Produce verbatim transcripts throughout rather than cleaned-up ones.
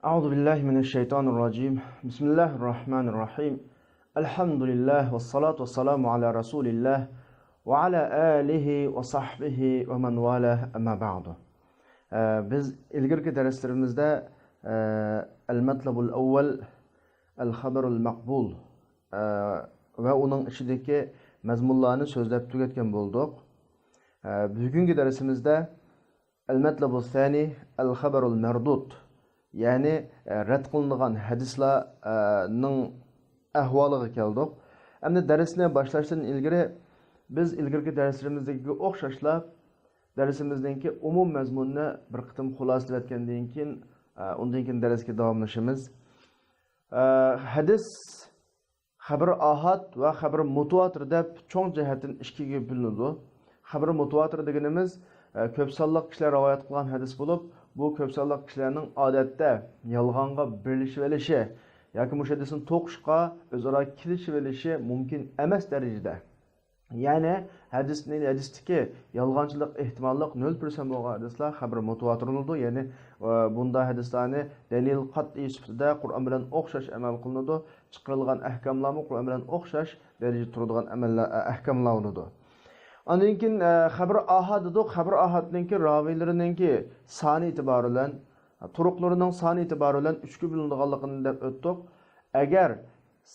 أعوذ بالله من الشيطان الرجيم. بسم الله الرحمن الرحيم. الحمد لله والصلاة والسلام على رسول الله وعلى آله وصحبه ومن والاه، أما بعد. ئە، بىز ئىلگىرىكى دەرسلىرىمىزدە، ئە، المطلب الأول، الخبر المقبول، ئە، ۋە ئۇنىڭ ئىچىدىكى مەزمۇنلارنى سۆزلەپ تۈگەتكەن بولدۇق. ئە، بۈگۈنكى دەرسىمىزدە المطلب الثاني، الخبر المردود، يەنى، ئە، رەت قىلىنغان ھەدىسلەرنىڭ ئەھۋالىغا كەلدۇق. ئەمدى دەرسنى باشلاشتىن ئىلگىرى بىز ئىلگىرىكى دەرسلىرىمىزدىكىگە ئوخشاشلا دەرسىمىزنىڭكى ئومۇم مەزمۇنىنى بىر قېتىم خۇلاسىلەۋەتكەندىن كېيىن، ئە، ئۇندىن كېيىن دەرسكە داۋاملىشىمىز. ئە، ھەدىس خەبىر ئاھاد ۋە خەبىر مۇتۇۋاتىر دەپ چوڭ جەھەتتىن ئىككىگە بۆلۈنىدۇ. خەبىر مۇتۇۋاتىر دېگىنىمىز، ئە، كۆپ سانلىق كىشىلەر رىۋايەت قىلغان ھەدىس بولۇپ، بۇ كۆپ سانلىق كىشىلەرنىڭ ئادەتتە يالغانغا بېرىلىشىۋېلىشى ياكى مۇشۇ ھەدىسنى توقۇشقا ئۆزئارا كېلىشىۋېلىشى مۇمكىن ئەمەس دەرىجىدە. يەنى ھەدىسنى، ھەدىستىكى يالغانچىلىق ئېھتىماللىق نۆل پىرسەنت بولغان ھەدىسلەر خەبىر مۇتۇۋاتىر بولىدۇ. يەنى، ئە، بۇنداق ھەدىسلەرنى دەلىل قەتئىي سۈپىتىدە قۇرئان بىلەن ئوخشاش ئەمەل قىلىنىدۇ. چىقىرىلغان ئەھكاملارمۇ قۇرئان بىلەن ئوخشاش دەرىجىدە تۇرىدىغان ئەمەللەر، ئە، ئەھكاملار بولىدۇ. ئاندىن كېيىن، ئە، خەبىر ئاھاد دېدۇق. خەبىر ئاھادنىڭكى راۋىيلىرىنىڭكى سانى ئېتىبارى بىلەن، تۇرۇقلىرىنىڭ سانى ئېتىبارى بىلەن ئۈچكە بۆلۈنىدىغانلىقىنى دەپ ئۆتتۇق. ئەگەر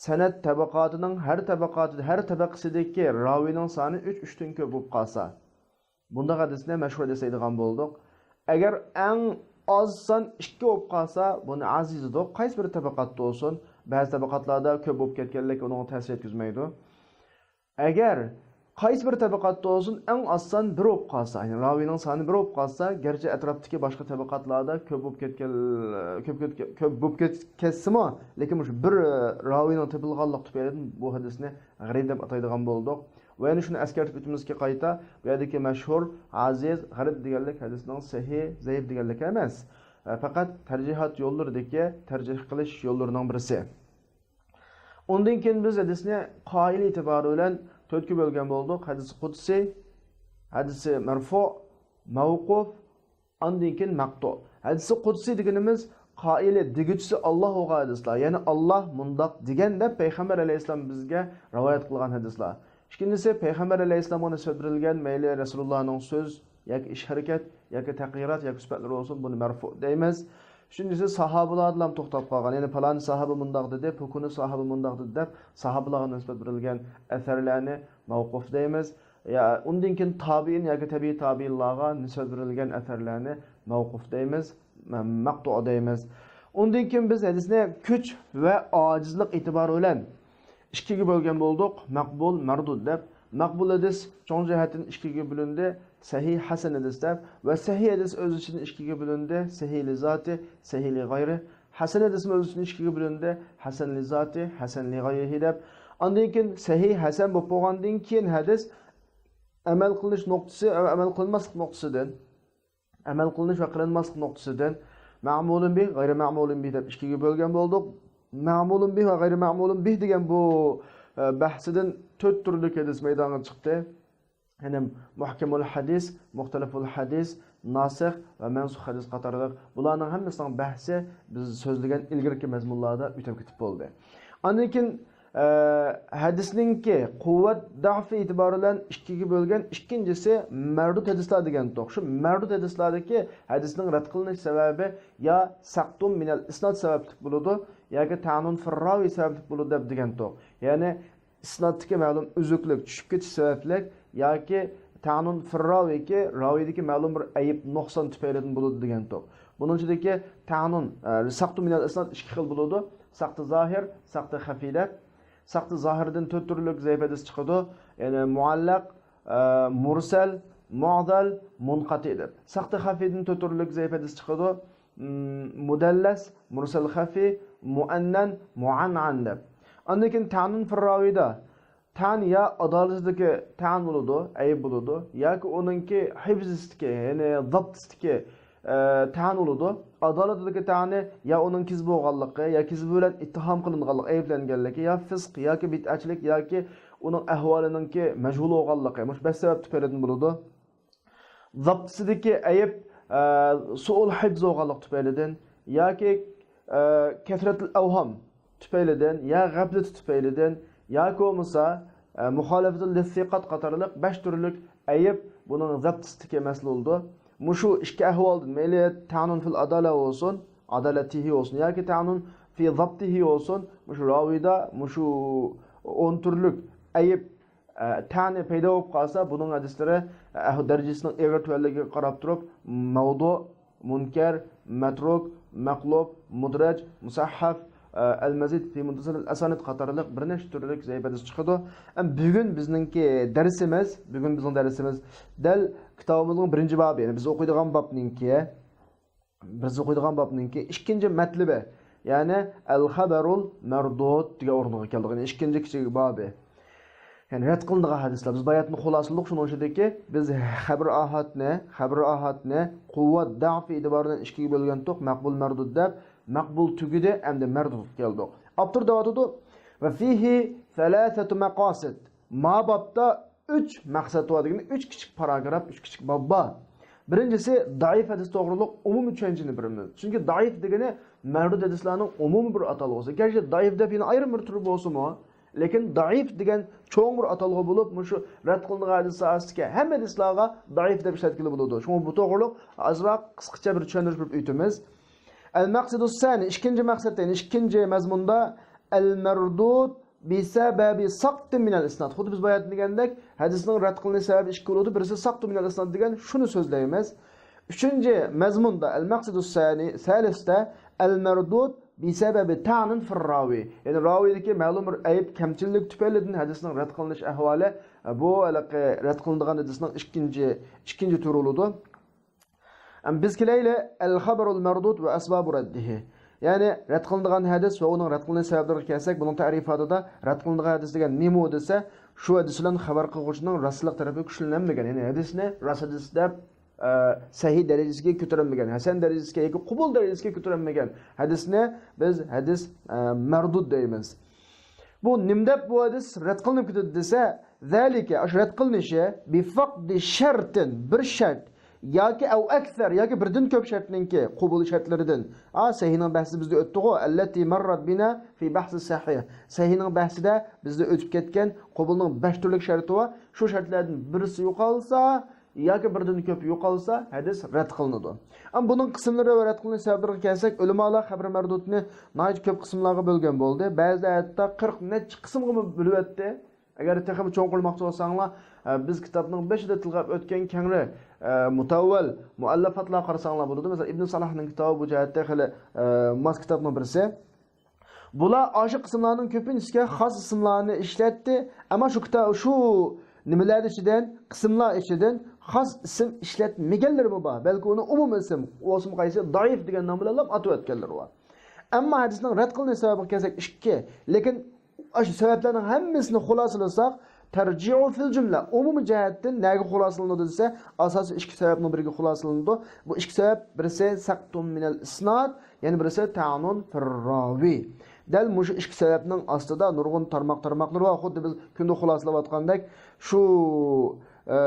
سەنەد تەبەقاتىنىڭ ھەر تەبەقاتىدا، ھەر تەبەقىسىدىكى راۋىينىڭ سانى ئۈچ، ئۈچتىن كۆپ بولۇپ قالسا، بۇنداق ھەدىسنى مەشھۇر ھەدىس دەيدىغان بولدۇق. ئەگەر ئەڭ ئاز سان ئىككى بولۇپ قالسا، بۇنى ئەزىز دېدۇق. قايسى بىر تەبەقاتتا بولسۇن، بەزى تەبەقاتلاردا كۆپ بولۇپ كەتكەنلىكى ئۇنىڭغا تەسىر يەتكۈزمەيدۇ. ئەگەر قايسى بىر تەبەقاتتا بولسۇن، ئەڭ ئاز سان بىر بولۇپ قالسا، يەنى راۋىينىڭ سانى بىر بولۇپ قالسا، گەرچە ئەتراپتىكى باشقا تەبەقاتلاردا كۆپ بولۇپ كەتكەن، كۆپ، كۆپ، كۆپ بولۇپ كەت-، كەتسىمۇ، لېكىن مۇشۇ بىر راۋىينىڭ تېپىلغانلىقى تۈپەيلىدىن بۇ ھەدىسنى غەرىب دەپ ئاتايدىغان بولدۇق. ۋە يەنە شۇنى ئەسكەرتىپ ئۆتىمىزكى قايتا، بۇ يەردىكى مەشھۇر، ئەزىز، غەرىب دېگەنلىك ھەدىسنىڭ سەھىھ، زەئىپ دېگەنلىك ئەمەس. پەقەت تەرجىھات يوللىرىدىكى تەرجىھ قىلىش يوللىرىنىڭ بىرسى. ئۇندىن كېيىن بىز ھەدىسنى قائىل ئېتىبارى بىلەن تۆتكە بۆلگەن بولدۇق. ھەدىسى قۇدسىي، ھەدىسى مەرفۇ، مەۋقۇف، ئاندىن كېيىن مەقتۇ. ھەدىسى قۇدسىي دېگىنىمىز قائىلى، دېگۈچىسى ئاللا بولغان ھەدىسلەر. يەنى ئاللا مۇنداق دېگەن دەپ پەيغەمبەر ئەلەيھىسسالام بىزگە رىۋايەت قىلغان ھەدىسلەر. ئىككىنچىسى، پەيغەمبەر ئەلەيھىسسالامغا نىسبەت بېرىلگەن، مەيلى رەسۇلۇللانىڭ سۆز ياكى ئىش-ھەرىكەت ياكى تەقرىرات ياكى سۈپەتلىرى بولسۇن، بۇنى مەرفۇ دەيمىز. ئۈچىنچىسى، ساھابىلاردىلا توختاپ قالغان، يەنى پالانى ساھابە مۇنداق دېدى، پۇكۇنى ساھابە مۇنداق دېدى دەپ ساھابىلارغا نىسبەت بېرىلگەن ئەسەرلەرنى مەۋقۇف دەيمىز. يا، ئۇندىن كېيىن تابىئىن ياكى تەبىئىي تابىئىنلارغا نىسبەت بېرىلگەن ئەسەرلەرنى مەۋقۇف دەيمىز، مە-، مەقتۇ دەيمىز. ئۇندىن كېيىن بىز ھەدىسنى كۈچ ۋە ئاجىزلىق ئېتىبارى بىلەن ئىككىگە بۆلگەن بولدۇق، مەقبۇل، مەردۇد دەپ. مەقبۇل ھەدىس چوڭ جەھەتتىن ئىككىگە بۆلۈندى، سەھىھ، ھەسەن ھەدىس دەپ. ۋە سەھىھ ھەدىس ئۆز ئىچىدىن ئىككىگە بۆلۈندى، سەھىھ لىزاتى، سەھىھ لىغەيرى. ھەسەن ھەدىسمۇ ئۆز ئىچىدىن ئىككىگە بۆلۈندى، ھەسەن لىزاتى، ھەسەن لىغەيرىھى دەپ. ئاندىن كېيىن سەھىھ، ھەسەن بولۇپ بولغاندىن كېيىن ھەدىس ئەمەل قىلىنىش نۇقتىسى، ئەمەل قىلىنماسلىق نۇقتىسىدىن، ئەمەل قىلىنىش ۋە قىلىنماسلىق نۇقتىسىدىن مەمۇلۇن بىھ، غەيرى مەمۇلۇن بىھ دەپ ئىككىگە بۆلگەن بولدۇق. مەمۇلۇن بىھ ۋە غەيرى مەمۇلۇن بىھ دېگەن بۇ، ئە، بەھسىدىن تۆت تۈرلۈك ھەدىس مەيدانغا چىقتى. يەنى مۇھكەمۇل ھەدىس، مۇختەلىفۇل ھەدىس، ناسىخ ۋە مەنسۇخ ھەدىس قاتارلىق بۇلارنىڭ ھەممىسىنىڭ بەھسى بىز سۆزلىگەن ئىلگىرىكى مەزمۇنلاردا ئۆتۈپ كېتىپ بولدى. ئاندىن كېيىن، ئە، ھەدىسنىڭكى قۇۋۋەت، دەئف ئېتىبارى بىلەن ئىككىگە بۆلگەن، ئىككىنچىسى مەردۇد ھەدىسلەر دېگەنتۇق. شۇ مەردۇد ھەدىسلەردىكى ھەدىسنىڭ رەت قىلىنىش سەۋەبى يا سەقتۇن مىنەل ئىسناد سەۋەبلىك بولىدۇ ياكى تەئنۇن فىرراۋى سەۋەبلىك بولىدۇ دەپ دېگەنتۇق. يەنى ئىسنادتىكى مەلۇم ئۈزۈكلۈك، چۈشۈپ كېتىش سەۋەبلىك ياكى تەئنۇن فىرراۋىكى راۋىدىكى مەلۇم بىر ئەيىب، نۇقسان تۈپەيلىدىن بولىدۇ دېگەنتۇق. بۇنىڭ ئىچىدىكى تەئنۇن، ئە، سەقتۇ مىنەل ئىسناد ئىككى خىل بولىدۇ. سەقتى زاھىر، سەقتى خەفىي دەپ. سەقتى زاھىردىن تۆت تۈرلۈك زەئىپ ھەدىس چىقىدۇ. يەنى مۇئەللەق، ئە، مۇرسەل، مۇئزەل، مۇنقەتىئ دەپ. سەقتى خەفىيدىن تۆت تۈرلۈك زەئىپ ھەدىس چىقىدۇ. م، مۇدەللەس، مۇرسەل خەفىي، مۇئەننەن، مۇئەنئەن دەپ. ئاندىن كېيىن تەئنۇن فىرراۋىدا تەن يا ئادالىتىدىكى تەن بولىدۇ، ئەيىب بولىدۇ، ياكى ئۇنىڭكى ھىفزىسىدىكى، يەنى زاپتىسىدىكى، ئە، تەن بولىدۇ. ئادالىتىدىكى تەنى يا ئۇنىڭ كېزىپ بولغانلىقى، يا كېزىپ بىلەن ئىتتىھام قىلىنغانلىقى، ئەيىبلەنگەنلىكى، يا فىسق، ياكى بىدئەچىلىك، ياكى ئۇنىڭ ئەھۋالىنىڭكى مەجھۇل بولغانلىقى، مۇشۇ بەش سەۋەب تۈپەيلىدىن بولىدۇ. زاپتىسىدىكى ئەيىب، ئە، سۇئۇل ھىفز بولغانلىق تۈپەيلىدىن ياكى ئە، كەسرەتۇل ئەۋھام تۈپەيلىدىن، يا غەپلىتى تۈپەيلىدىن، ياكى بولمىسا، ئە، مۇخالىفەتۇل لىسسىقات قاتارلىق بەش تۈرلۈك ئەيىب بۇنىڭ زەپتىسىدىكى مەسىلە بولىدۇ. مۇشۇ ئىككى ئەھۋالدىن، مەيلى تەنۇن فىل ئادالە بولسۇن، ئادالەتىھى بولسۇن ياكى تەنۇن فى زەپتىھى بولسۇن، مۇشۇ راۋىدا مۇشۇ ئون تۈرلۈك ئەيىب، ئە، تەنى پەيدا بولۇپ قالسا، بۇنىڭ ھەدىسلىرى، ئە، دەرىجىسىنىڭ ئېغىر تۆۋەنلىكىگە قاراپ تۇرۇپ، مەۋدۇ، مۇنكەر، مەترۇك، مەقلۇب، مۇدرەج، مۇسەھھەف، ئە، ئەل مەزىد فى مۇتتەسىلىل ئەسانىد قاتارلىق بىر نەچچە تۈرلۈك زەئىپ ھەدىس چىقىدۇ. ئەم، بۈگۈن بىزنىڭكى دەرسىمىز، بۈگۈن بىزنىڭ دەرسىمىز دەل كىتابىمىزنىڭ بىرىنچى بابى، يەنى بىز ئوقۇيدىغان بابنىڭكى، بىز ئوقۇيدىغان بابنىڭكى ئىككىنچى مەتلىبى، يەنى ئەل خەبەرۇل مەردۇد دېگەن ئورۇنغا كەلدۇق. يەنى ئىككىنچى كىچىك بابى. يەنى رەت قىلىنىدىغان ھەدىسلەر. بىز باياتىن خۇلاسىلىدۇق شۇنىڭ ئىچىدىكى، بىز خەبىر ئاھادنى، خەبىر ئاھادنى قۇۋۋەت، دەئىف ئېتىبارى بىلەن ئىككىگە بۆلگەنتۇق، مەقبۇل، مەردۇد دەپ. مەقبۇل تۈگىدى، ئەمدى مەردۇدقا كەلدۇق. ئاپتور دەۋاتىدۇ، ۋە فىھى سەلاسەتۇ مەقاسىد. ما بابتا ئۈچ مەقسەت بار دېگەن، ئۈچ كىچىك پاراگراف، ئۈچ كىچىك باب بار. بىرىنچىسى، دەئىف ھەدىس توغرۇلۇق ئومۇمىي چۈشەنچىنى بېرىمىز. چۈنكى دەئىف دېگىنى مەردۇد ھەدىسلەرنىڭ ئومۇمىي بىر ئاتالغۇسى. گەرچە دەئىف دەپ يەنە ئايرىم بىر تۈرى بولسىمۇ، لېكىن دەئىف دېگەن چوڭ بىر ئاتالغۇ بولۇپ، مۇشۇ رەت قىلىنغان ھەدىس ساھەسىدىكى ھەممە ھەدىسلارغا دەئىف دەپ ئىشلەتكىلى بولىدۇ. شۇڭا بۇ توغرۇلۇق ئازراق قىسقىچە بىر چۈشەندۈرۈش بېرىپ ئۆتىمىز. ئەل مەقسىدۇ سانى، ئىككىنچى مەقسەتتە، يەنى ئىككىنچى مەزمۇندا، ئەل مەردۇد بىسەبەبى ساقتىن مىنەل ئىسناد. خۇددى بىز باياتىن دېگەندەك، ھەدىسنىڭ رەت قىلىنىش سەۋەبى ئىككى بولىدۇ. بىرسى ساقتۇ مىنەل ئىسناد دېگەن شۇنى سۆزلەيمىز. ئۈچىنچى مەزمۇندا، ئەل مەقسىدۇ سانى، سالىستا، ئەل مەردۇد بىسەبەبى تەنىن فىر راۋى. يەنى راۋىدىكى مەلۇم بىر ئەيىب، كەمچىللىك تۈپەيلىدىن ھەدىسنىڭ رەت قىلىنىش ئەھۋالى، بۇ ھېلىقى رەت قىلىنىدىغان ھەدىسنىڭ ئىككىنچى، ئىككىنچى تۈرى بولىدۇ. ئەم، بىز كېلەيلى، ئەل خەبەرۇل مەردۇد ۋە ئەسبابۇ رەددىھى. يەنى رەت قىلىنىدىغان ھەدىس ۋە ئۇنىڭ رەت قىلىنىش سەۋەبلىرىگە كەلسەك، بۇنىڭ تەرىپاتىدا رەت قىلىنىدىغان ھەدىس دېگەن نېمە دېسە، شۇ ھەدىس بىلەن خەۋەر قىلغۇچىنىڭ راستلىق تەرىپى كۈچلىنەلمىگەن. يەنى ھەدىسنى راست ھەدىس دەپ، ئە، سەھىھ دەرىجىسىگە كۆتۈرەلمىگەن، ھەسەن دەرىجىسىگە ياكى قوبۇل دەرىجىسىگە كۆتۈرەلمىگەن ھەدىسنى بىز ھەدىس، ئە، مەردۇد دەيمىز. بۇ نېمە دەپ بۇ ھەدىس رەت قىلىنىپ كېتىدۇ دېسە، زالىكە، ئاشۇ رەت قىلىنىشى، بىفەقدى شەرتىن، بىر شەرت، ياكى ئەۋ ئەكسەر، ياكى بىردىن كۆپ شەرتنىڭكى قوبۇل شەرتلىرىدىن. ئا، سەھىھنىڭ بەھسى بىزدە ئۆتتىغۇ، ئەللەتى مەررەت بىنا فى بەھسى سەھىھ. سەھىھنىڭ بەھسىدە بىزدە ئۆتۈپ كەتكەن قوبۇلنىڭ بەش تۈرلۈك شەرتى بار. شۇ شەرتلەردىن بىرسى يوقالسا، ياكى بىردىن كۆپ يوقالسا، ھەدىس رەت قىلىنىدۇ. ئەمما بۇنىڭ قىسىملىرى ۋە رەت قىلىنىش سەۋەبلىرىگە كەلسەك، ئۆلىمالار خەبىر مەردۇدنى ناھايىتى كۆپ قىسىملارغا بۆلگەن بولدى. بەزىلەر ھەتتا قىرىق نەچچە قىسىمغىمۇ بۆلۈۋەتتى. ئەگەر تېخىمۇ چوڭقۇرلىماقچى بولساڭلار، ئە، بىز كىتابنىڭ بېشىدا تىلغا ئۆتكەن كەڭرى، ئە، مۇتەۋۋەل مۇئەللەپاتلارغا قارىساڭلار بولىدۇ. مەسىلەن، ئىبن سالاھنىڭ كىتابى بۇ جەھەتتە خېلى، ئە، ماس كىتابنىڭ بىرسى. بۇلار ئاشۇ قىسىملارنىڭ كۆپىنچىسىگە خاس ئىسىملارنى ئىشلەتتى. ئەمما شۇ كىتاب، شۇ نېمىلەر ئىچىدىن، قىسىملار ئىچىدىن خاس ئىسىم ئىشلەتمىگەنلىرىمۇ بار. بەلكى ئۇنى ئومۇمىي ئىسىم، ئۇ بولسىمۇ قايسى، زەئىپ دېگەن نام بىلەنلا ئاتىۋەتكەنلىرى بار. ئەمما ھەدىسنىڭ رەت قىلىنىش سەۋەبىگە كەلسەك، ئىككى. لېكىن ئاشۇ سەۋەبلەرنىڭ ھەممىسىنى خۇلاسىلىساق، تەرجىئۇ فىل جۈملە، ئومۇمىي جەھەتتىن نەگە خۇلاسىلىنىدۇ دېسە، ئاساسىي ئىككى سەۋەبنىڭ بىرىگە خۇلاسىلىنىدۇ. بۇ ئىككى سەۋەب، بىرسى سەقتۇن مىنەل ئىسناد، يەنە بىرسى تەنۇن فىر راۋى. دەل مۇشۇ ئىككى سەۋەبنىڭ ئاستىدا نۇرغۇن تارماق تارماقلىرى بار. خۇددى بىز كۈندە خۇلاسىلاۋاتقاندەك، شۇ، ئە،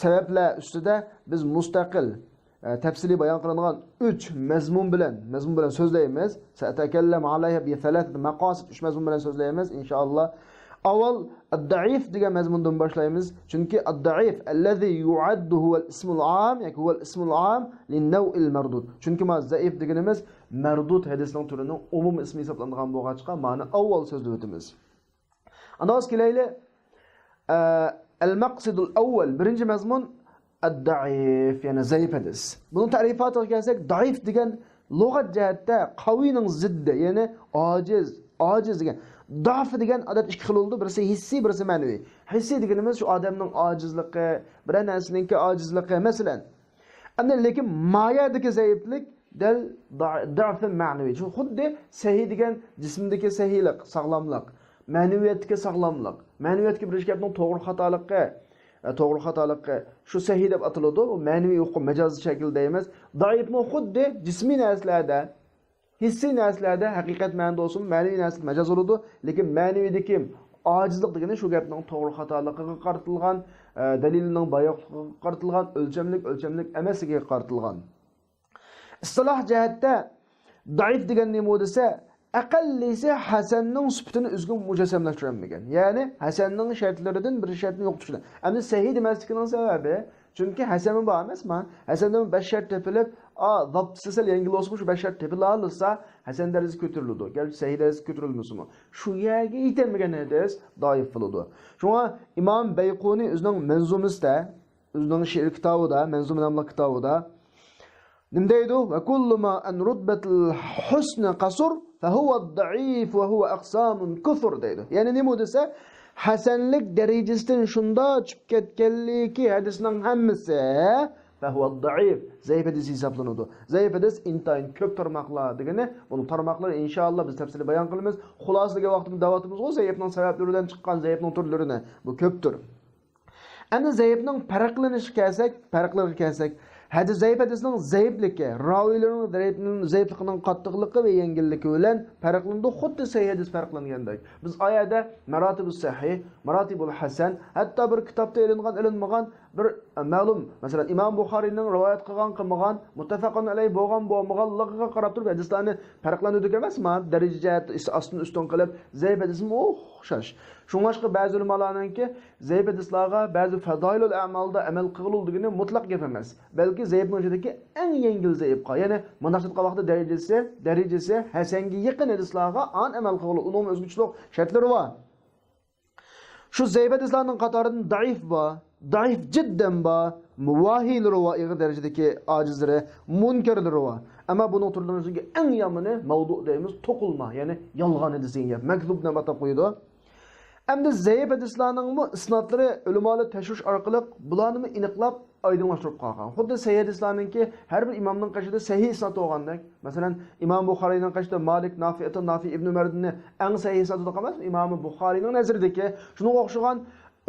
سەۋەبلەر ئۈستىدە بىز مۇستەقىل، ئە، تەپسىلىي بايان قىلىنغان ئۈچ مەزمۇن بىلەن، مەزمۇن بىلەن سۆزلەيمىز. سەئەتەكەللەم ئەلەيھا بى سەلاسەتى مەقاسىد، ئۈچ مەزمۇن بىلەن سۆزلەيمىز، ئىنشائاللا. ئاۋۋال ئەددەئىف دېگەن مەزمۇندىن باشلايمىز. چۈنكى ئەددەئىف ئەللەزى يۇئەددۇ ھۇۋەل ئىسمۇل ئام، ياكى ھۇۋەل ئىسمۇل ئام لىنەۋئىل مەردۇد. چۈنكى ما زەئىپ دېگىنىمىز مەردۇد ھەدىسنىڭ تۈرىنىڭ ئومۇمىي ئىسمى ھېسابلانغان بولغاچقا، مانى ئاۋۋال سۆزلەۋېتىمىز. ئاندىن كېلەيلى، ئە، ئەل مەقسىدۇل ئەۋۋەل، بىرىنچى مەزمۇن، ئەددەئىف، يەنى زەئىپ ھەدىس. بۇنىڭ تەرىپاتىغا كەلسەك، دەئىف دېگەن لۇغەت جەھەتتە قەۋىنىڭ زىددى، يەنى ئاجىز، ئاجىز دېگەن. دەئف دېگەن ئادەتتە ئىككى خىل بولىدۇ، بىرسى ھېسسىي، بىرسى مەنىۋى. ھېسسىي دېگىنىمىز شۇ ئادەمنىڭ ئاجىزلىقى، بىرەر نەرسىنىڭكى ئاجىزلىقى، مەسىلەن. ئەمدى لېكىن ما يەردىكى زەئىپلىك دەل دە-، دەئفى مەنىۋى. شۇ خۇددى سەھىي دېگەن جىسىمدىكى سەھىيلىق، ساغلاملىق، مەنىۋىيەتتىكى ساغلاملىق، مەنىۋىيەتتىكى بىر ئىش گەپنىڭ توغرا خاتالىقى، ئە، توغرا خاتالىقى، شۇ سەھىي دەپ ئاتىلىدۇ، ئۇ مەنىۋى ھوقۇق مەجازىي شەكىل دەيمىز. دەئىفمۇ خۇددى جىسمىي نەرسىلەردە، ھېسسىي نەرسىلەردە ھەقىقەت مەنىدە بولسىمۇ، مەنىۋى نەرسىدە مەجاز بولىدۇ، لېكىن مەنىۋىدىكى ئاجىزلىق دېگىنى شۇ گەپنىڭ توغرا خاتالىقىغا قارىتىلغان، ئە، دەلىلىنىڭ بار يوقلۇقىغا قارىتىلغان، ئۆلچەملىك، ئۆلچەملىك ئەمەسلىكىگە قارىتىلغان. ئىستىلاھ جەھەتتە، زەئىپ دېگەن نېمە دېسە، ئەقەللىسى ھەسەننىڭ سۈپىتىنى ئۆزىگە مۇجەسسەملەشتۈرەلمىگەن. يەنى ھەسەننىڭ شەرتلىرىدىن بىر شەرتنى يوقىتىش بىلەن. ئەمدى سەھىھ دېمەسلىكىنىڭ سەۋەبى، چۈنكى ھەسەنمۇ بار ئەمەسما؟ ھەسەندىن بەش شەرت تېپىلىپ، ئا، زاپتىسى سەل يەڭگىل بولسىمۇ، شۇ بەش شەرت تېپىلالىسا، ھەسەن دەرىجىسى كۆتۈرۈلىدۇ. گەرچە سەھىھ دەرىجىسى كۆتۈرۈلمىسىمۇ. شۇ يەرگە يېتەلمىگەن ھەدىس زەئىپ بولىدۇ. شۇڭا ئىمام بەيقۇنى ئۆزىنىڭ مەنزۇمىسىدە، ئۆزىنىڭ شېئىر كىتابىدا، مەنزۇمە ناملىق كىتابىدا نېمە دەيدۇ؟ «وكل ما عن رتبة الحسن قصر فهو ضعيف وهو أقسام كثر» دەيدۇ. يەنى نېمە دېسە، ھەسەنلىك دەرىجىسىدىن شۇنداق چۈشۈپ كەتكەنلىكى ھەدىسنىڭ ھەممىسى فهو ضعيف، زەئىپ ھەدىس ھېسابلىنىدۇ. زەئىپ ھەدىس ئىنتايىن كۆپ تارماقلار دېگىنى، بۇنىڭ تارماقلىرى ئىنشائاللا بىز تەپسىلىي بايان قىلىمىز. خۇلاسە دېگەن ۋاقتىمىزدا دەۋاتىمىزغۇ، زەئىپنىڭ سەۋەبلىرى بىلەن چىققان زەئىپنىڭ تۈرلىرىنى، بۇ كۆپتۇر. ئەمدى زەئىپنىڭ پەرقلىنىشىگە كەلسەك، پەرقلىرىگە كەلسەك، ھەدىس، زەئىپ ھەدىسنىڭ زەئىپلىكى، راۋىيلىرىنىڭ زەئىپ-، زەئىپلىكىنىڭ قاتتىقلىقى ۋە يەڭگىللىكى بىلەن پەرقلىنىدۇ، خۇددى سەھىھ ھەدىس پەرقلەنگەندەك. بىز ئايەدە مەراتىبۇس سەھىھ، مەراتىبۇل ھەسەن، ھەتتا بىر كىتابتا ئېلىنغان، ئېلىنمىغان بىر، ئە، مەلۇم، مەسىلەن، ئىمام بۇخارىينىڭ رىۋايەت قىلغان، قىلمىغان، مۇتتەپەقۇن ئەلەيھ بولغان، بولمىغانلىقىغا قاراپ تۇرۇپ ھەدىسلەرنى پەرقلەندۈردۇق ئەمەسما؟ دەرىجە جەھەتتە ئاستىن ئۈستۈن قىلىپ، زەئىپ ھەدىسمۇ ئوخشاش. شۇڭلاشقا بەزى ئۆلىمالارنىڭكى زەئىپ ھەدىسلارغا بەزى فەزائىلۇل ئەمالدا ئەمەل قىلغىلى دېگىنى مۇتلەق گەپ ئەمەس. بەلكى زەئىپنىڭ ئىچىدىكى ئەڭ يەڭگىل زەئىپقا، يەنى مۇنداق ئېيتقان ۋاقىتتا دەرىجىسى، دەرىجىسى ھەسەنگە يېقىن ھەدىسلارغا ئان ئەمەل قىلغىلى، ئۇنىڭمۇ ئۆزگىچىلىك شەرتلىرى بار. شۇ زەئىپ ھەدىسلارنىڭ قاتارىدىن زەئىپ بار، زەئىپ جىددەن بار، ۋاھىيلىرى بار، ئېغىر دەرىجىدىكى ئاجىزلىرى، مۇنكەرلىرى بار. ئەمما بۇنىڭ تۈرلىرىنىڭ ئىچىدىكى ئەڭ يامىنى مەۋدۇ دەيمىز، توقۇلما، يەنى يالغان ھەدىس دېگەن گەپ، مەكزۇب دەپ ئاتاپ قويىدۇ. ئەمدى زەئىپ ھەدىسلارنىڭمۇ ئىسنادلىرى ئۆلىمالار تەشۋىش ئارقىلىق بۇلارنىمۇ ئېنىقلاپ ئايدىڭلاشتۇرۇپ قالغان. خۇددى سەھىھ ھەدىسلەرنىڭكى ھەر بىر ئىمامنىڭ قېشىدا سەھىھ ئىسناد بولغاندەك. مەسىلەن، ئىمام بۇخارىينىڭ قېشىدا مالىك، نافىئتىن، نافىئ ئىبن مەردىننى ئەڭ سەھىھ ئىسنادى دەپ قالماسمۇ؟ ئىمامى بۇخارىينىڭ نەزىرىدىكى. شۇنىڭغا ئوخشىغان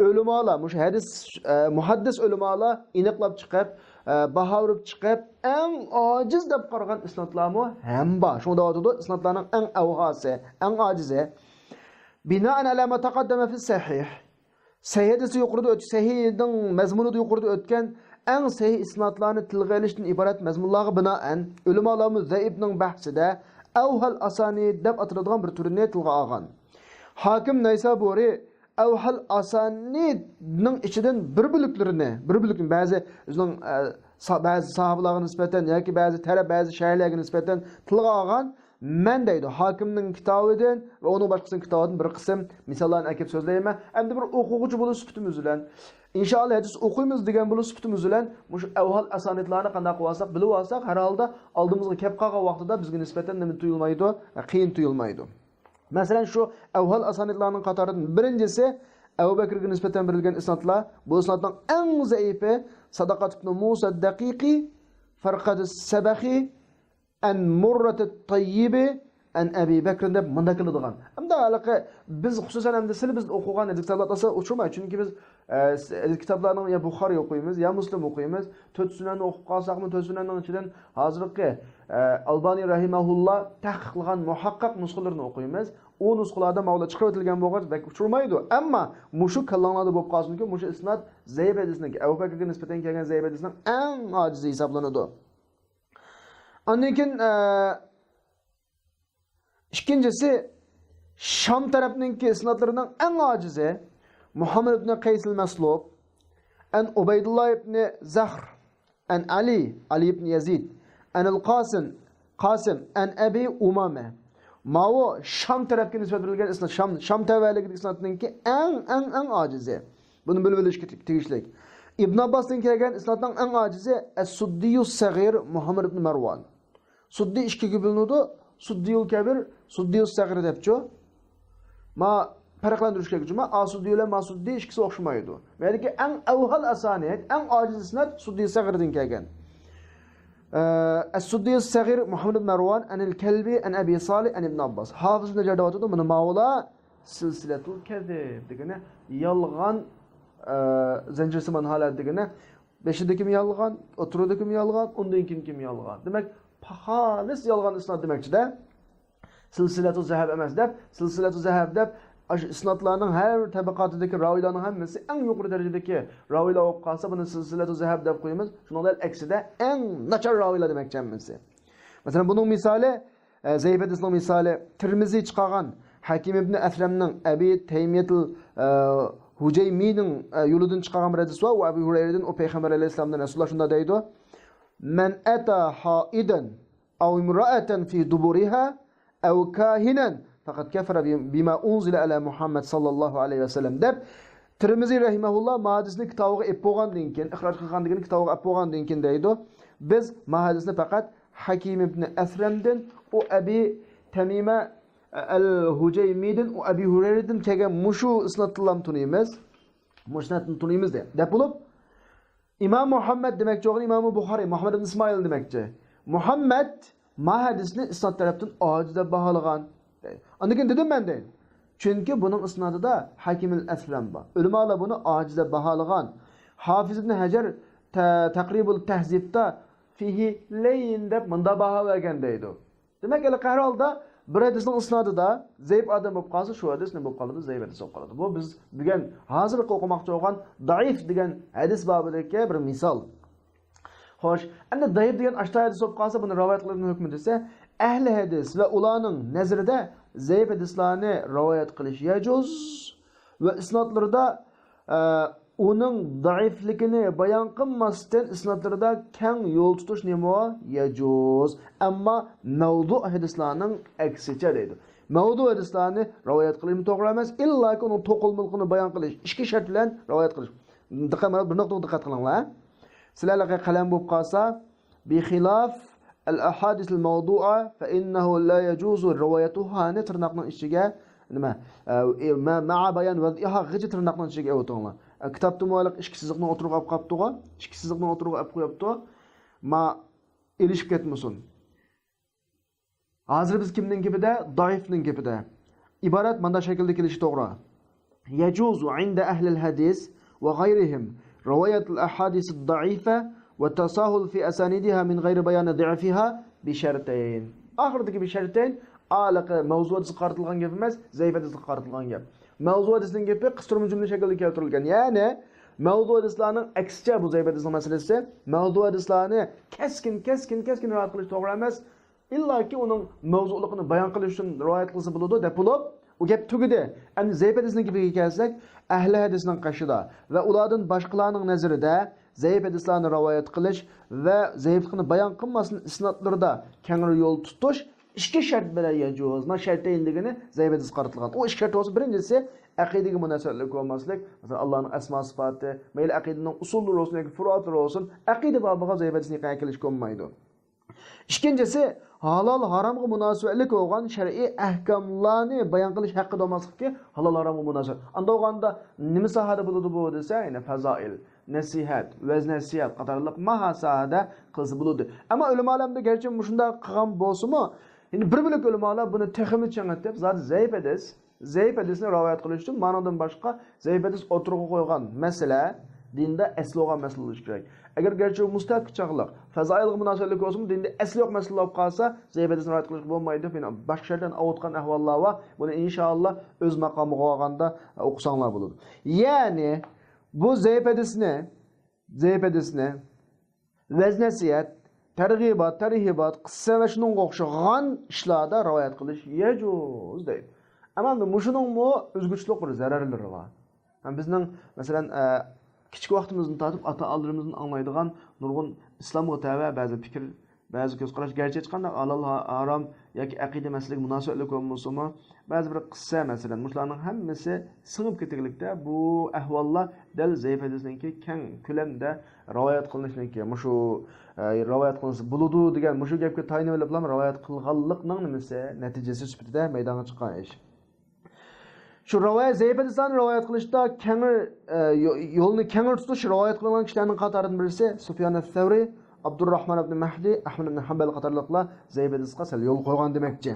ئۆلىمالار، مۇشۇ ھەدىس، ئە، مۇھەددىس ئۆلىمالار ئېنىقلاپ چىقىپ، ئە، باھا بېرىپ چىقىپ، ئەڭ ئاجىز دەپ قارىغان ئىسنادلارمۇ ھەم بار. شۇڭا دەۋاتىدۇ، ئىسنادلارنىڭ ئەڭ ئەۋھاسى، ئەڭ ئاجىزى. بناء على ما تقدم في الصحيح. سەھىھدىسى يۇقىرىدا ئۆت-، سەھىھنىڭ مەزمۇنىدا يۇقىرىدا ئۆتكەن ئەڭ سەھىھ ئىسنادلارنى تىلغا ئېلىشتىن ئىبارەت مەزمۇنلارغا بىنائەن، ئۆلىمالارمۇ زەئىپنىڭ بەھسىدە ئەۋھەل ئاسانىد دەپ ئاتىلىدىغان بىر تۈرىنى تىلغا ئالغان. ھاكىم نەيسابۇرى ئەۋھەل ئاسانىدنىڭ ئىچىدىن بىر بۆلەكلىرىنى، بىر بۆلەكنى، بەزى ئۆزىنىڭ، ئە، سا-، بەزى ساھابىلارغا نىسبەتەن ياكى بەزى تەرەپ، بەزى شەھەرلەرگە نىسبەتەن تىلغا ئالغان. مەن دەيدۇ، ھاكىمنىڭ كىتابىدىن ۋە ئۇنىڭ باشقىسىنىڭ كىتابىدىن بىر قىسىم مىساللارنى ئەكىپ سۆزلەيمەن. ئەمدى بىر ئوقۇغۇچى بولۇش سۈپىتىمىز بىلەن، ئىنشائاللا ھەدىس ئوقۇيمىز دېگەن بولۇش سۈپىتىمىز بىلەن، مۇشۇ ئەۋھال ئاسانىدلارنى قانداق قىلىۋالساق، بىلىۋالساق، ھەر ھالدا ئالدىمىزغا كەپ قالغان ۋاقتىدا بىزگە نىسبەتەن نېمە تۇيۇلمايدۇ؟ قىيىن تۇيۇلمايدۇ. مەسىلەن، شۇ ئەۋھال ئاسانىدلارنىڭ قاتارىدىن بىرىنچىسى ئەبۇ بەكرگە نىسبەتەن بېرىلگەن ئىسنادلار. بۇ ئىسنادنىڭ ئەڭ زەئىپى سەدەقەت ئىبن مۇسا دەقىقى، فەرقەد سەبەخى، ئەن مۇررەت تەييىبى، ئەن ئەبى بەكرىن دەپ مۇنداق كېلىدىغان. ئەمدى ھېلىقى بىز خۇسۇسەن ئەمدى سىلى بىز ئوقۇغان ھەدىس كىتابلار ئاساسىدا ئۇچرىمايدۇ. چۈنكى بىز، ئە، ھەدىس كىتابلارنىڭ يا بۇخارى ئوقۇيمىز، يا مۇسلىم ئوقۇيمىز. تۆت سۈنەننى ئوقۇپ قالساقمۇ، تۆت سۈنەننىڭ ئىچىدىن ھازىرقى، ئە، ئالبانى رەھىمەھۇللا تەھقىق قىلغان مۇھەققەق نۇسخىلىرىنى ئوقۇيمىز. ئۇ نۇسخىلاردا ماۋۇلار چىقىرىۋېتىلگەن بولغاچ بەك ئۇچرىمايدۇ. ئەمما مۇشۇ كاللاڭلاردا بولۇپ قالسۇنكى، مۇشۇ ئىسناد زەئىپ ھەدىسنىڭكى، ئەبۇ بەكرگە نىسبەتەن كەلگەن زەئىپ ھەدىسنىڭ ئەڭ ئاجىزى ھېسابلىنىدۇ. ئاندىن كېيىن، ئە، ئىككىنچىسى، شام تەرەپنىڭكى ئىسنادلىرىنىڭ ئەڭ ئاجىزى مۇھەممەد ئىبن قەيسىل مەسلۇب، ئەن ئۇبەيدۇللا ئىبن زەخر، ئەن ئەلى، ئەلى ئىبن يەزىد، ئەنىل قاسىم، قاسىم، ئەن ئەبى ئۇمامە. ماۋۇ شام تەرەپكە نىسبەت بېرىلگەن ئىسناد، شام، شام تەۋەلىكىدىكى ئىسنادنىڭكى ئەڭ، ئەڭ، ئەڭ ئاجىزى. بۇنى بىلىۋېلىشكە تېگىشلىك. ئىبن ئابباستىن كەلگەن ئىسنادنىڭ ئەڭ ئاجىزى ئەس-سۇددىيۇس سەغىر مۇھەممەد ئىبن مەرۋان. سۇددى ئىككىگە بۆلۈنىدۇ. سۇددىيۇل كەبىر، سۇددىيۇس سەغىر دەپچۇ. ما پەرقلەندۈرۈش كېرەك جۇما. ئاسۇددى بىلەن ماسۇددى ئىككىسى ئوخشىمايدۇ. بۇ يەردىكى ئەڭ ئەۋھال ئاسانىد، ئەڭ ئاجىز ئىسناد سۇددى سەغىردىن كەلگەن. ئە، ئەس-سۇددى سەغىر مۇھەممەد مەرۋان، ئەنىل كەلبى، ئەن ئەبى سالىھ، ئەن ئىبن ئابباس. ھافىز نەجەر دەۋاتىدۇ، مانا ماۋۇلار سىلسىلەتۇل كەزىب دېگىنى، يالغان، ئە، زەنجىرسىمان ھالەت دېگىنى. بېشىدىكىمۇ يالغان، ئوتتۇرىدىكىمۇ يالغان، ئۇندىن كېيىنكىمۇ يالغان. دېمەك، خالىس يالغان ئىسناد دېمەكچىدە. سىلسىلەتۇ زەھەب ئەمەس دەپ، سىلسىلەتۇ زەھەب دەپ، ئاشۇ ئىسنادلارنىڭ ھەر تەبىقاتىدىكى راۋىلارنىڭ ھەممىسى ئەڭ يۇقىرى دەرىجىدىكى راۋىلار بولۇپ قالسا، بۇنى سىلسىلەتۇ زەھەب دەپ قويىمىز. شۇنىڭ دەل ئەكسىدە، ئەڭ ناچار راۋىلار دېمەكچى ھەممىسى. مەسىلەن، بۇنىڭ مىسالى، ئە، زەئىپ ھەدىسنىڭ مىسالى، تىرمىزى چىقارغان، ھەكىم ئىبن ئەسلەمنىڭ ئەبى تەيمىيەتىل، ئە، ھۇجەيمىنىڭ، ئە، يولىدىن چىقارغان بىر ھەدىس بار. ئۇ ئەبۇ ھۇرەيرىدىن، ئۇ پەيغەمبەر ئەلەيھىسسالامدىن، رەسۇلۇللاھ شۇنداق دەيدۇ: مەن ئەتا ھائىدەن ئەۋ ئىمرائەتەن فى دۇبۇرىھا ئەۋ كاھىنەن فەقەد كەفەرە بىما ئۇنزىلە ئەلا مۇھەممەد ساللاللاھۇ ئەلەيھى ۋەسەللەم، دەپ، تىرمىزى رەھىمەھۇللا ما ھەدىسنى كىتابىغا ئېلىپ بولغاندىن كېيىن، ئىخراج قىلغاندىن كېيىن، كىتابىغا ئېلىپ بولغاندىن كېيىن دەيدۇ، بىز ما ھەدىسنى پەقەت ھەكىم ئىبن ئەسلەمدىن، ئۇ ئەبى تەمىمە ئەل ھۇجەيمىدىن، ئۇ ئەبى ھۇرەيرىدىن كەلگەن مۇشۇ ئىسنادتىنلا تونۇيمىز. مۇشۇ ئىسنادتىن تونۇيمىز دە-، دەپ بولۇپ، ئىمام مۇھەممەد دېمەكچى بولغان ئىمام بۇخارىي، مۇھەممەد ئىبن ئىسمائىل دېمەكچى. مۇھەممەد ما ھەدىسنى ئىسناد تەرەپتىن ئاجىز دەپ باھالىغان. ئاندىن كېيىن دېدىم مەن دەيدۇ. چۈنكى بۇنىڭ ئىسنادىدا ھەكىمىل ئەسلەم بار. ئۆلىمالار بۇنى ئاجىز دەپ باھالىغان. ھافىز ئىبن ھەجەر تە-، تەقرىبۇل تەھزىبتا فىھى لەين دەپ مۇنداق باھا بەرگەن دەيدۇ. دېمەك، ھېلىقى ھەر ھالدا بىر ھەدىسنىڭ ئىسنادىدا زەئىپ ئادەم بولۇپ قالسا، شۇ ھەدىس نېمە بولۇپ قالىدۇ؟ زەئىپ ھەدىس بولۇپ قالىدۇ. بۇ بىز بۈگۈن ھازىرقى ئوقۇماقچى بولغان زەئىپ دېگەن ھەدىس بابىدىكى بىر مىسال. خوش، ئەمدى زەئىپ دېگەن ئاشتا ھەدىس بولۇپ قالسا، بۇنى رىۋايەت قىلىشنىڭ ھۆكمى دېسە، ئەھلى ھەدىس ۋە ئۇلارنىڭ نەزىرىدە زەئىپ ھەدىسلارنى رىۋايەت قىلىش يەجۇز ۋە ئىسنادلىرىدا ئە، ئۇنىڭ زەئىپلىكىنى بايان قىلماستىن، ئىسنادلىرىدا كەڭ يول تۇتۇش نېمە؟ يەجۇز. ئەمما مەۋزۇ ھەدىسلارنىڭ ئەكسىچە دەيدۇ. مەۋزۇ ھەدىسلارنى رىۋايەت قىلىشمۇ توغرا ئەمەس، ئىللاكى ئۇنىڭ توقۇلمىلىقىنى بايان قىلىش، ئىككى شەرت بىلەن رىۋايەت قىلىش. دىققەت، مانا بىر نۇقتىغا دىققەت قىلىڭلار. سىلەرلەرگە قەلەم بولۇپ قالسا، بىخىلاف ئەل ئەھادىسىل مەۋدۇئە فەئىننەھۇ لا يەجۇزۇ رىۋايەتۇھانى تىرناقنىڭ ئىچىگە، نېمە، ئە، مە-، مەئە بايان ۋەزئىھا غىچە تىرناقنىڭ ئىچىگە ئېلىۋېتىڭلار. ئە، كىتابتىمۇ ھېلىقى ئىككى سىزىقنىڭ ئوتتۇرىغا ئېلىپ قاپتۇغۇ، ئىككى سىزىقنىڭ ئوتتۇرىغا ئېلىپ قويۇپتۇ. ما ئېلىشىپ كەتمىسۇن. ھازىر بىز كىمنىڭ گېپىدە؟ زەئىپنىڭ گېپىدە. ئىبارەت مانداق شەكىلدە كېلىشى توغرا. يجوز عند أهل الحديث وغيرهم رواية الأحاديث الضعيفة والتساهل في أسانيدها من غير بيان ضعفها بشرطين. ئاخىرىدىكى بىر شەرتەين، ھېلىقى مەۋزۇ ھەدىسكە قارىتىلغان گەپ ئەمەس، زەئىپ ھەدىسكە قارىتىلغان گەپ. مەۋزۇ ھەدىسنىڭ گېپى قىستۇرما جۈملە شەكلىدە كەلتۈرۈلگەن. يەنى مەۋزۇ ھەدىسلارنىڭ ئەكسىچە، بۇ زەئىپ ھەدىسنىڭ مەسىلىسى، مەۋزۇ ھەدىسلارنى كەسكىن، كەسكىن، كەسكىن رىۋايەت قىلىش توغرا ئەمەس. ئىللاكى ئۇنىڭ مەۋزۇلۇقىنى بايان قىلىش ئۈچۈن رىۋايەت قىلسا بولىدۇ دەپ بولۇپ، ئۇ گەپ تۈگىدى. ئەمدى زەئىپ ھەدىسنىڭ گېپىگە كەلسەك، ئەھلى ھەدىسنىڭ قېشىدا ۋە ئۇلاردىن باشقىلارنىڭ نەزىرىدە زەئىپ ھەدىسلارنى رىۋايەت قىلىش ۋە زەئىپلىقىنى بايان قىلماستىن، ئىسنادلىرىدا كەڭرى يول تۇتۇش ئىككى شەرت بىلەن يەجۇز. مانا شەرتەين دېگىنى زەئىپ ھەدىسكە قارىتىلغان. ئۇ ئىككى شەرت بولسا، بىرىنچىسى، ئەقىدىگە مۇناسىۋەتلىك بولماسلىق. مەسىلەن، ئاللانىڭ ئەسما سىپاتى، مەيلى ئەقىدىنىڭ ئۇسۇللىرى بولسۇن ياكى فۇرۇئاتلىرى بولسۇن، ئەقىدە بابىغا زەئىپ ھەدىسنى ھېكايە قىلىشقا بولمايدۇ. ئىككىنچىسى، ھالال ھارامغا مۇناسىۋەتلىك بولغان شەرئىي ئەھكاملارنى بايان قىلىش ھەققىدە بولماسلىقكى، ھالال ھارامغا مۇناسىۋەت. ئاندا بولغاندا نېمە ساھەدە بولىدۇ بۇ دېسە، يەنى پەزائىل، نەسىھەت، ۋەز نەسىھەت قاتارلىق ماھا ساھەدە قىلسا بولىدۇ. ئەمما ئۆلىمالار ئەمدى گەرچە مۇشۇنداق قىلغان بولسىمۇ، يەنى بىر بۆلەك ئۆلىمالار بۇنى تېخىمۇ چىڭىتىپ، زادى زەئىپ ھەدىس، زەئىپ ھەدىسنى رىۋايەت قىلىش ئۈچۈن مانىڭدىن باشقا زەئىپ ھەدىس ئوتتۇرىغا قويغان مەسىلە دىندا ئەسلى بولغان مەسىلە بولۇشى كېرەك. ئەگەر گەرچە ئۇ مۇستەھەككە چاغلىق، پەزائىلغا مۇناسىۋەتلىك بولسىمۇ، دىندا ئەسلى يوق مەسىلە بولۇپ قالسا، زەئىپ ھەدىسنى رىۋايەت قىلىشقا بولمايدۇ دەپ، يەنە باشقا شەرتلەرنى ئاۋۇتقان ئەھۋاللار بار. بۇنى ئىنشائاللا ئۆز ماقامىغا بولغاندا ئوقۇساڭلار بولىدۇ. يەنى بۇ زەئىپ ھەدىسنى، زەئىپ ھەدىسنى ۋەز نەسىھەت، تەرغىبات، تەرھىبات، قىسسە ۋە شۇنىڭغا ئوخشىغان ئىشلاردا رىۋايەت قىلىش يەجۇز دەيدۇ. ئەمما ئەمدى مۇشۇنىڭمۇ ئۆزگىچىلىك بىر زەرەرلىرى بار. ھەم بىزنىڭ، مەسىلەن، ئە، كىچىك ۋاقتىمىزدىن تارتىپ ئاتا-ئانىلىرىمىزدىن ئاڭلايدىغان نۇرغۇن ئىسلامغا تەۋە بەزى پىكىر، بەزى كۆز قاراش، گەرچە ھېچقانداق ھالال، ھا-، ھارام ياكى ئەقىدە مەسىلىگە مۇناسىۋەتلىك بولمىسىمۇ، بەزى بىر قىسسە، مەسىلەن، مۇشۇلارنىڭ ھەممىسى سىڭىپ كېتىگلىكتە، بۇ ئەھۋاللار دەل زەئىپ ھەدىسنىڭكى كەڭ كۆلەمدە رىۋايەت قىلىنىشنىڭكى، مۇشۇ، ئە، رىۋايەت قىلىنسا بولىدۇ دېگەن مۇشۇ گەپكە تايىنىۋېلىپلا رىۋايەت قىلغانلىقنىڭ نېمىسى، نەتىجىسى سۈپىتىدە مەيدانغا چىققان ئىش. شۇ رىۋايەت، زەئىپ ھەدىسلەرنى رىۋايەت قىلىشتا كەڭرى، ئە، يو-، يولنى كەڭرى تۇتۇش رىۋايەت قىلىنغان كىشىلەرنىڭ قاتارىدىن بىرسى سۇفيان ئەس-سەۋرى، ئابدۇرراھمان ئىبنى مەھدى، ئەھمەد ئىبنى ھەمبەل قاتارلىقلار زەئىپ ھەدىسقا سەل يول قويغان دېمەكچى.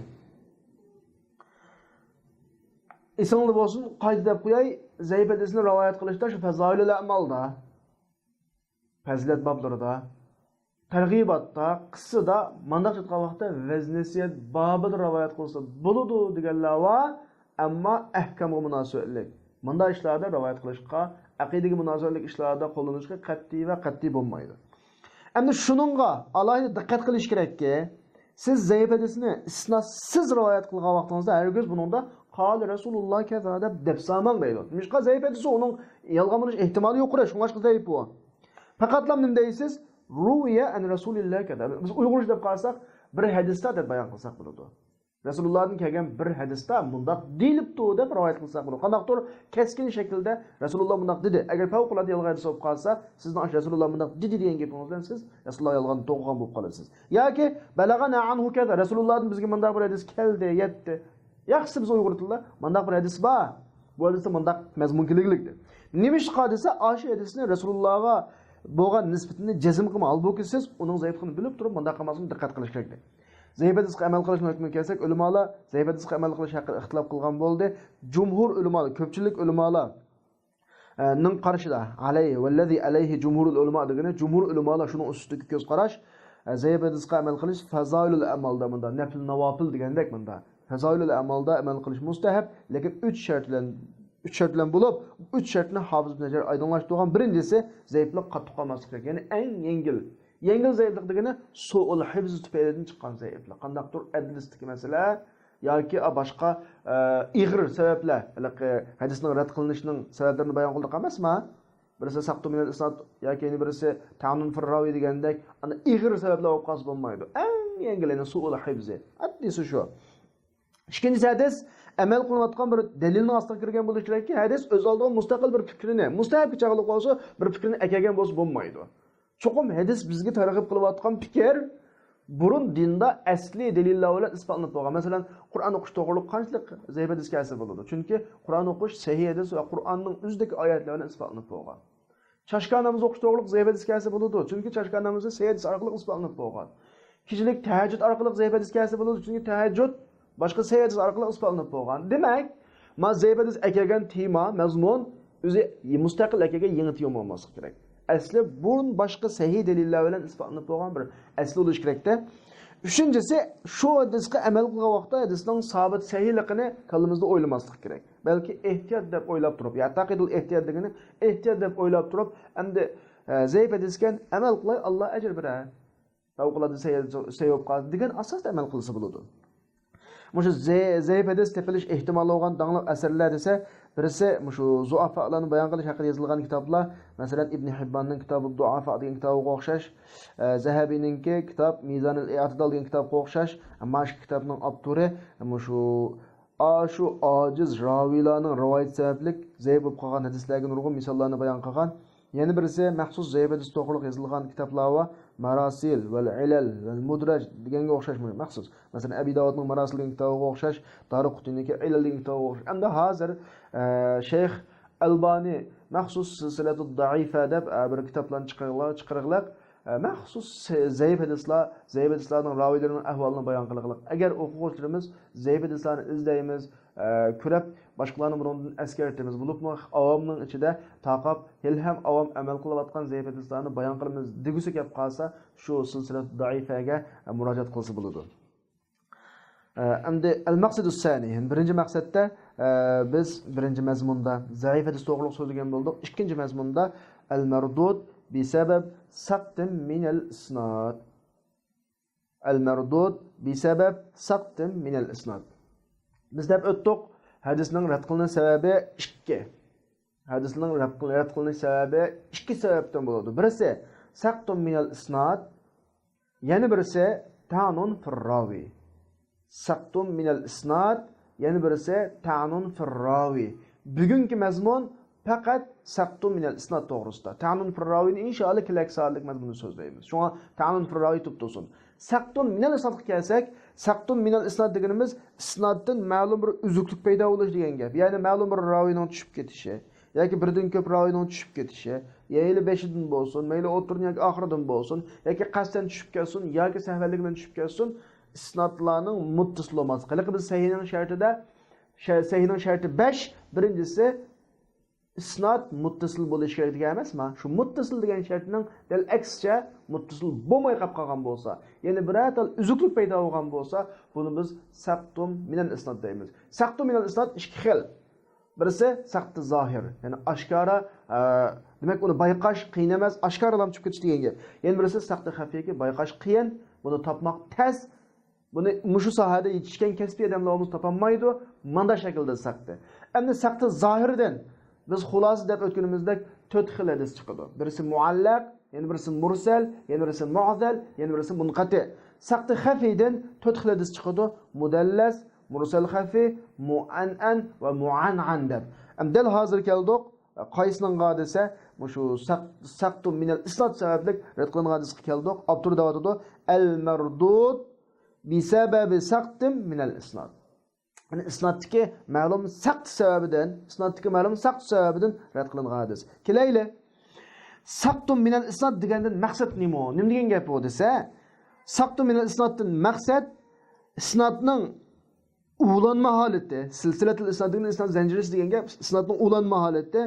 ئېسىڭلاردا بولسۇن، قايتا دەپ قوياي، زەئىپ ھەدىسنى رىۋايەت قىلىشتا شۇ پەزائىلۇل ئەمالدا، پەزىلەت بابلىرىدا، تەرغىباتتا، قىسسىدا، مانداق ئېيتقان ۋاقىتتا ۋەز نەسىھەت بابىدا رىۋايەت قىلسا بولىدۇ دېگەنلەر بار، ئەمما ئەھكامغا مۇناسىۋەتلىك، مۇنداق ئىشلاردا رىۋايەت قىلىشقا، ئەقىدىگە مۇناسىۋەتلىك ئىشلاردا قوللىنىشقا قەتئىي ۋە قەتئىي بولمايدۇ. ئەمدى شۇنىڭغا ئالاھىدە دىققەت قىلىش كېرەككى، سىز زەئىپ ھەدىسنى ئىسنادسىز رىۋايەت قىلغان ۋاقتىڭىزدا ھەرگىز بۇنىڭدا قال رەسۇلۇللا كەزا دەپ دەپ سالماڭ دەيدۇ. نېمىشقا؟ زەئىپ ھەدىسى ئۇنىڭ يالغان بولۇش ئېھتىمالى يۇقىرى، شۇڭلاشقا زەئىپ ئۇ. پەقەتلا نېمە دەيسىز؟ روىيە ئەن رەسۇلىللا كەزا. بىز ئۇيغۇرچە دەپ قالساق، بىر ھەدىستە دەپ بايان قىلساق بولىدۇ. رەسۇلۇللادىن كەلگەن بىر ھەدىستە مۇنداق دېيىلىپتۇ دەپ رىۋايەت قىلساق بولىدۇ. قانداقتۇر كەسكىن شەكىلدە رەسۇلۇللا مۇنداق دېدى. ئەگەر پەۋقۇلئاددە يالغان ھەدىس بولۇپ قالسا، سىزنىڭ ئاشۇ رەسۇلۇللا مۇنداق دېدى دېگەن گېپىڭىز بىلەن سىز رەسۇلۇللا يالغان توغرىغان بولۇپ قالىسىز. ياكى بەلەغەنە ئەنھۇ كەزا، رەسۇلۇللادىن بىزگە مۇنداق بىر ھەدىس كەلدى، يەتتى. ياخشىسى بىز ئۇيغۇر تىلدا مۇنداق بىر ھەدىس بار. بۇ ھەدىستە مۇنداق مەزمۇن كېلىگلىك دەپ. نېمىشقا دېسە، ئاشۇ ھەدىسنى رەسۇلۇللاغا بولغان نىسبىتىنى جەزم قىلماي، ھالبۇكى سىز ئۇنىڭ زەئىپلىكىنى بىلىپ تۇرۇپ مۇنداق قىلماسلىقنى دىققەت قىلىش كېرەك. زەئىپ ھەدىسقا ئەمەل قىلىشنىڭ ھۆكمىگە كەلسەك، ئۆلىمالار زەئىپ ھەدىسقا ئەمەل قىلىش ھەققىدە ئىختىلاپ قىلغان بولدى. جۇمھۇر ئۆلىمالار، كۆپچىلىك ئۆلىمالار، ئە، نىڭ قارىشىدا، ئەلەيھى ۋەللەزى ئەلەيھى جۇمھۇرۇل ئۆلىما دېگىنى، جۇمھۇر ئۆلىمالار شۇنىڭ ئۈستىدىكى كۆز قاراش، ئە، زەئىپ ھەدىسقا ئەمەل قىلىش فەزائىلۇل ئەمالدا مۇندا، نەپل ناۋاپىل دېگەندەك مۇندا. فەزائىلۇل ئەمالدا ئەمەل قىلىش مۇستەھەب، لېكىن ئۈچ شەرت بىلەن، ئۈچ شەرت بىلەن بولۇپ، ئۈچ شەرتنى ھاپىز ئىبن ھەجەر ئايدىڭلاشتۇرغان. بىرىنچىسى، زەئىپلىك قاتتىق قالماسلىق كېرەك. يەنى ئەڭ يەڭگىل. يەڭگىل زەئىپلىك دېگىنى سۇئۇل ھىفز تۈپەيلىدىن چىققان زەئىپلىك. قانداقتۇر ئەدلىستىكى مەسىلە ياكى باشقا، ئە، ئېغىر سەۋەبلەر، ھېلىقى ھەدىسنىڭ رەت قىلىنىشىنىڭ سەۋەبلىرىنى بايان قىلدۇق ئەمەسما؟ بىرسى سەقتۇ مىنەل ئىسناد ياكى يەنە بىرسى تەنۇن فىرراۋى دېگەندەك، ئانا ئېغىر سەۋەبلەر بولۇپ قالسا بولمايدۇ. ئەڭ يەڭگىل، يەنى سۇئۇل ھىفزى. ئاددىيسى شۇ. ئىككىنچىسى، ھەدىس ئەمەل قىلىنىۋاتقان بىر دەلىلنىڭ ئاستىغا كىرگەن بولۇشى كېرەككى، ھەدىس ئۆز ئالدىغا مۇستەقىل بىر پىكرىنى، مۇستەھەبكە چاغلىق بولسا، بىر پىكرىنى ئەكەلگەن بولسا بولمايدۇ. چوقۇم ھەدىس بىزگە تەرغىب قىلىۋاتقان پىكىر بۇرۇن دىندا ئەسلىي دەلىللەر بىلەن ئىسپاتلىنىپ بولغان. مەسىلەن، قۇرئان ئوقۇش توغرۇلۇق قانچىلىك زەئىپ ھەدىس كەلسە بولىدۇ. چۈنكى قۇرئان ئوقۇش سەھىھ ھەدىس ۋە قۇرئاننىڭ ئۆزىدىكى ئايەتلەر بىلەن ئىسپاتلىنىپ بولغان. چاشكا نامىزى ئوقۇش توغرۇلۇق زەئىپ ھەدىس كەلسە بولىدۇ. چۈنكى چاشكا نامىزى سەھىھ ھەدىس ئارقىلىق ئىسپاتلىنىپ بولغان. كېچىلىك تەھەججۇد ئارقىلىق زەئىپ ھەدىس كەلسە بولىدۇ. چۈنكى تەھەججۇد باشقا سەھىھ ھەدىس ئارقىلىق ئىسپاتلىنىپ بولغان. دېمەك، ما زەئىپ ھەدىس ئەكەلگەن تېما، مەزمۇن ئۆزى مۇستەقىل ئەكەلگەن يېڭى تېما بولماسلىقى كېرەك. ئەسلى بۇرۇن باشقا سەھىھ دەلىللەر بىلەن ئىسپاتلىنىپ بولغان بىر ئەسلى بولۇشى كېرەكتە. ئۈچىنچىسى، شۇ ھەدىسقا ئەمەل قىلغان ۋاقىتتا ھەدىسنىڭ سابىت سەھىھلىقىنى كاللىمىزدا ئويلىماسلىق كېرەك. بەلكى ئېھتىيات دەپ ئويلاپ تۇرۇپ، يا تەقىدۇل ئېھتىيات دېگىنى ئېھتىيات دەپ ئويلاپ تۇرۇپ، ئەمدى، ئە، زەئىپ ھەدىسكەن، ئەمەل قىلاي، ئاللا ئەجىر بېرەر. پەۋقۇلئاددە سەھىھ، سەھىھ بولۇپ قالدى دېگەن ئاساستا ئەمەل قىلسا بولىدۇ. مۇشۇ زە-، زەئىپ ھەدىس تېپىلىش ئېھتىمالى بولغان داڭلىق ئەسەرلەر دېسە، بىرسى مۇشۇ زۇئافالارنى بايان قىلىش ھەققىدە يېزىلغان كىتابلار، مەسىلەن، ئىبنى ھىبباننىڭ كىتابۇ زۇئافا دېگەن كىتابىغا ئوخشاش، ئە، زەھەبىنىڭكى كىتاب مىزانىل ئېئتىدال دېگەن كىتابقا ئوخشاش، مانا شۇ كىتابنىڭ ئاپتورى مۇشۇ ئاشۇ ئاجىز راۋىلارنىڭ رىۋايىتى سەۋەبلىك زەئىپ بولۇپ قالغان ھەدىسلەرگە نۇرغۇن مىساللارنى بايان قىلغان. يەنە بىرسى مەخسۇس زەئىپ ھەدىس توغرۇلۇق يېزىلغان كىتابلار بار. ماراسىل ۋەل ئىلەل ۋەل مۇدرەج دېگەنگە ئوخشاش مەخسۇس. مەسىلەن، ئەبى داۋۇدنىڭ ماراسىل دېگەن كىتابىغا ئوخشاش، دارىقۇتنىنىڭكى ئىلەل دېگەن كىتابىغا ئوخشاش. ئەمدى ھازىر، ئە، شەيخ ئەلبانى مەخسۇس سىلسىلەتۇ دەئىفە دەپ، ئە، بىر كىتابلارنى چىقىرغىلى-، چىقىرغىلىق، ئە، مەخسۇس سە-، زەئىپ ھەدىسلار، زەئىپ ھەدىسلارنىڭ راۋىلىرىنىڭ ئەھۋالىنى بايان قىلغىلىق. ئەگەر ئوقۇغۇچىلىرىمىز زەئىپ ھەدىسلارنى ئىزدەيمىز، ئە، كۆرەپ، باشقىلارنى بۇنىڭدىن ئەسكەرتىمىز. بولۇپمۇ ئاۋامنىڭ ئىچىدە تارقاپ، ھېلىھەم ئاۋام ئەمەل قىلىۋاتقان زەئىپ ھەدىسلارنى بايان قىلىمىز دېگۈسى كەپ قالسا، شۇ سىلسىلە دەئىفەگە مۇراجىئەت قىلسا بولىدۇ. ئە، ئەمدى ئەل مەقسىدۇس سانى، يەنى بىرىنچى مەقسەتتە، ئە، بىز بىرىنچى مەزمۇندا زەئىپ ھەدىس توغرۇلۇق سۆزلىگەن بولدۇق. ئىككىنچى مەزمۇندا ئەل مەردۇد بىسەبەب سەقتىن مىنەل ئىسناد. ئەل مەردۇد بىسەبەب سەقتىن مىنەل ئىسناد. بىز دەپ ئۆتتۇق، ھەدىسنىڭ رەت قىلىنىش سەۋەبى ئىككى. ھەدىسنىڭ رەت قىل-، رەت قىلىنىش سەۋەبى ئىككى سەۋەبتىن بولىدۇ. بىرسى سەقتۇن مىنەل ئىسناد، يەنە بىرسى تەنۇن فىرراۋى. سەقتۇن مىنەل ئىسناد، يەنە بىرسى تەنۇن فىرراۋى. بۈگۈنكى مەزمۇن پەقەت سەقتۇن مىنەل ئىسناد توغرىسىدا. تەنۇن فىرراۋىنى ئىنشائاللا كېلەركى سائەتلىك مەزمۇندا سۆزلەيمىز. شۇڭا تەنۇن فىرراۋى تۇتۇپ تۇرسۇن. سەقتۇن مىنەل ئىسنادقا كەلسەك، سەقتۇن مىنەل ئىسناد دېگىنىمىز ئىسنادتىن مەلۇم بىر ئۈزۈكلۈك پەيدا بولۇش دېگەن گەپ. يەنى مەلۇم بىر راۋىنىڭ چۈشۈپ كېتىشى ياكى بىردىن كۆپ راۋىنىڭ چۈشۈپ كېتىشى، مەيلى بېشىدىن بولسۇن، مەيلى ئوتتۇرىدىن ياكى ئاخىرىدىن بولسۇن، ياكى قەستەن چۈشۈپ كەتسۇن، ياكى سەھۋەنلىك بىلەن چۈشۈپ كەتسۇن، ئىسنادلارنىڭ مۇتتىسىل بولماسلىقى. ھېلىقى بىز سەھىھنىڭ شەرتىدە، شە-، سەھىھنىڭ شەرتى بەش، بىرىنچىسى، ئىسناد مۇتتىسىل بولۇشى كېرەك دېگەن ئەمەسما؟ شۇ مۇتتىسىل دېگەن شەرتنىڭ دەل ئەكسىچە مۇتتىسىل بولماي قاپ قالغان بولسا، يەنى بىرەر تال ئۈزۈكلۈك پەيدا بولغان بولسا، بۇنى بىز سەقتۇم مىنەل ئىسناد دەيمىز. سەقتۇم مىنەل ئىسناد ئىككى خىل. بىرسى سەقتى زاھىر، يەنى ئاشكارا، ئە، دېمەك، ئۇنى بايقاش قىيىن ئەمەس، ئاشكارا لام چۈشۈپ كېتىش دېگەن گەپ. يەنە بىرسى سەقتى خەفىيكى، بايقاش قىيىن، بۇنى تاپماق تەس، بۇنى مۇشۇ ساھەدە يېتىشكەن كەسپىي ئادەملەر بولمىسا تاپالمايدۇ. مانداق شەكىلدە سەقتى. ئەمدى سەقتى زاھىرىدىن بىز خۇلاسە دەپ ئۆتكىنىمىزدەك تۆت خىل ھەدىس چىقىدۇ. بىرسى مۇئەللەق، يەنە بىرسى مۇرسەل، يەنە بىرسى مۇئزەل، يەنە بىرسى مۇنقەتى. سەقتى خەفىيدىن تۆت خىل ھەدىس چىقىدۇ. مۇدەللەس، مۇرسەل خەفىي، مۇئەنئەن ۋە مۇئەنئەن دەپ. ئەمدى دەل ھازىر كەلدۇق. قايسىنىڭغا دېسە، مۇشۇ سەق-، سەقتۇ مىنەل ئىسناد سەۋەبلىك رەت قىلىنغان ھەدىسقا كەلدۇق. ئاپتور دەۋاتىدۇ، ئەل مەردۇد بىسەبەبى سەقتىم مىنەل ئىسناد. يەنى ئىسنادتىكى مەلۇم سەقت سەۋەبىدىن، ئىسنادتىكى مەلۇم سەقت سەۋەبىدىن رەت قىلىنغان ھەدىس. كېلەيلى. سەقتۇ مىنەل ئىسناد دېگەندىن مەقسەت نېمە؟ نېمە دېگەن گەپ ئۇ دېسە، سەقتۇ مىنەل ئىسنادتىن مەقسەت ئىسنادنىڭ ئۇلانما ھالىتى، سىلسىلەتۇل ئىسناد دېگەن ئىسناد زەنجىرىسى دېگەن گەپ، ئىسنادنىڭ ئۇلانما ھالىتى.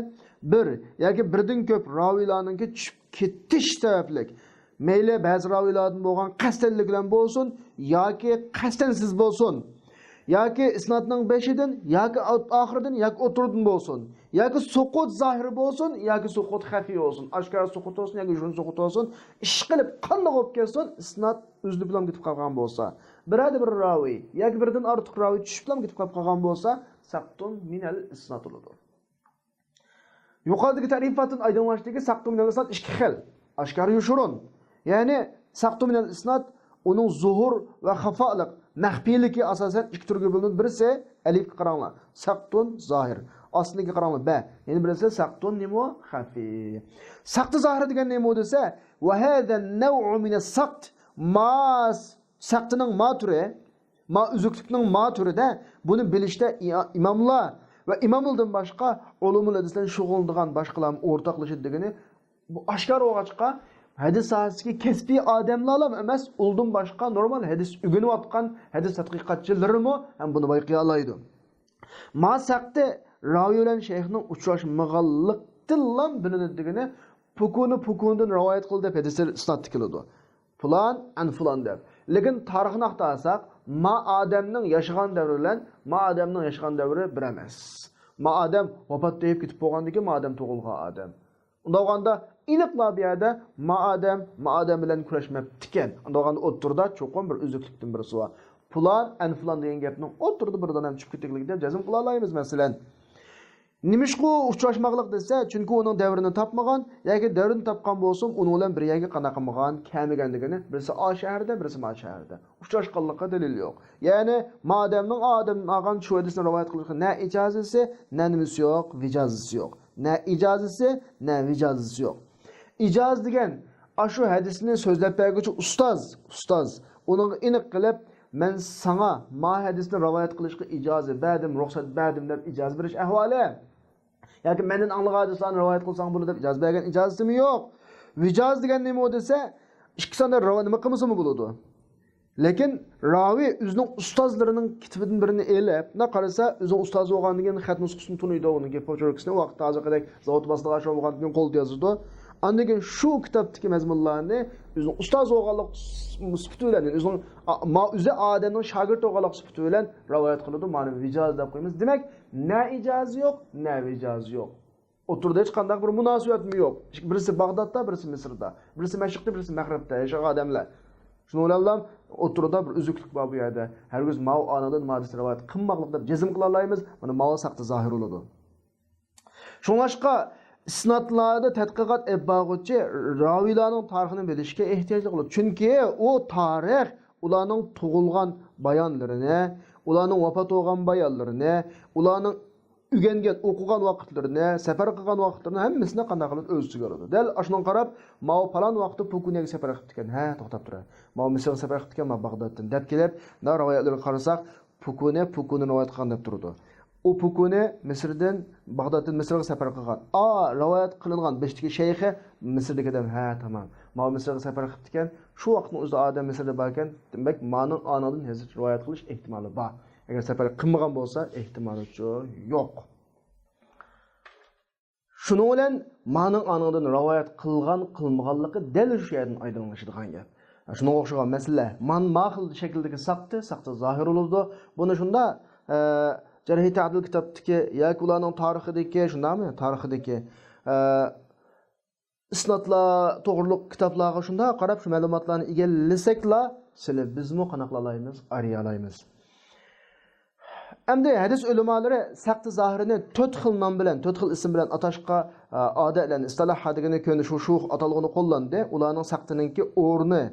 بىر ياكى بىردىن كۆپ راۋىيلارنىڭكى چۈشۈپ كېتىش سەۋەبلىك، مەيلى بەزى راۋىيلاردىن بولغان قەستەنلىك بىلەن بولسۇن ياكى قەستەنسىز بولسۇن، ياكى ئىسنادنىڭ بېشىدىن ياكى ئاخىرىدىن ياكى ئوتتۇرىدىن بولسۇن، ياكى سوقۇت زاھىر بولسۇن ياكى سوقۇت خەفىي بولسۇن، ئاشكارا سوقۇت بولسۇن ياكى يوشۇرۇن سوقۇت بولسۇن، ئىشقىلىپ قانداق بولۇپ كەتسۇن، ئىسناد ئۈزۈلۈپلا كېتىپ قالغان بولسا، بىرەردە بىر راۋىي ياكى بىردىن ئارتۇق راۋىي چۈشۈپلا كېتىپ قالغان بولسا، سەقتۇن مىنەل ئىسناد بولىدۇ. يۇقىرىدىكى تەرىپاتتىن ئايدىڭلىشىشتىكى سەقتۇ مىنەل ئىسناد ئىككى خىل، ئاشكارا، يوشۇرۇن. يەنى سەقتۇ مىنەل ئىسناد ئۇنىڭ زۇھۇر ۋە خافالىق، مەخپىيلىكى ئاساسەن ئىككى تۈرگە بۆلۈنىدۇ. بىرسى ئەلىپكە قاراڭلار، سەقتۇن زاھىر. ئاستىدىكى قاراڭلار، بە. يەنە بىرسى سەقتۇن نېمە؟ خەفىي. سەقتۇ زاھىر دېگەن نېمە دېسە، ۋە ھەزە نەۋئۇ مىنەس سەقت، ما سەقتىنىڭ ما تۈرى، ما ئۈزۈكلۈكنىڭ ما تۈرىدە بۇنى بىلىشتە ئىماملار ۋە ئىماملاردىن باشقا ئۇلۇمۇل ھەدىس بىلەن شۇغۇللىنىدىغان باشقىلارمۇ ئورتاقلىشىدۇ دېگىنى، بۇ ئاشكارا بولغاچقا، ھەدىس ساھەسىدىكى كەسپىي ئادەملەرلا ئەمەس، ئۇلدىن باشقا نورمال ھەدىس ئۆگىنىۋاتقان ھەدىس تەتقىقاتچىلىرىمۇ ھەم بۇنى بايقىيالايدۇ. ما سەقتى راۋى بىلەن شەيخنىڭ ئۇچراشمىغانلىقتىنلا بىلىنىدۇ دېگىنى، پۇكۇنى پۇكۇنىدىن رىۋايەت قىلدى دەپ ھەدىسلەر ئىسنادتا كېلىدۇ. پۇلان ئەن پۇلان دەپ. لېكىن تارىخنى ئاختۇرساق، ما ئادەمنىڭ ياشىغان دەۋرى بىلەن ما ئادەمنىڭ ياشىغان دەۋرى بىر ئەمەس. ما ئادەم ۋاپات تېپىپ كېتىپ بولغاندىكىن ما ئادەم تۇغۇلغان ئادەم. ئۇنداق بولغاندا ئېنىقلا بۇ يەردە ما ئادەم، ما ئادەم بىلەن كۈرەشمەپتىكەن. ئۇنداق بولغاندا ئوتتۇرىدا چوقۇم بىر ئۈزۈكلۈكتىن بىرسى بار. پۇلان ئەن پۇلان دېگەن گەپنىڭ ئوتتۇرىدا بىر دانە چۈشۈپ كېتىكلىكى دەپ جەزم قىلالايمىز، مەسىلەن. نېمىشقا ئۇ ئۇچراشماقلىق دېسە، چۈنكى ئۇنىڭ دەۋرىنى تاپمىغان ياكى دەۋرىنى تاپقان بولسىمۇ، ئۇنىڭ بىلەن بىر يەرگە قانداق قىلمىغان، كەلمىگەن دېگىنى، بىرسى ئا شەھەردە، بىرسى ما شەھەردە. ئۇچراشقانلىققا دەلىل يوق. يەنى ما ئادەمنىڭ ئا ئادەمدىن ئالغان شۇ ھەدىسنى رىۋايەت قىلىشقا نە ئىجازىسى، نە نېمىسى يوق، ۋىجازىسى يوق. نە ئىجازىسى، نە ۋىجازىسى يوق. ئىجازە دېگەن ئاشۇ ھەدىسنى سۆزلەپ بەرگۈچى ئۇستاز، ئۇستاز. ئۇنىڭغا ئېنىق قىلىپ، مەن ساڭا ما ھەدىسنى رىۋايەت قىلىشقا ئىجازە بەردىم، رۇخسەت بەردىم دەپ ئىجازە بېرىش ئەھۋالى. ياكى مەندىن ئاڭلىغان ھەدىسلەرنى رىۋايەت قىلساڭ بولىدۇ دەپ ئىجازە بەرگەن ئىجازىسىمۇ يوق. ۋىجاز دېگەن نېمە دېسە، ئىككى ساندا رىۋا-، نېمە قىلمىسىمۇ بولىدۇ. لېكىن راۋى ئۆزىنىڭ ئۇستازلىرىنىڭ كىتابىدىن بىرىنى ئېلىپ، مۇنداق قارىسا، ئۆزىنىڭ ئۇستازى بولغاندىن كېيىن خەت نۇسخىسىنى تونۇيدۇ، ئۇنىڭكى پوچوركىسىنى، ۋاقىت ھازىرقىدەك زاۋۇت باسىدىغان شۇ بولغاندىن كېيىن قولدا يازىدۇ. ئاندىن كېيىن شۇ كىتابتىكى مەزمۇنلارنى ئۆزىنىڭ ئۇستازى بولغانلىق سۈپىتى بىلەن، ئۆزىنىڭ، ئا، ما-، ئۆزى ئادەمنىڭ شاگىرتى بولغانلىق سۈپىتى بىلەن رىۋايەت قىلىدۇ. مانا ۋىجاز دەپ قويىمىز. دېمەك، نە ئىجازە يوق، نە ۋىجازە يوق. ئوتتۇرىدا ھېچقانداق بىر مۇناسىۋەتمۇ يوق. بىرسى باغدادتا، بىرسى مىسىردا، بىرسى مەشرىقتە، بىرسى مەغرىبتە ياشىغان ئادەملەر. شۇنىڭ بىلەن ئوتتۇرىدا بىر ئۈزۈكلۈك بار بۇ يەردە. ھەرگىز ماۋۇ ئانىڭدىن ما ھەدىسنى رىۋايەت قىلماقلىق دەپ جەزم قىلالايمىز. مانا ماۋۇ سەقتى زاھىر بولىدۇ. شۇڭلاشقا ئىسنادلاردا تەتقىقات ئېلىپ بارغۇچى راۋىيلارنىڭ تارىخىنى بىلىشكە ئېھتىياجلىق بولىدۇ. چۈنكى ئۇ تارىخ ئۇلارنىڭ تۇغۇلغان بايانلىرىنى، ئۇلارنىڭ ۋاپات بولغان بايانلىرىنى، ئۇلارنىڭ ئۆگەنگەن، ئوقۇغان ۋاقىتلىرىنى، سەپەر قىلغان ۋاقىتلىرىنى ھەممىسىنى قانداق قىلىدۇ، ئۆز ئىچىگە ئالىدۇ. دەل ئاشۇنىڭغا قاراپ، ماۋۇ پالان ۋاقىتتا پۇكۇنەگە سەپەر قىپتىكەن، ھە، توختاپ تۇرە. ماۋۇ مىسىرغا سەپەر قىپتىكەن، ماۋۇ باغدادتىن، دەپ كېلىپ، مۇنداق رىۋايەتلەرگە قارىساق، پۇكۇنى، پۇكۇنى رىۋايەت قىلغان دەپ تۇرىدۇ. ئۇ پۇكۇنى مىسىردىن، باغدادتىن مىسىرغا سەپەر قىلغان. ئا، رىۋايەت قىلىنغان بېشىدىكى شەيخى مىسىردىكى ئادەم، ھە، تامام. ماۋۇ مىسىرغا سەپەر قىپتىكەن، شۇ ۋاقىتنىڭ ئۆزىدە ئادەم مىسىردا باركەن، دېمەك، مانىڭ ئانىڭدىن ھەدىس رىۋايەت قىلىش ئېھتىمالى بار. ئەگەر سەپەر قىلمىغان بولسا، ئېھتىمالىچۇ يوق. شۇنىڭ بىلەن مانىڭ ئانىڭدىن رىۋايەت قىلغان، قىلمىغانلىقى دەل شۇ يەردىن ئايدىڭلىشىدىغان گەپ. شۇنىڭغا ئوخشىغان مەسىلە. مان ما خىل شەكىلدىكى سەقتى، سەقتى زاھىر بولىدۇ. بۇنى شۇنداق، ئە، جەرھى تەدىل كىتابتىكى ياكى ئۇلارنىڭ تارىخىدىكى، شۇنداقمۇ؟ تارىخىدىكى، ئە، ئىسنادلار توغرۇلۇق كىتابلارغا شۇنداق قاراپ، شۇ مەلۇماتلارنى ئىگىلىسەكلا، سىلى بىزمۇ قانداقلالايمىز؟ ئارىيالايمىز. ئەمدى ھەدىس ئۆلىمالىرى سەقتى زاھىرىنى تۆت خىل نام بىلەن، تۆت خىل ئىسىم بىلەن ئاتاشقا، ئە، ئادەتلەندى. ئىستىلاھ دېگىنى كۆنۈش، شۇ ئاتالغۇنى قوللاندى. ئۇلارنىڭ سەقتىنىڭكى ئورنى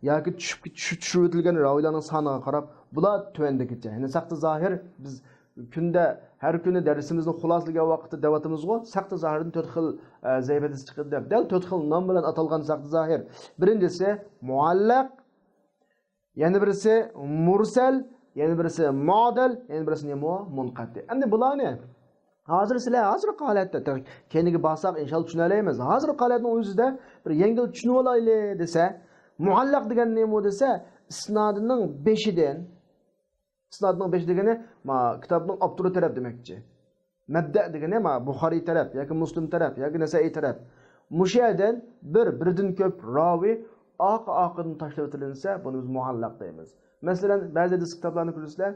ياكى چۈشۈپ، چۈشۈپ، چۈشۈرۈۋېتىلگەن راۋىلارنىڭ سانىغا قاراپ، بۇلار تۆۋەندىكىچە. يەنى سەقتى زاھىر، بىز كۈندە، ھەر كۈنى دەرسىمىزنى خۇلاسىلىگەن ۋاقىتتا دەۋاتىمىزغۇ، سەقتى زاھىردىن تۆت خىل، ئە، زەئىپ ھەدىس چىقىدۇ دەپ. دەل تۆت خىل نام بىلەن ئاتالغان سەقتى زاھىر. بىرىنچىسى مۇئەللەق، يەنە بىرسى مۇرسەل، يەنە بىرسى مۇئدەل، يەنە بىرسى نېمە؟ مۇنقەتىئ. ئەمدى بۇلارنى ھازىر سىلەر ھازىرقى ھالەتتە، كەينىگە بارساق ئىنشاللا چۈشىنەلەيمىز. ھازىرقى ھالەتنىڭ ئۆزىدە بىر يەڭگىل چۈشىنىۋالايلى دېسە، مۇئەللەق دېگەن نېمە دېسە، ئىسنادىنىڭ بېشىدىن، ئىسنادنىڭ بېشى دېگىنى، ما، كىتابنىڭ ئاپتورى تەرەپ دېمەكچى. مەبدەئ دېگىنى، ما، بۇخارىي تەرەپ ياكى مۇسلىم تەرەپ ياكى نەسەئىي تەرەپ. مۇشۇ يەردىن بىر، بىردىن كۆپ راۋى ئارقا-ئارقىدىن تاشلىۋېتىلىنسە، بۇنى بىز مۇئەللەق دەيمىز. مەسىلەن، بەزى ھەدىس كىتابلارنى كۆرسىلە،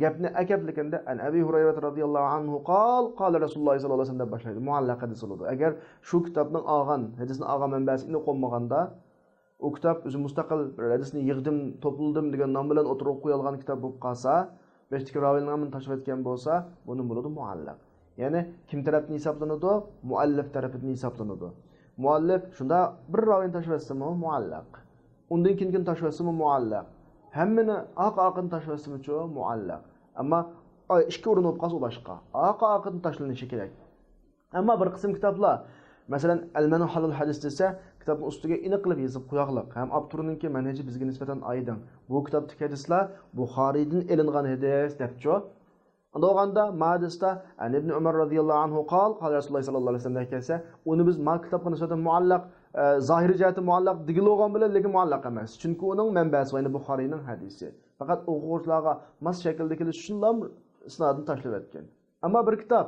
گەپنى ئەكەپلىكىندە، ئەن ئەبى ھۇرەيرە رەزىياللاھۇ ئەنھۇ قال، قال رەسۇلۇللاھ سەللەللاھۇ ئەلەيھى ۋەسەللەم دەپ باشلايدۇ. مۇئەللەق ھەدىس بولىدۇ. ئەگەر شۇ كىتابنىڭ ئالغان، ھەدىسنى ئالغان مەنبەسى ئېنىق بولمىغاندا، ئۇ كىتاب ئۆزى مۇستەقىل بىر ھەدىسنى يىغدىم، توپلىدىم دېگەن نام بىلەن ئوتتۇرىغا قويۇلغان كىتاب بولۇپ قالسا، بېشىدىكى راۋىيلارنى ھەممىنى تاشلىۋەتكەن بولسا، بۇنى بولىدۇ مۇئەللەق. يەنى كىم تەرەپتىن ھېسابلىنىدۇ؟ مۇئەللىپ تەرىپىدىن ھېسابلىنىدۇ. مۇئەللىپ شۇنداق بىر راۋىينى تاشلىۋەتسىمۇ مۇئەللەق. ئۇندىن كېيىنكىنى تاشلىۋەتسىمۇ مۇئەللەق. ھەممىنى ئارقا-ئارقىدىن تاشلىۋەتسىمۇچۇ مۇئەللەق. ئەمما ئىككى ئورۇن بولۇپ قالسا ئۇ باشقا. ئارقا-ئارقىدىن تاشلىنىشى كېرەك. ئەمما بىر قىسىم كىتابلار، مەسىلەن، ئەلمەنھالۇل ھەدىس دېسە، كىتابنىڭ ئۈستىگە ئېنىقلاپ يېزىپ قوياقلىق ھەم ئاپتورنىڭكى مەنھىجى بىزگە نىسبەتەن ئايدىڭ. بۇ كىتابتىكى ھەدىسلەر بۇخارىيدىن ئېلىنغان ھەدىس دەپچۇ. ئۇنداق بولغاندا، ما ھەدىستە، ئەن ئىبنى ئۆمەر رەزىياللاھۇ ئەنھۇ قال، قال رەسۇلۇللاھ سەللەللاھۇ ئەلەيھى ۋەسەللەم دەپ كەلسە، ئۇنى بىز ما كىتابقا نىسبەتەن مۇئەللەق، ئە، زاھىرىي جەھەتتىن مۇئەللەق دېگىلى بولغان بىلەن، لېكىن مۇئەللەق ئەمەس. چۈنكى ئۇنىڭ مەنبەسى، يەنى بۇخارىينىڭ ھەدىسى. پەقەت ئوقۇغۇچىلارغا ماس شەكىلدە كېلىش ئۈچۈنلا ئىسنادىنى تاشلىۋەتكەن. ئەمما بىر كىتاب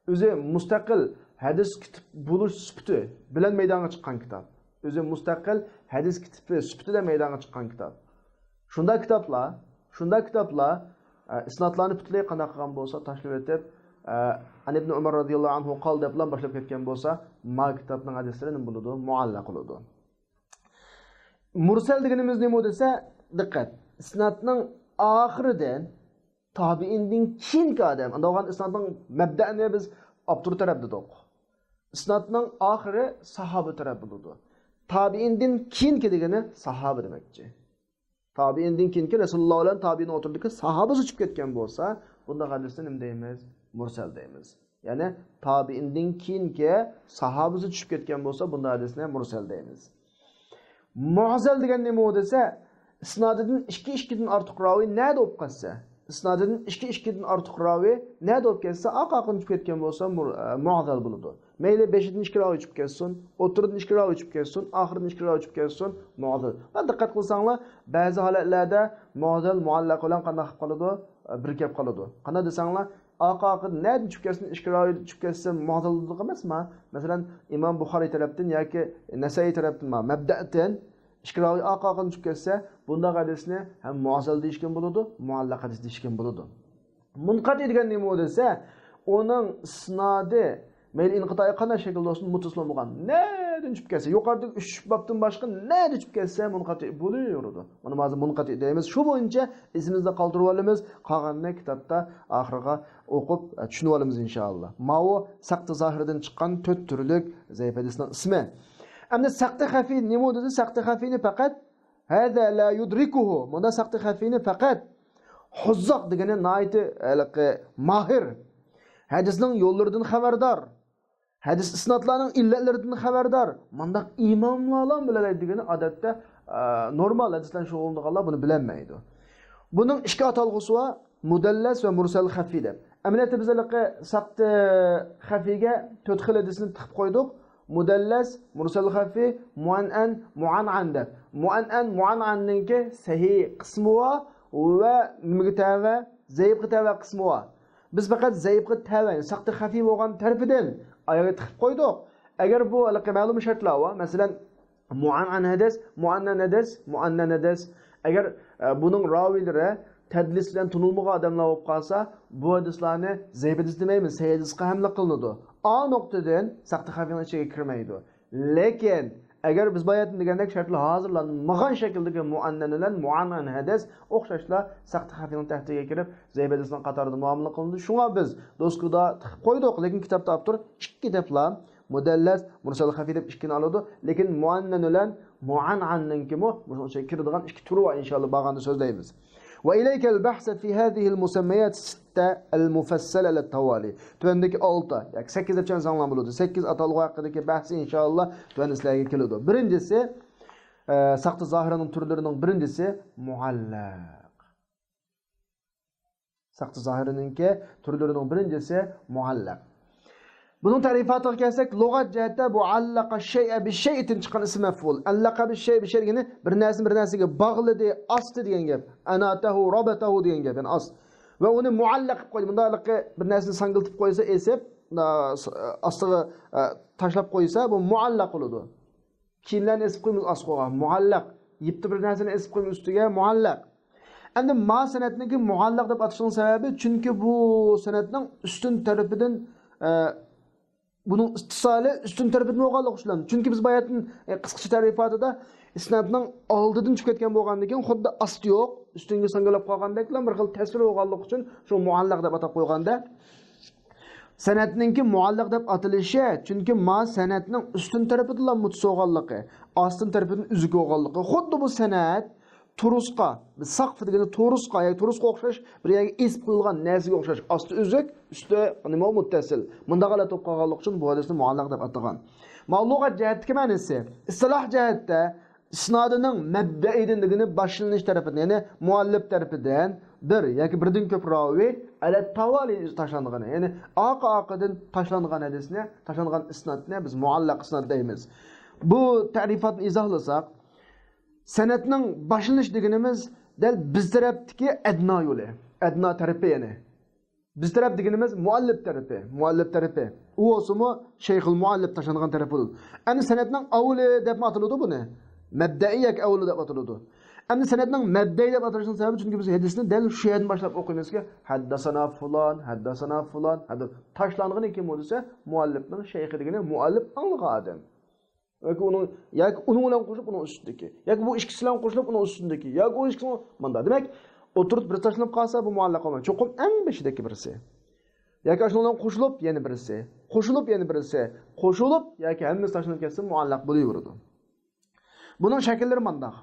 ئۆزى مۇستەقىل ھەدىس كىتاب بولۇش سۈپىتى بىلەن مەيدانغا چىققان كىتاب. ئۆزى مۇستەقىل ھەدىس كىتابى سۈپىتىدە مەيدانغا چىققان كىتاب. شۇنداق كىتابلار، شۇنداق كىتابلار، ئە، ئىسنادلارنى پۈتۈنلەي قانداق قىلغان بولسا، تاشلىۋېتىپ، ئە، ئەن ئىبنى ئۆمەر رەزىياللاھۇ ئەنھۇ قال دەپلا باشلاپ كەتكەن بولسا، ما كىتابنىڭ ھەدىسلىرى نېمە بولىدۇ؟ مۇئەللەق بولىدۇ. مۇرسەل دېگىنىمىز نېمە دېسە، دىققەت، ئىسنادنىڭ ئاخىرىدىن تابىئىندىن كېيىنكى ئادەم. ئۇنداق بولغان ئىسنادنىڭ مەبدەئىنى بىز ئاپتور تەرەپ دېدۇق. ئىسنادنىڭ ئاخىرى ساھابە تەرەپ بولىدۇ. تابىئىندىن كېيىنكى دېگىنى ساھابە دېمەكچى. تابىئىندىن كېيىنكى رەسۇلۇللاھ بىلەن تابىئىن ئوتتۇرىدىكى ساھابىسى چۈشۈپ كەتكەن بولسا، بۇنداق ھەدىسنى نېمە دەيمىز؟ مۇرسەل دەيمىز. يەنى تابىئىندىن كېيىنكى ساھابىسى چۈشۈپ كەتكەن بولسا، بۇنداق ھەدىسنى مۇرسەل دەيمىز. مۇئزەل دېگەن نېمە دېسە، ئىسنادىدىن ئىككى، ئىككىدىن ئارتۇق راۋى نەدە بولۇپ قالسا، ئىسنادىدىن ئىككى، ئىككىدىن ئارتۇق راۋى نەدە بولۇپ كەتسە، ئارقا-ئارقىدىن چۈشۈپ كەتكەن بولسا، مۇر-، ئە، مۇئزەل بولىدۇ. مەيلى بېشىدىن ئىككى راۋى چۈشۈپ كەتسۇن، ئوتتۇرىدىن ئىككى راۋى چۈشۈپ كەتسۇن، ئاخىرىدىن ئىككى راۋى چۈشۈپ كەتسۇن، مۇئزەل. ۋە دىققەت قىلساڭلار، بەزى ھالەتلەردە مۇئزەل مۇئەللەق بىلەن قانداق قىلىپ قالىدۇ؟ بىر گەپ قالىدۇ. قانداق دېسەڭلار، ئارقا-ئارقىدىن نەدىن چۈشۈپ كەتسۇن، ئىككى راۋى چۈشۈپ كەتسە مۇئزەل بولىدۇ ئەمەسما؟ مەسىلەن، ئىمام بۇخارىي تەرەپتىن ياكى نەسەئىي تەرەپتىن، ما، مەبدەئتىن ئىككى راۋى ئارقا-ئارقىدىن چۈشۈپ كەتسە، بۇنداق ھەدىسنى ھەم مۇئزەل دېيىشكىمۇ بولىدۇ، مۇئەللەق ھەدىس دېيىشكىمۇ بولىدۇ. مۇنقەتىئ دېگەن نېمە دېسە، ئۇنىڭ ئىسنادى مەيلى ئىنقىتائى قانداق شەكىلدە بولسۇن، مۇتتەسىل بولمىغان. نەدىن چۈشۈپ كەتسە، يۇقىرىدىكى ئۈچ بابتىن باشقا نەدە چۈشۈپ كەتسە، مۇنقەتىئ بولۇۋېرىدۇ. مانا ھازىر مۇنقەتىئ دەيمىز. شۇ بويىچە ئېسىمىزدە قالدۇرۇۋالىمىز. قالغىنىنى كىتابتا ئاخىرىغا ئوقۇپ، ئە، چۈشىنىۋالىمىز ئىنشائاللا. ماۋۇ سەقتى زاھىردىن چىققان تۆت تۈرلۈك زەئىپ ھەدىسنىڭ ئىسمى. ئەمدى سەقتى خەفىي نېمە دېسە، سەقتى خەفىينى پەقەت ھەزا لا يۇدرىكۇھۇ. مۇندا سەقتى خەفىينى پەقەت ھۇززاق دېگىنى ناھايىتى، ھېلىقى، ماھىر، ھەدىسنىڭ يوللىرىدىن خەۋەردار، ھەدىس ئىسنادلارنىڭ ئىللەتلىرىدىن خەۋەردار، مۇنداق ئىماملارلا بىلەلەيدۇ دېگىنى ئادەتتە، ئە، نورمال ھەدىس بىلەن شۇغۇللىنىدىغانلار بۇنى بىلەلمەيدۇ. بۇنىڭ ئىككى ئاتالغۇسى بار، مۇدەللەس ۋە مۇرسەل خەفىي دەپ. ئەمەلىيەتتە بىز ھېلىقى سەقتى خەفىيگە تۆت خىل ھەدىسنى تىقىپ قويدۇق. مۇدەللەس، مۇرسەل خەفىي، مۇئەنئەن، مۇئەنئەن دەپ. مۇئەنئەن، مۇئەنئەننىڭكى سەھىھ قىسمى بار ۋە نېمىگە تەۋە؟ زەئىپقا تەۋە قىسمى بار. بىز پەقەت زەئىپقا تەۋە، يەنى سەقتى خەفىي بولغان تەرىپىدىن ئاياغ تىقىپ قويدۇق. ئەگەر بۇ ھېلىقى مەلۇم شەرتلەر بار، مەسىلەن، مۇئەنئەن ھەدىس، مۇئەننەن ھەدىس، مۇئەننەن ھەدىس. ئەگەر، ئە، بۇنىڭ راۋىيلىرى تەدلىس بىلەن تونۇلمىغان ئادەملەر بولۇپ قالسا، بۇ ھەدىسلەرنى زەئىپ ھەدىس دېمەيمىز، سەھىھ ھەدىسقا ھەملە قىلىنىدۇ. ئا نۇقتىدىن سەقتى خەفىينىڭ ئىچىگە كىرمەيدۇ. لېكىن ئەگەر بىز باياتىن دېگەندەك شەرتلەر ھازىرلانمىغان شەكىلدىكى مۇئەننەن بىلەن مۇئەنئەن ھەدىس ئوخشاشلا سەقتى خەفىنىڭ تەھتىگە كىرىپ، زەئىپ ھەدىسنىڭ قاتارىدا مۇئامىلە قىلىنىدۇ. شۇڭا بىز دوسكىدا تىقىپ قويدۇق، لېكىن كىتابتا ئاپتور ئىككى دەپلا مۇدەللەس، مۇرسەل خەفىي دەپ ئىككىنى ئالىدۇ. لېكىن مۇئەننەن بىلەن مۇئەنئەننىڭكىمۇ مۇشۇنىڭ ئىچىگە كىرىدىغان ئىككى تۈرى بار، ئىنشاللا بارغاندا سۆزلەيمىز. وإليك البحث في هذه المسميات الستة المفصلة على التوالي. تۆۋەندىكى ئالتە ياكى سەككىز دەپ چۈشەنسەڭلار بولىدۇ. سەككىز ئاتالغۇ ھەققىدىكى بەھسى ئىنشاللا تۆۋەندە سىلەرگە كېلىدۇ. بىرىنچىسى، ئە، ساقتى زاھىرىنىڭ تۈرلىرىنىڭ بىرىنچىسى مۇئەللەق. ساقتى زاھىرىنىڭكى تۈرلىرىنىڭ بىرىنچىسى مۇئەللەق. بۇنىڭ تەرىپاتىغا كەلسەك، لۇغەت جەھەتتە بۇ ئەللەقە شەيئە بىشەيئىدىن چىققان ئىسىم مەفئۇل. ئەللەقە بىشەيئە بىشەيئە دېگىنى بىر نەرسىنى بىر نەرسىگە باغلىدى، ئاستى دېگەن گەپ. ئەناتەھۇ، رابەتەھۇ دېگەن گەپ، يەنى ئاس. ۋە ئۇنى مۇئەللەق قىلىپ قويدى. مۇنداق بىر نەرسىنى ساڭگىلىتىپ قويسا، ئېسىپ، ئاستىغا، ئە، تاشلاپ قويسا، بۇ مۇئەللەق بولىدۇ. كىيىملەرنى ئېسىپ قويىمىز ئاستىغا، مۇئەللەق. يىپتا بىر نەرسىنى ئېسىپ قويىمىز ئۈستىگە، مۇئەللەق. ئەمدى ما سەنەتنىڭكى مۇئەللەق دەپ ئاتىشىنىڭ سەۋەبى، چۈنكى بۇ سەنەتنىڭ ئۈستۈن تەرىپىدىن، ئە، بۇنىڭ ئىتتىسالى ئۈستۈن تەرىپىدىن بولغانلىقى ئۈچۈن. چۈنكى بىز باياتىن، ئە، قىسقىچە تەرىپاتىدا ئىسنادنىڭ ئالدىدىن چۈشۈپ كەتكەن بولغاندىن كېيىن خۇددى ئاستى يوق، ئۈستۈنگە ساڭگىلاپ قالغاندەكلا بىر خىل تەسۋىر بولغانلىقى ئۈچۈن شۇ مۇئەللەق دەپ ئاتاپ قويغاندا. سەنەتنىڭكى مۇئەللەق دەپ ئاتىلىشى، چۈنكى ما سەنەتنىڭ ئۈستۈن تەرىپىدىنلا مۇتىسى بولغانلىقى، ئاستىن تەرىپىدىن ئۈزۈك بولغانلىقى، خۇددى بۇ سەنەت تۇرۇسقا، بىز ساقفا دېگىنى تۇرۇسقا ياكى تۇرۇسقا ئوخشاش بىر يەرگە ئېسىپ قويۇلغان نەرسىگە ئوخشاش، ئاستى ئۈزۈك، ئۈستى نېمە، مۇتتەسىل. مۇنداق ھالەت بولۇپ قالغانلىقى ئۈچۈن بۇ ھەدىسنى مۇئەللەق دەپ ئاتىغان. ما لۇغەت جەھەتتىكى مەنىسى، ئىستىلاھ جەھەتتە ئىسنادىنىڭ مەبدەئىدىن دېگىنى باشلىنىش تەرىپىدىن، يەنى مۇئەللىپ تەرىپىدىن بىر ياكى بىردىن كۆپ راۋى ئەلە تاۋالى تاشلانغىنى، يەنى ئارقا-ئارقىدىن تاشلانغان ھەدىسنى، تاشلانغان ئىسنادنى بىز مۇئەللەق ئىسناد دەيمىز. بۇ تەرىپاتنى ئىزاھلىساق، سەنەتنىڭ باشلىنىش دېگىنىمىز دەل بىز تەرەپتىكى ئەدنا يولى، ئەدنا تەرىپى يەنى. بىز تەرەپ دېگىنىمىز مۇئەللىپ تەرىپى، مۇئەللىپ تەرىپى. ئۇ بولسىمۇ شەيخۇل مۇئەللىپ تاشلانغان تەرەپ بولىدۇ. ئەمدى سەنەتنىڭ ئاۋۋىلى دەپمۇ ئاتىلىدۇ بۇنى. مەبدەئى ياكى ئاۋۋىلى دەپ ئاتىلىدۇ. ئەمدى سەنەتنىڭ مەبدەئى دەپ ئاتىلىشىنىڭ سەۋەبى، چۈنكى بىز ھەدىسنى دەل شۇ يەردىن باشلاپ ئوقۇيمىزكى، ھەددەسەنا فۇلان، ھەددەسەنا فۇلان، ھەددە-، تاشلانغىنى كىم ئۇ دېسە، مۇئەللىپنىڭ شەيخى دېگىنى مۇئەللىپ ئاڭلىغان ئادەم. ياكى ئۇنىڭ، ياكى ئۇنىڭ بىلەن قوشۇلۇپ ئۇنىڭ ئۈستىدىكى. ياكى بۇ ئىككىسى بىلەن قوشۇلۇپ ئۇنىڭ ئۈستىدىكى. ياكى ئۇ ئىككىسى ماندا. دېمەك، ئوتتۇرىدا بىر تاشلىنىپ قالسا، بۇ مۇئەللەق بولمايدۇ. چوقۇم ئەڭ بېشىدىكى بىرسى. ياكى ئاشۇنىڭ بىلەن قوشۇلۇپ يەنە بىرسى. قوشۇلۇپ يەنە بىرسى. قوشۇلۇپ ياكى ھەممىسى تاشلىنىپ كەتسە، مۇئەللەق بولۇۋېرىدۇ. بۇنىڭ شەكىللىرى مانداق.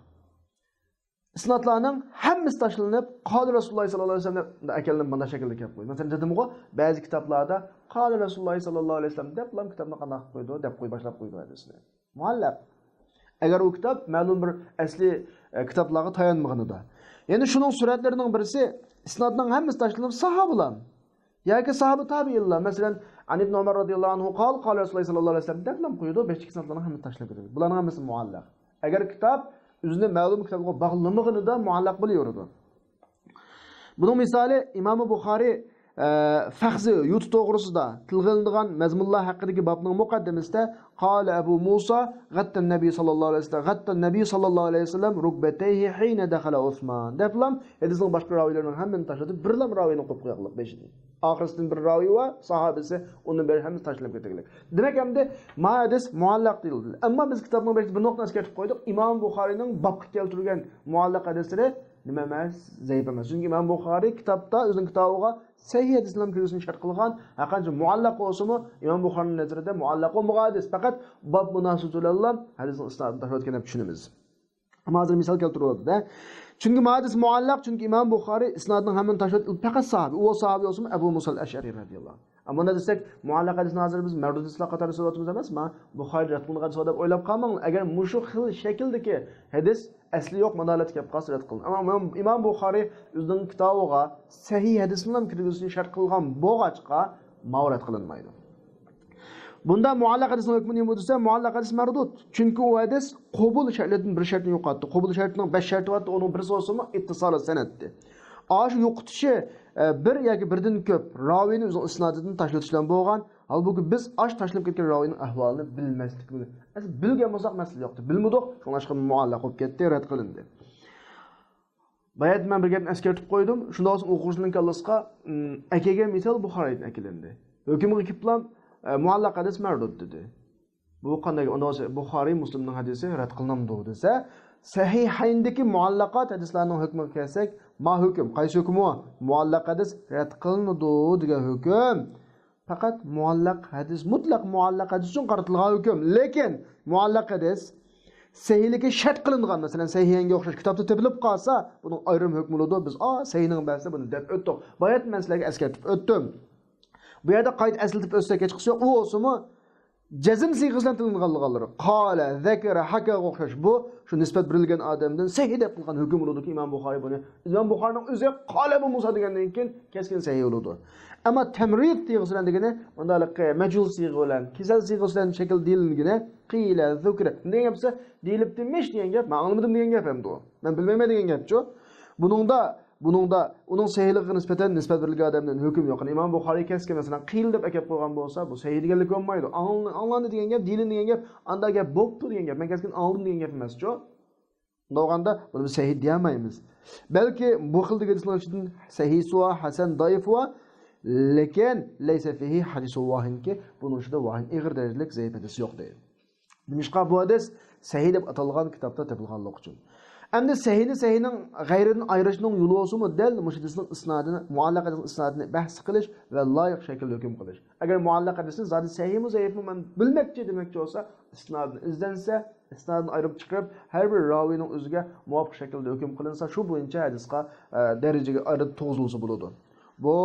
ئىسنادلارنىڭ ھەممىسى تاشلىنىپ، قال رسول الله صلى الله عليه وسلم دەپ ئەكەلدىم، مۇنداق شەكىلدە كەپ قويدى. مەسىلەن، دېدىمغۇ، بەزى كىتابلاردا قال رسول الله صلى الله عليه وسلم دەپلا كىتابنى قانداق قىلىپ قويىدۇ، دەپ قوي، باشلاپ قويىدۇ ھەدىسنى. مۇئەللەق. ئەگەر ئۇ كىتاب مەلۇم بىر ئەسلى، ئە، كىتابلارغا تايانمىغىنىدا. يەنى شۇنىڭ سۈرەتلىرىنىڭ بىرسى، ئىسنادنىڭ ھەممىسى تاشلىنىپ، ساھابىلار ياكى ساھابە تابىئىنلار، مەسىلەن، عن ابن عمر رضي الله عنه قال قال رسول الله صلى الله عليه وسلم دەپلا قويىدۇ، بېشىدىكى ئىسنادلارنىڭ ھەممىسى تاشلىنىپ كېتىدۇ. بۇلارنىڭ ھەممىسى مۇئەللەق. ئەگەر كىتاب ئۆزىنى مەلۇم كىتابقا باغلىمىغىنىدا مۇئەللەق بولۇۋېرىدۇ. بۇنىڭ مىسالى ئىمامى بۇخارىي، ئە، فەخزى يۇرتى توغرىسىدا تىلغا ئېلىنىدىغان مەزمۇنلار ھەققىدىكى بابنىڭ مۇقەددىمىسىدە قال أبو موسى غطى النبي صلى الله عليه وسلم، غطى النبي صلى الله عليه وسلم ركبتيه حين دخل عثمان دەپلا ھەدىسنىڭ باشقا راۋىيلىرىنىڭ ھەممىنى تاشلىتىپ، بىرلا راۋىينى قويۇپ قويغانلىق بېشىدىن. ئاخىرسىدىن بىر راۋىي بار، ساھابىسى، ئۇنىڭ بىر ھەممىسى تاشلىنىپ كېتىگلىك. دېمەك، ئەمدى ما ھەدىس مۇئەللەق دېيىلدى. ئەمما بىز كىتابنىڭ بېشىدا بىر نۇقتىنى ئەسكەرتىپ قويدۇق. ئىمام بۇخارىينىڭ بابقا كەلتۈرگەن مۇئەللەق ھەدىسلىرى نېمە ئەمەس، زەئىپ ئەمەس. چۈنكى ئىمام بۇخارىي كىتابتا ئۆزىنىڭ كىتابىغا سەھىھ ھەدىسلەرنىڭ كىرگۈزۈشىنى شەرت قىلغان، ھەرقانچە مۇئەللەق بولسىمۇ، ئىمام بۇخارىينىڭ نەزىرىدە مۇئەللەق بولمىغان ھەدىس. پەقەت باب مۇناسىۋىتى بىلەنلا ھەدىسنىڭ ئىسنادىنى تاشلاۋەتكەن دەپ چۈشىنىمىز. ئەمما ھازىر مىسال كەلتۈرۈۋاتىدۇ-دە. چۈنكى ما ھەدىس مۇئەللەق، چۈنكى ئىمام بۇخارىي ئىسنادنىڭ ھەممىنى تاشلاپ، پەقەت ساھابى، ئۇ ساھابى بولسىمۇ ئەبۇ مۇسال ئەشئەرى رەزىياللاھۇ ئەنھۇ. ئەمما ئۇنداق دېسەك، مۇئەللەق ھەدىسنى ھازىر بىز مەردۇد ھەدىسلەر قاتارىدا سۆزلەۋاتىمىز ئەمەسما؟ بۇخارىي رەت قىلغان ھەدىس دەپ ئويلاپ قالماڭلار. ئەگەر مۇشۇ خىل شەكىلدىكى ھەدىس ئەسلى يوق، مانا ھالەتتە كەپ قالسا رەت قىلىنىدۇ. ئەمما ئىمام، ئىمام بۇخارىي ئۆزىنىڭ كىتابىغا سەھىھ ھەدىسنىلا كىرگۈزۈشنى شەرت قىلغان بولغاچقا، ماۋۇ رەت قىلىنمايدۇ. بۇندا مۇئەللەق ھەدىسنىڭ ھۆكمى نېمە دېسە، مۇئەللەق ھەدىس مەردۇد. چۈنكى ئۇ ھەدىس قوبۇل شەرتلىرىدىن بىر شەرتنى يوقاتتى. قوبۇل شەرتىنىڭ بەش شەرتى بارتى، ئۇنىڭ بىرسى بولسىمۇ ئىتتىسالى سەنەدتى. ئاشۇ يوقىتىشى، ئە، بىر ياكى بىردىن كۆپ راۋىنى ئۆزىنىڭ ئىسنادىدىن تاشلىتىش بىلەن بولغان. ھالبۇكى، بىز ئاشۇ تاشلىنىپ كەتكەن راۋىنىڭ ئەھۋالىنى بىلمەسلىكىمىز. ئەسلى بىلگەن بولساق، مەسىلە يوقتى. بىلمىدۇق، شۇڭلاشقا مۇئەللەق بولۇپ كەتتى، رەت قىلىندى. باياتىن مەن بىر گەپنى ئەسكەرتىپ قويدۇم. شۇنداق بولسا ئوقۇغۇچىلارنىڭ كاللىسىغا، ئىم، ئەكەلگەن مىسال بۇخارىدىن ئەكېلىندى. ھۆكۈمگە كېلىپلا، ئە، مۇئەللەق ھەدىس مەردۇد دېدى. بۇ قانداق؟ ئۇنداق بولسا بۇخارىي، مۇسلىمنىڭ ھەدىسى رەت قىلىنامدۇ دېسە، سەھىھەيندىكى مۇئەللەقات ھەدىسلەرنىڭ ھۆكمىگە كەلسەك، ما ھۆكۈم؟ قايسى ھۆكۈم ئۇ؟ مۇئەللەق ھەدىس رەت قىلىنىدۇ دېگەن ھۆكۈم. پەقەت مۇئەللەق ھەدىس، مۇتلەق مۇئەللەق ھەدىس ئۈچۈن قارىتىلغان ھۆكۈم. لېكىن مۇئەللەق ھەدىس سەھىھلىكى شەرت قىلىنغان، مەسىلەن، سەھىھەينگە ئوخشاش كىتابتا تېپىلىپ قالسا، بۇنىڭ ئايرىم ھۆكمى بولىدۇ. بىز، ئا، سەھىھنىڭ بەزىدە بۇنى دەپ ئۆتتۇق. باياتىن مەن سىلەرگە ئەسكەرتىپ ئۆتتۈم. بۇ يەردە قايتا ئەسلىتىپ ئۆتسەك ھېچقىسى يوق. ئۇ بولسىمۇ، جەزم سىيغىسى بىلەن تىلغا ئالغانلىرى، قالە، زەكەرە، ھەكەگە ئوخشاش بۇ، شۇ نىسبەت بېرىلگەن ئادەمدىن سەھىھ دەپ قىلغان ھۆكۈم بولىدۇكى، ئىمام بۇخارىي بۇنى، ئىمام بۇخارىينىڭ ئۆزى قالە بۇ مۇسا دېگەندىن كېيىن كەسكىن سەھىھ بولىدۇ. ئەمما تەمرىد سىيغىسى بىلەن دېگىنى، مۇنداق مەجھۇل سىيغە بىلەن، كېسەل سىيغىسى بىلەن شەكىل دېيىلگىنى، قىلە، زۇكرە دېگەن گەپ بولسا، دېيىلىپتىمىش دېگەن گەپ، مەن ئاڭلىمىدىم دېگەن گەپ ئەمدى ئۇ. مەن بىلمەيمەن دېگەن گەپچۇ. بۇنىڭدا بۇنىڭدا ئۇنىڭ سەھىھلىكىگە نىسبەتەن نىسبەت بېرىلگەن ئادەمدىن ھۆكۈم يوق. يەنى ئىمام بۇخارىي كەسكى، مەسىلەن، قىل دەپ ئەكەپ قويغان بولسا، بۇ سەھىھ دېگەنلىك بولمايدۇ. ئاڭ-، ئاڭلاندى دېگەن گەپ، دېيىلدى دېگەن گەپ، ئاندا گەپ بوپتۇ دېگەن گەپ، مەن كەسكىن ئاڭلىدىم دېگەن گەپ ئەمەسچۇ. ئۇنداق بولغاندا بۇنى بىز سەھىھ دېيەلمەيمىز. بەلكى بۇ خىل ھەدىسنىڭ ئىچىدىن سەھىھسى بار، ھەسەن، زەئىپى بار، لېكىن لەيسە فىھى ھەدىسۇ ۋاھىنكى، بۇنىڭ ئىچىدە ۋاھىن، ئېغىر دەرىجىلىك زەئىپ ھەدىس يوق دەيدۇ. نېمىشقا؟ بۇ ھەدىس سەھىھ دەپ ئاتالغان كىتابتا تېپىلغانلىقى ئۈچۈن. ئەمدى سەھىھنى سەھىھنىڭ غەيرىدىن ئايرىشنىڭ يولى بولسىمۇ دەل مۇشۇ ھەدىسنىڭ ئىسنادىنى، مۇئەللەق ھەدىسنىڭ ئىسنادىنى بەھس قىلىش ۋە لايىق شەكىلدە ھۆكۈم قىلىش. ئەگەر مۇئەللەق ھەدىسنى زادى سەھىھمۇ زەئىپمۇ مەن بىلمەكچى دېمەكچى بولسا، ئىسنادىنى ئىزدەنسە، ئىسنادىنى ئايرىپ چىقىرىپ، ھەر بىر راۋىنىڭ ئۆزىگە مۇۋاپىق شەكىلدە ھۆكۈم قىلىنسا، شۇ بويىچە ھەدىسقا، ئە، دەرىجىگە ئايرىپ تۇرغۇزۇلسا بولىدۇ. بۇ،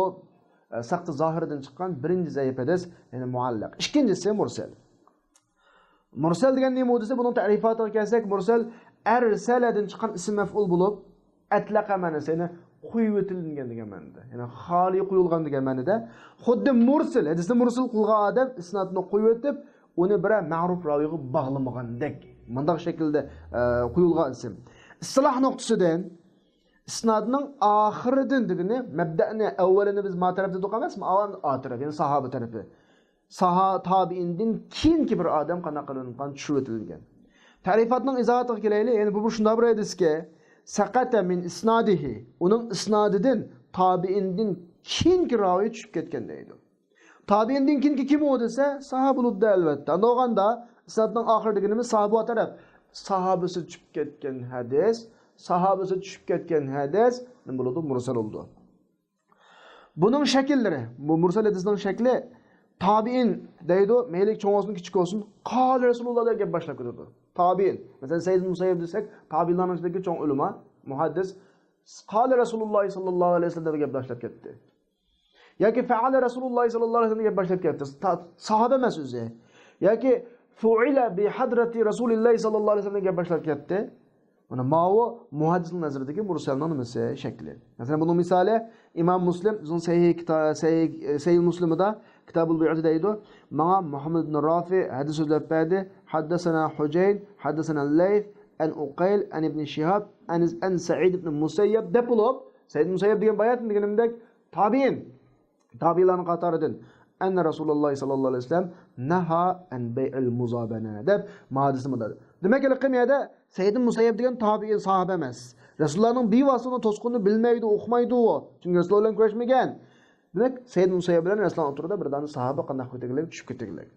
ئە، ساختا زاھىردىن چىققان بىرىنچى زەئىپ ھەدىس، يەنى مۇئەللەق. ئىككىنچىسى مۇرسەل. مۇرسەل دېگەن نېمە دېسە، بۇنىڭ تەرىپاتىغا كەلسەك، مۇرسەل ئەرسەلەدىن چىققان ئىسىم مەفئۇل بولۇپ، ئەتلەقە مەنىسى، يەنى قويۇۋېتىلگەن دېگەن مەنىدە. يەنى خالىي قويۇلغان دېگەن مەنىدە. خۇددى مۇرسەل، ھەدىسنى مۇرسەل قىلغان ئادەم ئىسنادنى قويۇۋېتىپ، ئۇنى بىرەر مەغرۇپ راۋىغا باغلىمىغاندەك، مۇنداق شەكىلدە، ئە، قويۇلغان ئىسىم. ئىستىلاھ نۇقتىسىدىن ئىسنادنىڭ ئاخىرىدىن دېگىنى، مەبدەئنى، ئەۋۋەلىنى بىز ما تەرەپ دېدۇق ئەمەسمۇ؟ ئاۋۋال ئا تەرەپ، يەنى ساھابە تەرىپى. ساھا-، تابىئىندىن كېيىنكى بىر ئادەم قانداق قىلىنغان، چۈشۈرۈۋېتىلگەن. تەرىپاتنىڭ ئىزاھاتىغا كېلەيلى، يەنى بۇ، بۇ شۇنداق بىر ھەدىسكى، سەقەتە مىن ئىسنادىھى، ئۇنىڭ ئىسنادىدىن تابىئىندىن كېيىنكى راۋى چۈشۈپ كەتكەن دەيدۇ. تابىئىندىن كېيىنكى كىم ئۇ دېسە، ساھابە بولىدۇ ئەلۋەتتە. ئانداق بولغاندا، ئىسنادنىڭ ئاخىرى دېگىنىمىز ساھابە تەرەپ. ساھابىسى چۈشۈپ كەتكەن ھەدىس، ساھابىسى چۈشۈپ كەتكەن ھەدىس نېمە بولىدۇ؟ مۇرسەل بولىدۇ. بۇنىڭ شەكىللىرى، بۇ مۇرسەل ھەدىسنىڭ شەكلى، تابىئىن دەيدۇ، مەيلى چوڭ بولسۇن، كىچىك بولسۇن، قالە رەسۇلۇللا دەپ گەپ باشلاپ كېتىدۇ. تابىئىن. مەسىلەن، سەييىد مۇسەييەب دېسەك، تابىئىنلارنىڭ ئىچىدىكى چوڭ ئۆلىما، مۇھەددىس، قالە رەسۇلۇللا ساللاللاھۇ ئەلەيھى ۋەسەللەم دەپ گەپ باشلاپ كەتتى. ياكى فەئەلە رەسۇلۇللا ساللاللاھۇ ئەلەيھى ۋەسەللەم دەپ گەپ باشلاپ كەتتى. تا-، ساھابە ئەمەس ئۆزى. ياكى فۇئىلە بىھەدرەتى رەسۇلىللا ساللاللاھۇ ئەلەيھى ۋەسەللەم دەپ گەپ باشلاپ كەتتى. مانا ماۋۇ مۇھەددىسنىڭ نەزىرىدىكى مۇرسەلنىڭ نېمىسى؟ شەكلى. مەسىلەن، بۇنىڭ مىسالى ئىمام مۇسلىم ئۆزىنىڭ سەھىھ كىتا-، سەھىھ، سەھىھ مۇسلىمىدا كىتابۇل بۇيۇئدا دەيدۇ، ماڭا مۇھەممەد ئىبن رافى ھەدىس سۆزلەپ بەردى، ھەددەسەنا ھۇجەين، ھەددەسەنا لەيس، ئەن ئۇقەيل، ئەن ئىبنى شىھاب، ئەن، ئەن سەئىد ئىبنى مۇسەييەب دەپ بولۇپ، سەئىد مۇسەييەب دېگەن باياتىن دېگىنىمدەك تابىئىن. تابىئىنلارنىڭ قاتارىدىن. ئەننە رەسۇلۇللا ساللاللاھۇ ئەلەيھى ۋەسەللەم نەھا ئەن بەيئىل مۇزابەنە دەپ مادىسى مۇنداق. دېمەك، ھېلىقى يەردە سەئىد مۇسەييەب دېگەن تابىئىن، ساھابە ئەمەس. رەسۇلۇللانىڭ بىۋاسىتە توسقۇنىنى بىلمەيدۇ، ئۇقمايدۇ ئۇ. چۈنكى رەسۇلۇللا بىلەن كۆرۈشمىگەن. دېمەك، سەئىد مۇسەييەب بىلەن رەسۇلۇللا ئوتتۇرىدا بىر دانە ساھابە قانداق كېتىگلىك، چۈشۈپ كېتىگلىك.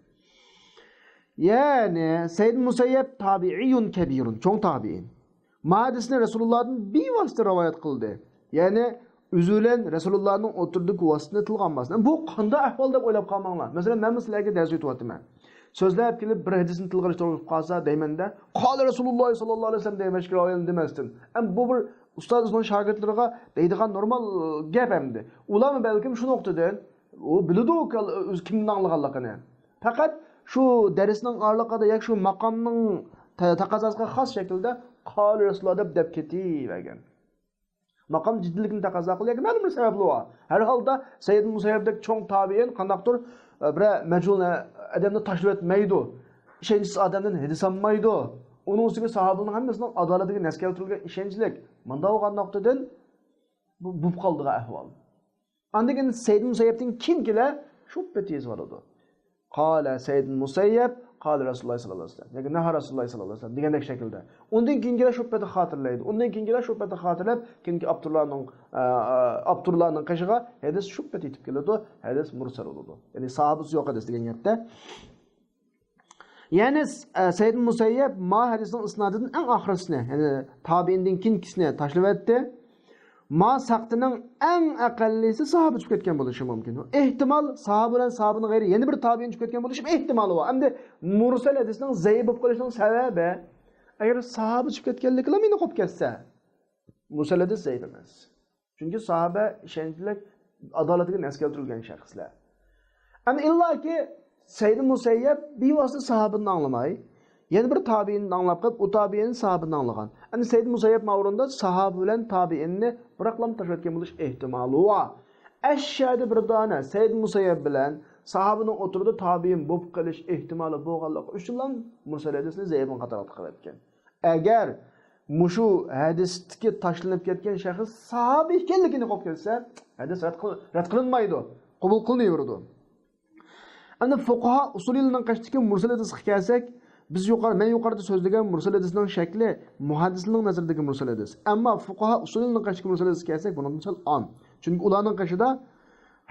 يەنى سەئىد مۇسەييەب تابىئىيۇن كەبىرۇن، چوڭ تابىئىن. مادىسىنى رەسۇلۇللادىن بىۋاسىتە رىۋايەت قىلدى. يەنى ئۆزى بىلەن رەسۇلۇللانىڭ ئوتتۇرىدىكى ۋاسىتىنى تىلغا ئالماستىن. بۇ قانداق ئەھۋال دەپ ئويلاپ قالماڭلار. مەسىلەن، مەنمۇ سىلەرگە دەرس ئۆتۈۋاتىمەن. سۆزلەپ كېلىپ بىر ھەدىسنى تىلغا ئېلىشتۇرۇپ قالسا دەيمەندە، قالە رەسۇلۇللا ساللاللاھۇ ئەلەيھى ۋەسەللەم دەيمەن، باشقا رىۋايەتنى دېمەستىن. ئەمما بۇ بىر ئۇستاز ئۆزىنىڭ شاگىرتلىرىغا دەيدىغان نورمال گەپ ئەمدى. ئۇلارمۇ بەلكىم شۇ نۇقتىدىن ئۇ بىلىدۇ ئۆزى كىمدىن ئاڭلىغانلىقىنى. پەقەت شۇ دەرسنىڭ ئارىلىقىدا ياكى شۇ ماقامنىڭ تا-، تەقەززاسىغا خاس شەكىلدە قالە رەسۇلۇللا دەپ، دەپ كېتىۋەرگەن. ماقام جىددىيلىكنى تەقەززا قىلىدۇ ياكى مەلۇم بىر سەۋەبلىرى بار. ھەر ھالدا سەئىد مۇسەييەبتەك چوڭ تابىئىن قانداقتۇر، ئە، بىرەر مەجھۇل ئادەمنى تاشلىۋەتمەيدۇ. ئىشەنچسىز ئادەمدىن ھەدىس ئالمايدۇ. ئۇنىڭ ئۈستىگە ساھابىلارنىڭ ھەممىسىنىڭ ئادالىتىگە نەس كەلتۈرۈلگەن ئىشەنچلىك. مۇنداق بولغان نۇقتىدىن بۇ، بولۇپ قالىدىغان ئەھۋال. ئاندىن كېيىن سەئىد مۇسەييەبتىن كېيىنكىلەر شۇ پېتى يېزىۋالىدۇ. قالە سەئىد مۇسەييەب، قالە رەسۇلۇللا ساللاللاھۇ ئەلەيھى ۋەسەللەم. ياكى نەھا رەسۇلۇللا ساللاللاھۇ ئەلەيھى ۋەسەللەم دېگەندەك شەكىلدە. ئۇندىن كېيىنكىلەر شۇ پېتى خاتىرىلەيدۇ. ئۇندىن كېيىنكىلەر شۇ پېتى خاتىرىلەپ، كېيىنكى ئاپتورلارنىڭ، ئە، ئاپتورلارنىڭ قېشىغا ھەدىس شۇ پېتى يېتىپ كېلىدۇ. ھەدىس مۇرسەل بولىدۇ. يەنى ساھابىسى يوق ھەدىس دېگەن گەپتە. يەنى س-، ئە، سەيىد مۇسەييەب ما ھەدىسنىڭ ئىسنادىدىن ئەڭ ئاخىرسىنى، يەنى تابىئىندىن كېيىنكىسىنى تاشلىۋەتتى. ما ساقتىنىڭ ئەڭ ئەقەللىسى ساھابە چۈشۈپ كەتكەن بولۇشى مۇمكىن. ئېھتىمال، ساھابە بىلەن ساھابىنىڭ غەيرى يەنە بىر تابىئىن چۈشۈپ كەتكەن بولۇشى ئېھتىمالى بار. ئەمدى مۇرسەل ھەدىسنىڭ زەئىپ بولۇپ قېلىشىنىڭ سەۋەبى، ئەگەر ساھابە چۈشۈپ كەتكەنلىكىلا مېنى قوپ كەتسە، مۇرسەل ھەدىس زەئىپ ئەمەس. چۈنكى ساھابە ئىشەنچلىك، ئادالىتىگە نەس كەلتۈرۈلگەن شەخسلەر. ئەمما ئىللاكى سەيىد مۇسەييەب بىۋاسىتە ساھابىدىن ئاڭلىماي، يەنە بىر تابىئىندىن ئاڭلاپ قېلىپ، ئۇ تابىئىن ساھابىدىن ئاڭلىغان. ئەمدى سەيىد مۇسەييەب ما ئورۇندا ساھابە بىلەن تابىئىننى بىراقلام تاشلاۋەتكەن بولۇش ئېھتىمالى بار. ئەششەدە بىر دانە سەيىد مۇسەييەب بىلەن ساھابىنىڭ ئوتتۇرىدا تابىئىن بولۇپ قېلىش ئېھتىمالى بولغانلىقى ئۈچۈنلا مۇرسەل ھەدىسنى زەئىپنىڭ قاتارىغا قىلىۋەتكەن. ئەگەر مۇشۇ ھەدىستىكى تاشلىنىپ كەتكەن شەخس ساھابە ئىكەنلىكىنى قوپ كەتسە، ھەدىس رەت قىل-، رەت قىلىنمايدۇ، قوبۇل قىلىنىۋېرىدۇ. ئەمدى فۇقاھا ئۇسۇلىيلىنىڭ قېشىدىكى مۇرسەل ھەدىسكە كەلسەك، بىز يۇقىرى، مەن يۇقىرىدا سۆزلىگەن مۇرسەل ھەدىسنىڭ شەكلى مۇھەددىسلەرنىڭ نەزىرىدىكى مۇرسەل ھەدىس. ئەمما فۇقاھا ئۇسۇلىيلىنىڭ قېشىدىكى مۇرسەل ھەدىسكە كەلسەك، بۇنىڭدىن سەل ئام. چۈنكى ئۇلارنىڭ قېشىدا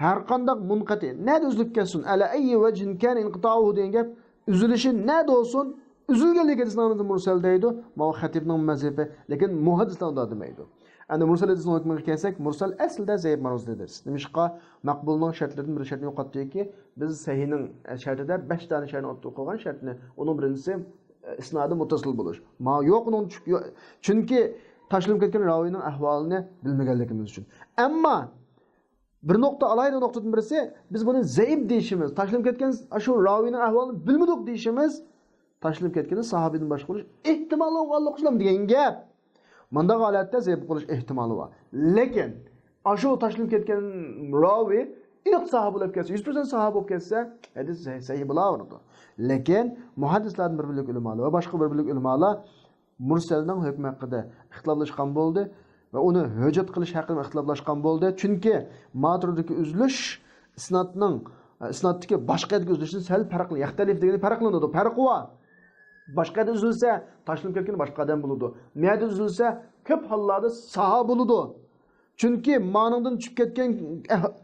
ھەر قانداق مۇنقەتى، نەدە ئۈزۈلۈپ كەتسۇن، ئەلا ئەيي ۋەجھىن كان ئىنقىتائۇھۇ دېگەن گەپ، ئۈزۈلۈشى نەدە بولسۇن، ئۈزۈلگەنلىكى ھەدىسنىڭ ھەممىسى مۇرسەل دەيدۇ. ماۋۇ خەتىبنىڭ مەزھىپى، لېكىن مۇھەددىسلەر ئۇنداق دېمەيدۇ. ئەمدى مۇرسەل ھەدىسنىڭ ھۆكمىگە كەلسەك، مۇرسەل ئەسلىدە زەئىپ مەرۇز ھەدىس. نېمىشقا؟ مەقبۇلنىڭ شەرتلىرىدىن بىر شەرتنى يوقاتتىكى، بىز سەھىھنىڭ شەرتىدە بەش دانە شەرتنى ئوتتۇرىغا قويغان شەرتنى، ئۇنىڭ بىرىنچىسى، ئىسنادى مۇتتەسىل بولۇش. ما يوق ئۇنىڭ چۈ-، يو-، چۈنكى تاشلىنىپ كەتكەن راۋىنىڭ ئەھۋالىنى بىلمىگەنلىكىمىز ئۈچۈن. ئەمما بىر نۇقتا، ئالاھىدە نۇقتىدىن بىرسى، بىز بۇنى زەئىپ دېيىشىمىز، تاشلىنىپ كەتكەن شۇ راۋىنىڭ ئەھۋالىنى بىلمىدۇق دېيىشىمىز، تاشلىنىپ كەتكىنى ساھابىدىن باشقا بولۇش ئېھتىمالى بولغانلىقى ئۈچۈن دېگەن گەپ. مۇنداق ھالەتتە زەئىپ بولۇش ئېھتىمالى بار. لېكىن ئاشۇ تاشلىنىپ كەتكەن راۋى ئېنىق ساھابە بولۇپ كەتسە، يۈز پىرسەنت ساھابە بولۇپ كەتسە، ھەدىس سەھىھ، سەھىھ بولاۋېرىدۇ. لېكىن مۇھەددىسلەردىن بىر بىرلىك ئۆلىمالار ۋە باشقا بىر بىرلىك ئۆلىمالار مۇرسەلنىڭ ھۆكمى ھەققىدە ئىختىلاپلاشقان بولدى ۋە ئۇنى ھۆججەت قىلىش ھەققىدە ئىختىلاپلاشقان بولدى. چۈنكى ماتۇرىدىكى ئۈزۈلۈش ئىسنادنىڭ، ئىسنادتىكى باشقا يەردىكى ئۈزۈلۈشتىن سەل پەرقلىنىدۇ. يەختەلىف دېگىنى پەرقلىنىدۇ. پەرقى بار. باشقا يەردە ئۈزۈلسە، تاشلىنىپ كەتكەن باشقا ئادەم بولىدۇ. مۇ يەردە ئۈزۈلسە، كۆپ ھاللاردا ساھابە بولىدۇ. چۈنكى مانىڭدىن چۈشۈپ كەتكەن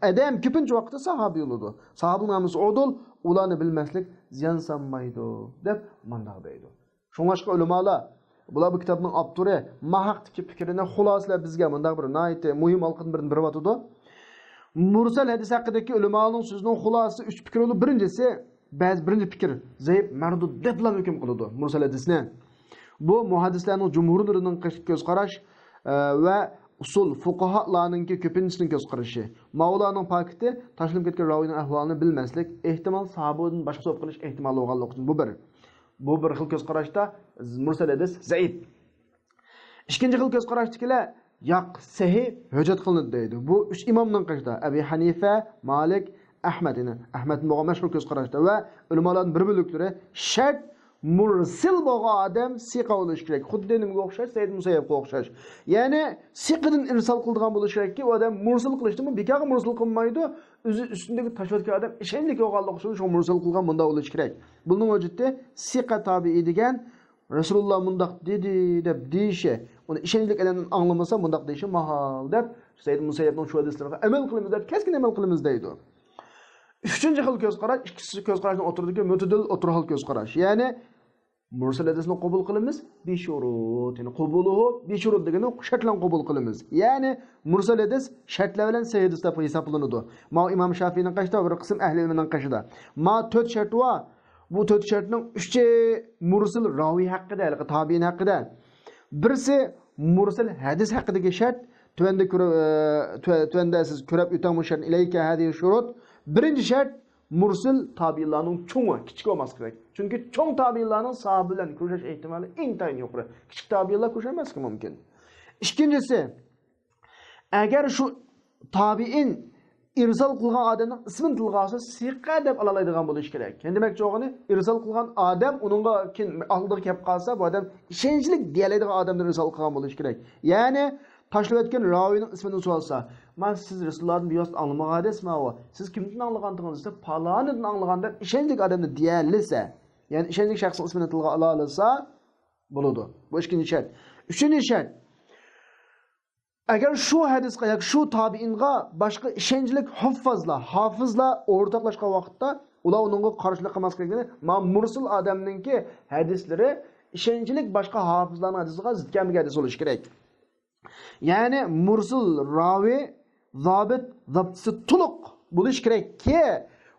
ئادەم كۆپىنچە ۋاقىتتا ساھابە بولىدۇ. ساھابىنىڭ ھەممىسى ئۇدۇل، ئۇلارنى بىلمەسلىك زىيان سالمايدۇ، دەپ مانداق دەيدۇ. شۇڭلاشقا ئۆلىمالار، بۇلار بۇ كىتابنىڭ ئاپتورى، ما ھەقتىكى پىكرىنى خۇلاسىلەپ بىزگە مۇنداق بىر ناھايىتى مۇھىم ھالقىدىن بىرنى بېرىۋاتىدۇ. مۇرسەل ھەدىس ھەققىدىكى ئۆلىمالارنىڭ سۆزىنىڭ خۇلاسىسى ئۈچ پىكىر بولۇپ، بىرىنچىسى، بەزى بىرىنچى پىكىر، زەئىپ، مەردۇد دەپلا ھۆكۈم قىلىدۇ مۇرسەل ھەدىسنى. بۇ مۇھەددىسلەرنىڭ جۇمھۇرلىرىنىڭ قىلىش كۆز قاراش، ئە، ۋە ئۇسۇل، فۇقاھالارنىڭكى كۆپىنچىسىنىڭ كۆز قارىشى. ماۋۇلارنىڭ پاكىتى تاشلىنىپ كەتكەن راۋىنىڭ ئەھۋالىنى بىلمەسلىك، ئېھتىمال ساھابىدىن باشقىسى بولۇپ قېلىش ئېھتىمالى بولغانلىقى ئۈچۈن بۇ بىر. بۇ بىر خىل كۆز قاراشتا مۇرسەل ھەدىس زەئىپ. ئىككىنچى خىل كۆز قاراشتىكىلەر ياق، سەھىھ، ھۆججەت قىلىنىدۇ دەيدۇ. بۇ ئۈچ ئىمامنىڭ قېشىدا، ئەبى ھەنىفە، مالىك، ئەھمەد، يەنى ئەھمەدتىن بولغان مەشھۇر كۆز قاراشتا ۋە ئۆلىمالارنىڭ بىر بۆلەكلىرى شەرت مۇرسىل بولغان ئادەم سىقە بولۇشى كېرەك. خۇددى نېمىگە ئوخشاش؟ سەيىد مۇسەييەبكە ئوخشاش. يەنى سىقىدىن ئىرسال قىلىدىغان بولۇشى كېرەككى، ئۇ ئادەم مۇرسىل قىلىشتىمۇ بىكارغا مۇرسىل قىلمايدۇ. ئۆزى ئۈستۈندىكى تاشلىۋەتكەن ئادەم ئىشەنچلىك بولغانلىقى ئۈچۈن شۇ مۇرسىل قىلغان مۇنداق بولۇشى كېرەك. بۇنىڭ ھۆججىتى سىقە تابىئى دېگەن رەسۇلۇللا مۇنداق دېدى دەپ دېيىشى، ئۇنى ئىشەنچلىك ئادەمدىن ئاڭلىمىسا مۇنداق دېيىشى ماھال دەپ، سەيىد مۇسەييەبنىڭ شۇ ھەدىسلىرىگە ئەمەل قىلىمىز دەپ، كەسكىن ئەمەل قىلىمىز دەيدۇ. ئۈچىنچى خىل كۆز قاراش، ئىككىسى كۆز قاراشنىڭ ئوتتۇرىدىكى مۆتىدىل، ئوتتۇرا خىل كۆز قاراش. يەنى مۇرسەل ھەدىسنى قوبۇل قىلىمىز، بىشۇرۇت. يەنى قوبۇلۇھۇ بىشۇرۇت دېگىنى شەرت بىلەن قوبۇل قىلىمىز. يەنى مۇرسەل ھەدىس شەرتلەر بىلەن سەھىھ ھەدىس دەپ ھېسابلىنىدۇ. ماۋۇ ئىمام شافىئىنىڭ قېشىدا، بىر قىسىم ئەھلى ئىلمىنىڭ قېشىدا. ما تۆت شەرت بار. بۇ تۆت شەرتنىڭ ئۈچى مۇرسىل راۋى ھەققىدە، ھېلىقى تابىئىن ھەققىدە. بىرسى مۇرسىل ھەدىس ھەققىدىكى شەرت. تۆۋەندە كۆرە-، ئە، تۆ-، تۆۋەندە سىز كۆرۈپ ئۆتەڭ بۇ شەرتنى. ئىلەيكە ھەزىھى شۇرۇت. بىرىنچى شەرت، مۇرسىل تابىئىنلارنىڭ چوڭى، كىچىكى بولماسلىقى كېرەك. چۈنكى چوڭ تابىئىنلارنىڭ ساھابە بىلەن كۆرۈشۈش ئېھتىمالى ئىنتايىن يۇقىرى. كىچىك تابىئىنلار كۆرۈشەلمەسلىكى مۇمكىن. ئىككىنچىسى، ئەگەر شۇ تابىئىن ئىرسال قىلغان ئادەمنىڭ ئىسمىنى تىلغا ئالسا، سىقە دەپ ئالالايدىغان بولۇشى كېرەك. يەنى دېمەكچى بولغىنى، ئىرسال قىلغان ئادەم ئۇنىڭغا كېيىن ئالدىغا كەپ قالسا، بۇ ئادەم ئىشەنچلىك دېيەلەيدىغان ئادەمدىن ئىرسال قىلغان بولۇشى كېرەك. يەنى تاشلىۋەتكەن راۋىينىڭ ئىسمىنى سورالسا، ما سىز رەسۇلۇللادىن بىۋاسىتە ئاڭلىمىغان ھەدىس ماۋۇ، سىز كىمدىن ئاڭلىغانتىڭىز دېسە، پالانىدىن ئاڭلىغان دەپ ئىشەنچلىك ئادەمنى دېيەلىسە، يەنى ئىشەنچلىك شەخسنىڭ ئىسمىنى تىلغا ئالالىسا، بولىدۇ. بۇ ئىككىنچى شەرت. ئۈچىنچى شەرت. ئەگەر شۇ ھەدىسقا ياكى شۇ تابىئىنغا باشقا ئىشەنچلىك ھۇففازلار، ھافىزلار ئورتاقلاشقان ۋاقىتتا، ئۇلار ئۇنىڭغا قارشىلىق قىلماسلىقى كېرەك. مانا مۇرسىل ئادەمنىڭكى ھەدىسلىرى ئىشەنچلىك باشقا ھاپىزلارنىڭ ھەدىسىغا زىت كەلمىگەن ھەدىس بولۇشى كېرەك. يەنى مۇرسىل راۋى زابىت، زاپتىسى تولۇق بولۇشى كېرەككى،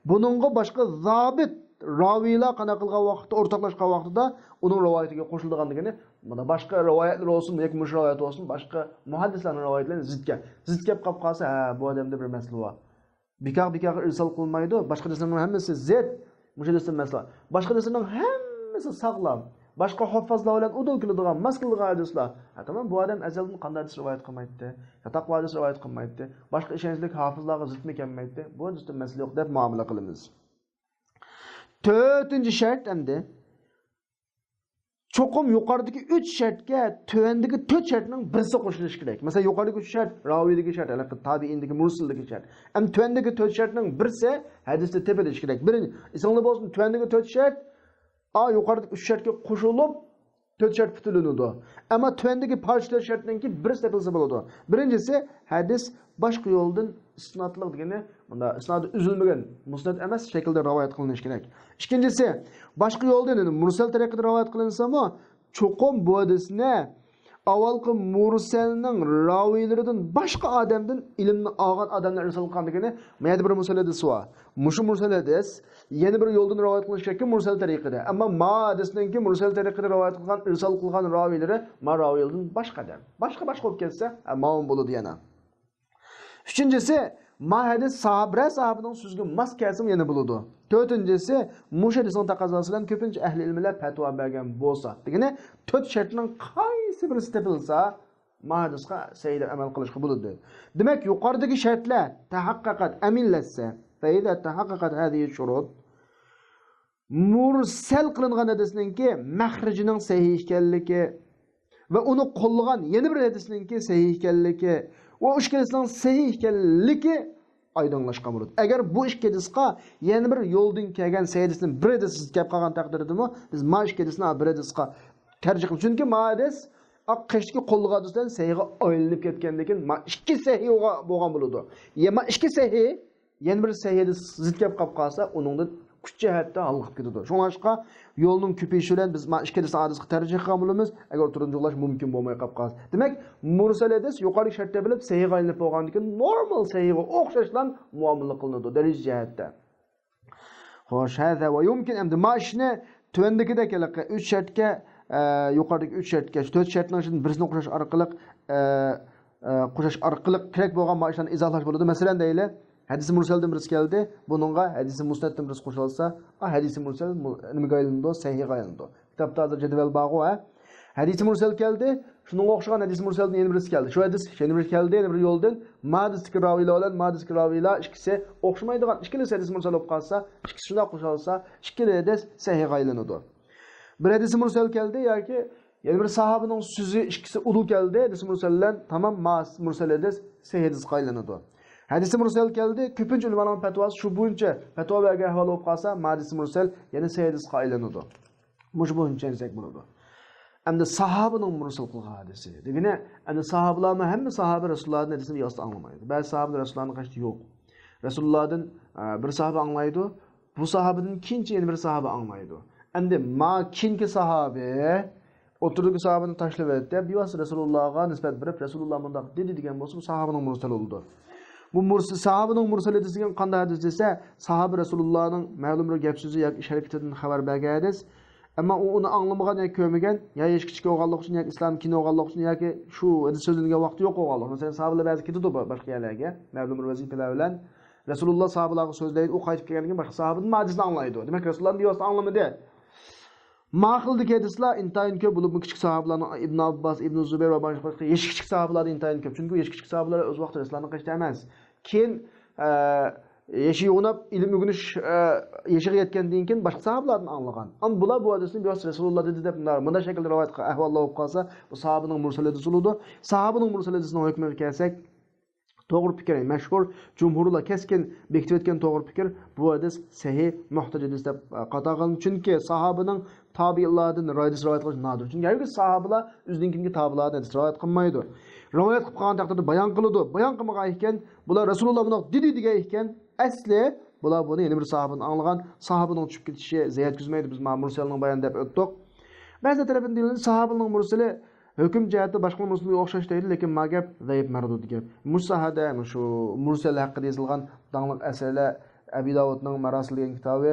بۇنىڭغا باشقا زابىت راۋىيلار قانداق قىلغان ۋاقىتتا، ئورتاقلاشقان ۋاقتىدا ئۇنىڭ رىۋايىتىگە قوشۇلىدىغان دېگىنى، مانا باشقا رىۋايەتلەر بولسۇن ياكى مۇشۇ رىۋايەت بولسۇن، باشقا مۇھەددىسلەرنىڭ رىۋايەتلىرى زىت كەپ، زىت كەپ قاپ قالسا، ھە، بۇ ئادەمدە بىر مەسىلە بار. بىكار بىكارغا ئىرسال قىلمايدۇ، باشقا ھەدىسلەرنىڭ ھەممىسى زىت، مۇشۇ ھەدىستىن مەسىلە. باشقا ھەدىسلەرنىڭ ھەممىسى ساغلام، باشقا ھوففازلار بىلەن ئۇدۇل كېلىدىغان، ماس كېلىدىغان ھەدىسلەر. ھە، تامام، بۇ ئادەم ئەزەلدىن قانداق ھەدىس رىۋايەت قىلمايتتى؟ چاتاقلار ھەدىس رىۋايەت قىلمايتتى، باشقا ئىشەنچلىك ھاپىزلارغا زىتمۇ كەلمەيتتى، بۇ ھەدىستە مەسىلە يوق دەپ مۇئامىلە قىلىمىز. تۆتىنچى شەرت ئەمدى. چوقۇم يۇقىرىدىكى ئۈچ شەرتكە تۆۋەندىكى تۆت شەرتنىڭ بىرسى قوشۇلۇشى كېرەك. مەسىلەن، يۇقىرىدىكى ئۈچ شەرت، راۋىيدىكى شەرت، ھېلىقى تابىئىندىكى، مۇرسىلدىكى شەرت. ئەمدى تۆۋەندىكى تۆت شەرتنىڭ بىرسى ھەدىستە تېپىلىشى كېرەك. بىرىنچى، ئېسىڭلار بولسۇن، تۆۋەندىكى تۆت شەرت، ئا، يۇقىرىدىكى ئۈچ شەرتكە قوشۇلۇپ، تۆت شەرت پۈتۈلىنىدۇ. ئەمما تۆۋەندىكى پارچە تۆت شەرتنىڭكى بىرسى تېپىلسا بولىدۇ. بىرىنچىسى، ھەدىس باشقا يولدىن ئىسنادلىق دېگىنى، مۇندا ئىسنادى ئۈزۈلمىگەن، مۇسنەد ئەمەس شەكىلدە رىۋايەت قىلىنىشى كېرەك. ئىككىنچىسى، باشقا يولدىن، يەنى مۇرسەل تەرىقىدە رىۋايەت قىلىنسىمۇ، چوقۇم بۇ ھەدىسنى ئاۋۋالقى مۇرسەلنىڭ راۋىيلىرىدىن باشقا ئادەمدىن ئىلىمنى ئالغان ئادەملەر ئىرسال قىلغان دېگىنى، ما يەردە بىر مۇرسەل ھەدىس بار. مۇشۇ مۇرسەل ھەدىس يەنە بىر يولدىن رىۋايەت قىلىنىشى كېرەككى مۇرسەل تەرىقىدە. ئەمما ما ھەدىسنىڭكى مۇرسەل تەرىقىدە رىۋايەت قىلغان، ئىرسال قىلغان راۋىيلىرى ما راۋىيلىرىدىن باشقا ئادەم. باشقا، باشقا بولۇپ كەتسە، ھە، ماۋۇ بولىدۇ يەنە. ئۈچىنچىسى، ما ھەدىس ساھابە، بىرەر ساھابىنىڭ سۆزىگە ماس كەلسىمۇ يەنە بولىدۇ. تۆتىنچىسى، مۇشۇ ھەدىسنىڭ تەقەززاسى بىلەن كۆپىنچە ئەھلى ئىلىملەر پەتىۋا بەرگەن بولسا. دېگىنى، تۆت شەرتنىڭ قايسى بىرسى تېپىلسا، ما ھەدىسقا سەھىھ دەپ ئەمەل قىلىشقا بولىدۇ. دېمەك، يۇقىرىدىكى شەرتلەر تەھەققەقەت، ئەمىنلەشسە، فەئىزا تەھەققەقەت ھەزىھى شۇرۇت، مۇرسەل قىلىنغان ھەدىسنىڭكى مەخرىجىنىڭ سەھىھ ئىكەنلىكى ۋە ئۇنى قوللىغان يەنە بىر ھەدىسنىڭكى سەھىھ ئىكەنلىكى ۋە ئۇ ئىككىلىسىنىڭ سەھىھ ئىكەنلىكى ئايدىڭلاشقان بولىدۇ. ئەگەر بۇ ئىككى ھەدىسقا يەنە بىر يولدىن كەلگەن سەھىھ ھەدىسنىڭ بىر ھەدىسى زىت كەپ قالغان تەقدىردىمۇ، بىز ما ئىككى ھەدىسنى بىر ھەدىسقا تەرجىھ قىلىمىز. چۈنكى ما ھەدىس قېشىدىكى قوللىغان ھەدىستىن سەھىھقا ئايلىنىپ كەتكەندىن كېيىن ما ئىككى سەھىھ بولغان بولىدۇ. يا ما ئىككى سەھىھ يەنە بىر سەھىھدە زىت كەپ قاپ قالسا، ئۇنىڭدىن كۈچ جەھەتتە ھالقىپ كېتىدۇ. شۇڭلاشقا يولنىڭ كۆپىيىشى بىلەن بىز ما ئىككىلىسى ھەدىسقا تەرجىھ قىلغان بولىمىز، ئەگەر تۇرۇنجۇقلاش مۇمكىن بولماي قاپ قالسا. دېمەك، مۇرسەل ھەدىس يۇقىرىدىكى شەرتتە بىلىپ سەھىھقا ئايلىنىپ بولغاندىن كېيىن نورمال سەھىھقا ئوخشاشلا مۇئامىلە قىلىنىدۇ دەرىجە جەھەتتە. خوش، ھەزە ۋە يۇمكىن، ئەمدى ما ئىشنى تۆۋەندىكىدەك ھېلىقى ئۈچ شەرتكە، ئە، يۇقىرىدىكى ئۈچ شەرتكە، شۇ تۆت شەرتنىڭ ئىچىدىن بىرسىنى قوشاش ئارقىلىق، ئە، ئە، قوشاش ئارقىلىق كېرەك بولغان ما ئىشلارنى ئىزاھلاش بولىدۇ. مەسىلەن، دەيلى، ھەدىسى مۇرسەلدىن بىرسى كەلدى، بۇنىڭغا ھەدىسى مۇسنەدتىن بىرسى قوشۇلسا، ئا، ھەدىسى مۇرسەل مۇ-، نېمىگە ئايلىنىدۇ؟ سەھىھقا ئايلىنىدۇ. كىتابتا ھازىر جەدۋەل بارغۇ، ھە؟ ھەدىسى مۇرسەل كەلدى، شۇنىڭغا ئوخشىغان ھەدىسى مۇرسەلدىن يەنە بىرسى كەلدى. شۇ ھەدىس يەنە بىر كەلدى، يەنە بىر يولدىن. ما ھەدىستىكى راۋىيلار بىلەن ما ھەدىستىكى راۋىيلار ئىككىسى ئوخشىمايدىغان، ئىككىلىسى ھەدىس مۇرسەل بولۇپ قالسا، ئىككىسى شۇنداق قوشۇلسا، ئىككىلا ھەدىس سەھىھقا ئايلىنىدۇ. بىر ھەدىسى مۇرسەل كەلدى ياكى يەنە بىر ساھابىنىڭ سۆزى، ئىككىسى ئۇدۇل كەلدى، ھەدىسى مۇرسەل بىلەن، تامام، ما مۇرسەل ھەدىس سەھىھ ھەدىسقا ئايلىنىدۇ. ھەدىسى مۇرسەل كەلدى، كۆپىنچە ئۆلىمانىڭ پەتىۋاسى شۇ بويىچە پەتىۋا بەرگەن ئەھۋال بولۇپ قالسا، ما ھەدىسى مۇرسەل يەنە سەھىھ ھەدىسقا ئايلىنىدۇ. مۇشۇ بويىچە چۈشەنسەك بولىدۇ. ئەمدى ساھابىنىڭ مۇرسەل قىلغان ھەدىسى دېگىنى، ئەمدى ساھابىلارمۇ ھەممە ساھابە رەسۇلۇللادىن ھەدىسنى بىۋاسىتە ئاڭلىمايدۇ. بەزى ساھابە رەسۇلۇللادىن قېشىدا يوق. رەسۇلۇللادىن، ئە، بىر ساھابە ئاڭلايدۇ، بۇ ساھابىدىن كېيىنچە يەنە بىر ساھابە ئاڭلايدۇ. ئەمدى ما كېيىنكى ساھابە، ئوتتۇرىدىكى ساھابىنى تاشلىۋەتتى، بىۋاسىتە رەسۇلۇللاغا نىسبەت بېرىپ، رەسۇلۇللا مۇنداق دېدى دېگەن بولسا، بۇ ساھابىنىڭ مۇرسەل بولىدۇ. بۇ مۇرس-، ساھابىنىڭ مۇرسەل ھەدىسى دېگەن قانداق ھەدىس دېسە، ساھابە رەسۇلۇللانىڭ مەلۇم بىر گەپ سۆزى ياكى ئىش ھەرىكىتىدىن خەۋەر بەرگەن ھەدىس. ئەمما ئۇ ئۇنى ئاڭلىمىغان ياكى كۆرمىگەن، يا يېشى كىچىك بولغانلىقى ئۈچۈن، ياكى ئىسلام كېيىن بولغانلىقى ئۈچۈن، ياكى شۇ ھەدىس سۆزلىنىدىگەن ۋاقتى يوق بولغانلىقى. مەسىلەن، ساھابىلار بەزى كېتىدۇ باشقا يەرلەرگە، مەلۇم بىر ۋەزىپىلەر بىلەن. رەسۇلۇللا ساھابىلارغا سۆزلەيدۇ، ئۇ قايتىپ كەلگەندىن كېيىن باشقا ساھابىدىن ھەدىسنى ئاڭلايدۇ. دېمەك، رەسۇلۇللادىن بىۋاسىتە ئاڭلىمىدى. ما خىلدىكى ھەدىسلەر ئىنتايىن كۆپ، بولۇپمۇ كىچىك ساھابىلارنىڭ، ئىبن ئابباس، ئىبن زۇبەير ۋە باشقا يېشى كىچىك ساھابىلاردىن ئىنتايىن كۆپ. چۈنكى يېشى كىچىك ساھابىلار ئۆز ۋاقتىدا رەسۇلۇللادىن قېشىدا ئەمەس. كېيىن، ئە، يېشى يوغىناپ، ئىلىم ئۆگىنىش، ئە، يېشىغا يەتكەندىن كېيىن باشقا ساھابىلاردىن ئاڭلىغان. ئەمما بۇلار بۇ ھەدىسنى بىۋاسىتە رەسۇلۇللا دېدى دەپ مۇنداق، مۇنداق شەكىلدە رىۋايەت قىلغان ئەھۋاللار بولۇپ قالسا، بۇ ساھابىنىڭ مۇرسەل ھەدىسى بولىدۇ. ساھابىنىڭ مۇرسەل ھەدىسىنىڭ ھۆكمىگە كەلسەك، توغرا پىكىر، مەشھۇر، جۇمھۇرلار كەسكىن بېكىتىۋەتكەن توغرا پىكىر، بۇ ھەدىس سەھىھ، مۇھتەج ھەدىس دەپ، ئە، قاتارغان. چۈنكى ساھابىنىڭ تابىئىنلاردىن ھەدىس رىۋايەت قىلىش نادىر. چۈنكى ھەرگىز ساھابىلار ئۆزىدىن كېيىنكى تابىئىنلاردىن ھەدىس رىۋايەت قىلمايدۇ. رىۋايەت قىلىپ قالغان تەقدىردە بايان قىلىدۇ. بايان قىلمىغان ئىكەن، بۇلار رەسۇلۇللا مۇنداق دېدى دېگەن ئىكەن، ئەسلى بۇلار بۇنى يەنە بىر ساھابىدىن ئاڭلىغان، ساھابىنىڭ چۈشۈپ كېتىشى زەن يەتكۈزمەيدۇ، بىز مانا مۇرسەلنىڭ بايانى دەپ ئۆتتۇق. بەزى تەرەپىدىن دېيىلىدۇ، ساھابىنىڭ مۇرسىلى ھۆكۈم جەھەتتە باشقا مۇرسىلگە ئوخشاش دەيدۇ، لېكىن ما گەپ زەئىپ مەردۇد گەپ. مۇشۇ ساھەدە مۇشۇ مۇرسەل ھەققىدە يېزىلغان داڭلىق ئەسەرلەر ئەبى داۋۇدنىڭ ماراسىل دېگەن كىتابى،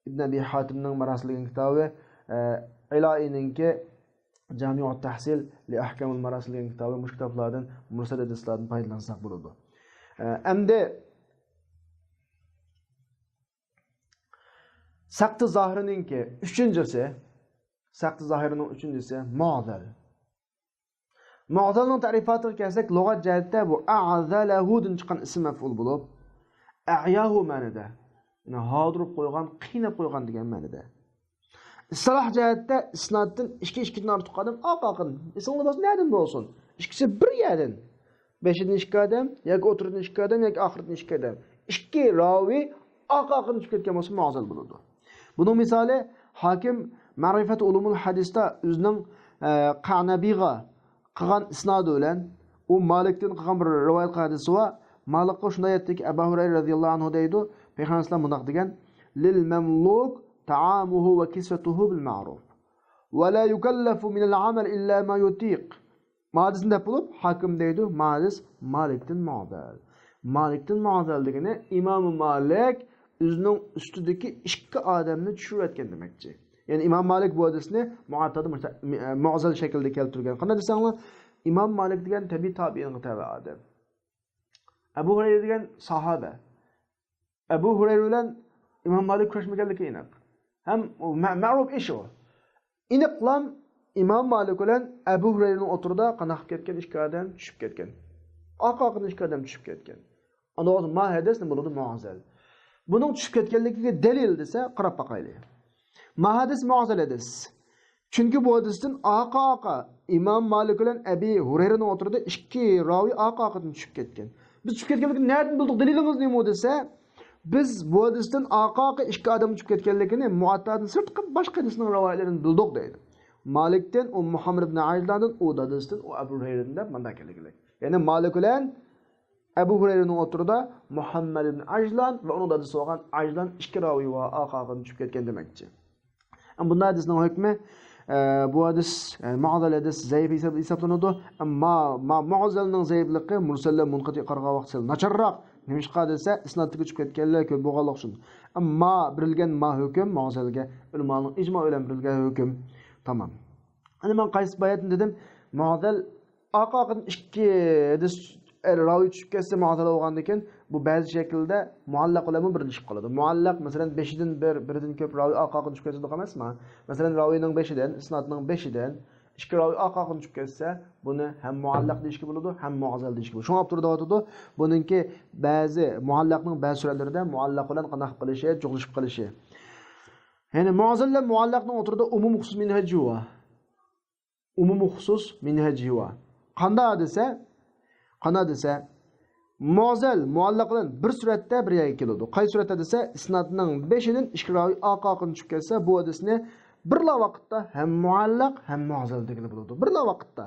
ئىبن ئەبى ھاتىمنىڭ ماراسىل دېگەن كىتابى، ئە، ئىلائىنىڭكى جامىئۇت تەھسىل لى ئەھكامىل ماراسىل دېگەن كىتابى، مۇشۇ كىتابلاردىن مۇرسەل ھەدىسلاردىن پايدىلانساق بولىدۇ. ئە، ئەمدى سەقتى زاھىرنىڭكى ئۈچىنچىسى، سەقتى زاھىرنىڭ ئۈچىنچىسى مۇئزەل. مۇئزەلنىڭ تەرىپاتىغا كەلسەك، لۇغەت جەھەتتە بۇ ئەزەلەھۇدىن چىققان ئىسىم مەفئۇل بولۇپ، ئەياھۇ مەنىدە، يەنى ھالدۇرۇپ قويغان، قىيناپ قويغان دېگەن مەنىدە. ئىستىلاھ جەھەتتە ئىسنادتىن ئىككى، ئىككىدىن ئارتۇق ئادەم ئاق ئاقىن، ئېسىڭلار بولسا نەدىن بولسۇن؟ ئىككىسى بىر يەردىن. بېشىدىن ئىككى ئادەم، ياكى ئوتتۇرىدىن ئىككى ئادەم، ياكى ئاخىرىدىن ئىككى ئادەم. ئىككى راۋى ئاق ئاقىن چۈشۈپ كەتكەن بولسا مۇئزەل بولىدۇ. بۇنىڭ مىسالى، ھاكىم مەرىفەت ئۇلۇمۇل ھەدىستە ئۆزىنىڭ، ئە، قەنەبىغا قىلغان ئىسنادى بىلەن، ئۇ مالىكتىن قىلغان بىر رىۋايەت ھەدىسى بار. مالىكقا شۇنداق ئېيتتىكى، ئەبۇ ھۇرەيرە رەزىياللاھۇ ئەنھۇ دەيدۇ، پەيغەمبەر ئەلەيھىسسالام مۇنداق دېگەن، لىل مەملۇك تائامۇھۇ ۋە كىسۋەتۇھۇ بىل مەئرۇف. ۋە لا يۇكەللەفۇ مىنەل ئەمەل ئىللا ما يۇتىق. ما ھەدىسنى دەپ بولۇپ، ھاكىم دەيدۇ، ما ھەدىس مالىكتىن مۇئزەل. مالىكتىن مۇئزەل دېگىنى ئىمام مالىك ئۆزىنىڭ ئۈستىدىكى ئىككى ئادەمنى چۈشۈرۈۋەتكەن دېمەكچى. يەنى ئىمام مالىك بۇ ھەدىسنى مۇئەتتادا مۇشتا-، مۇ-، مۇئزەل شەكىلدە كەلتۈرگەن. قانداق دېسەڭلار، ئىمام مالىك دېگەن تەبىئىي تابىئىنغا تەۋە ئادەم. ئەبۇ ھۇرەيرە دېگەن ساھابە. ئەبۇ ھۇرەيرە بىلەن ئىمام مالىك كۆرۈشمىگەنلىكى ئېنىق. ھەم ئۇ مە-، مەرۇپ ئىش ئۇ. ئېنىقلام ئىمام مالىك بىلەن ئەبۇ ھۇرەيرىنىڭ ئوتتۇرىدا قانداق كەتكەن، ئىككى ئادەم چۈشۈپ كەتكەن. ئاق ئاقىدىن ئىككى ئادەم چۈشۈپ كەتكەن. ئاندىن ما ھەدىس نېمە بولىدۇ؟ مۇئزەل. بۇنىڭ چۈشۈپ كەتكەنلىكىگە دەلىل دېسە، قاراپ باقايلى. ما ھەدىس مۇئزەل ھەدىس. چۈنكى بۇ ھەدىستىن ئاقا ئاقا ئىمام مالىك بىلەن ئەبى ھۇرەيرىنىڭ ئوتتۇرىدا ئىككى راۋى ئاقا ئاقىدىن چۈشۈپ كەتكەن. بىز چۈشۈپ كەتكەنلىكىنى نەدىن بىلدۇق؟ دەلىلىڭىز نېمە دېسە، بىز بۇ ھەدىستىن ئاقا ئاقا ئىككى ئادەم چۈشۈپ كەتكەنلىكىنى مۇئەتتادىن سىرتقى باشقا ھەدىسنىڭ راۋايەتلىرىدىن بىلدۇق دەيدۇ. مالىكتىن، ئۇ مۇھەممەد ئىبن ئەجلاندىن، ئۇ دادىسىدىن، ئۇ ئەبۇ ھۇرەيرىدىن دەپ مۇنداق كەلگىلى. يەنى مالىك بىلەن ئەبۇ ھۇرەيرىنىڭ ئوتتۇرىدا مۇھەممەد ئىبن ئەجلان ۋە ئۇنىڭ دادىسى بولغان ئەجلان ئىككى راۋى ۋە ئاقا ئاقىدىن چۈشۈپ كەتكەن دېمەكچى. ئەمما بۇنداق ھەدىسنىڭ ھۆكمى، ئە، بۇ ھەدىس، ئە، مۇئزەل ھەدىس زەئىپ ھېساب-، ھېسابلىنىدۇ. ئەمما ما-، مۇئزەلنىڭ زەئىپلىقى مۇرسەللەر مۇنقەتىئ قارىغان ۋاقىت سەل ناچارراق. نېمىشقا دېسە، ئىسنادتىكى چۈشۈپ كەتكەنلەر كۆپ بولغانلىقى ئۈچۈن. ئەمما بېرىلگەن ما ھۆكۈم مۇئزەلگە ئۆلىمانىڭ ئىجما بىلەن بېرىلگەن ھۆكۈم. تامام. ئەنە مەن قايسى باياتنى دېدىم؟ مۇئزەل ئاقا ئاقىدىن ئىككى ھەدىس، ئە، راۋى چۈشۈپ كەتسە مۇئزەل بولغاندىكىن، بۇ بەزى شەكىلدە مۇئەللەق بىلەنمۇ بىرلىشىپ قالىدۇ. مۇئەللەق، مەسىلەن، بېشىدىن بىر، بىردىن كۆپ راۋى ئاقا ئاقىدىن چۈشۈپ كەتسە ئەمەسمۇ؟ مەسىلەن، راۋىنىڭ بېشىدىن، ئىسنادنىڭ بېشىدىن ئىككى راۋى ئاقا ئاقىدىن چۈشۈپ كەتسە، بۇنى ھەم مۇئەللەق دېيىشكە بولىدۇ، ھەم مۇئزەل دېيىشكە بولىدۇ. شۇڭا ئاپتور دەۋاتىدۇ، بۇنىڭكى بەزى مۇئەللەقنىڭ بەزى سۈرەتلىرىدە مۇئەللەق بىلەن قانداق قىلىشى، جۇغلىشىپ قېلىشى. يەنى مۇئزەل بىلەن مۇئەللەقنىڭ ئوتتۇرىدا ئومۇم خۇسۇس مىنھەجى بار. ئومۇمىي خۇسۇس مىنھەجى بار. قانداق دېسە، قانداق دېسە، مۇئزەل مۇئەللەق بىلەن بىر سۈرەتتە بىر يەرگە كېلىدۇ. قايسى سۈرەتتە دېسە، ئىسنادنىڭ بېشىدىن ئىككى راۋى ئاقا ئاقىدىن چۈشۈپ كەتسە، بۇ ھەدىسنى بىرلا ۋاقىتتا ھەم مۇئەللەق، ھەم مۇئزەل دېگىلى بولىدۇ. بىرلا ۋاقىتتا.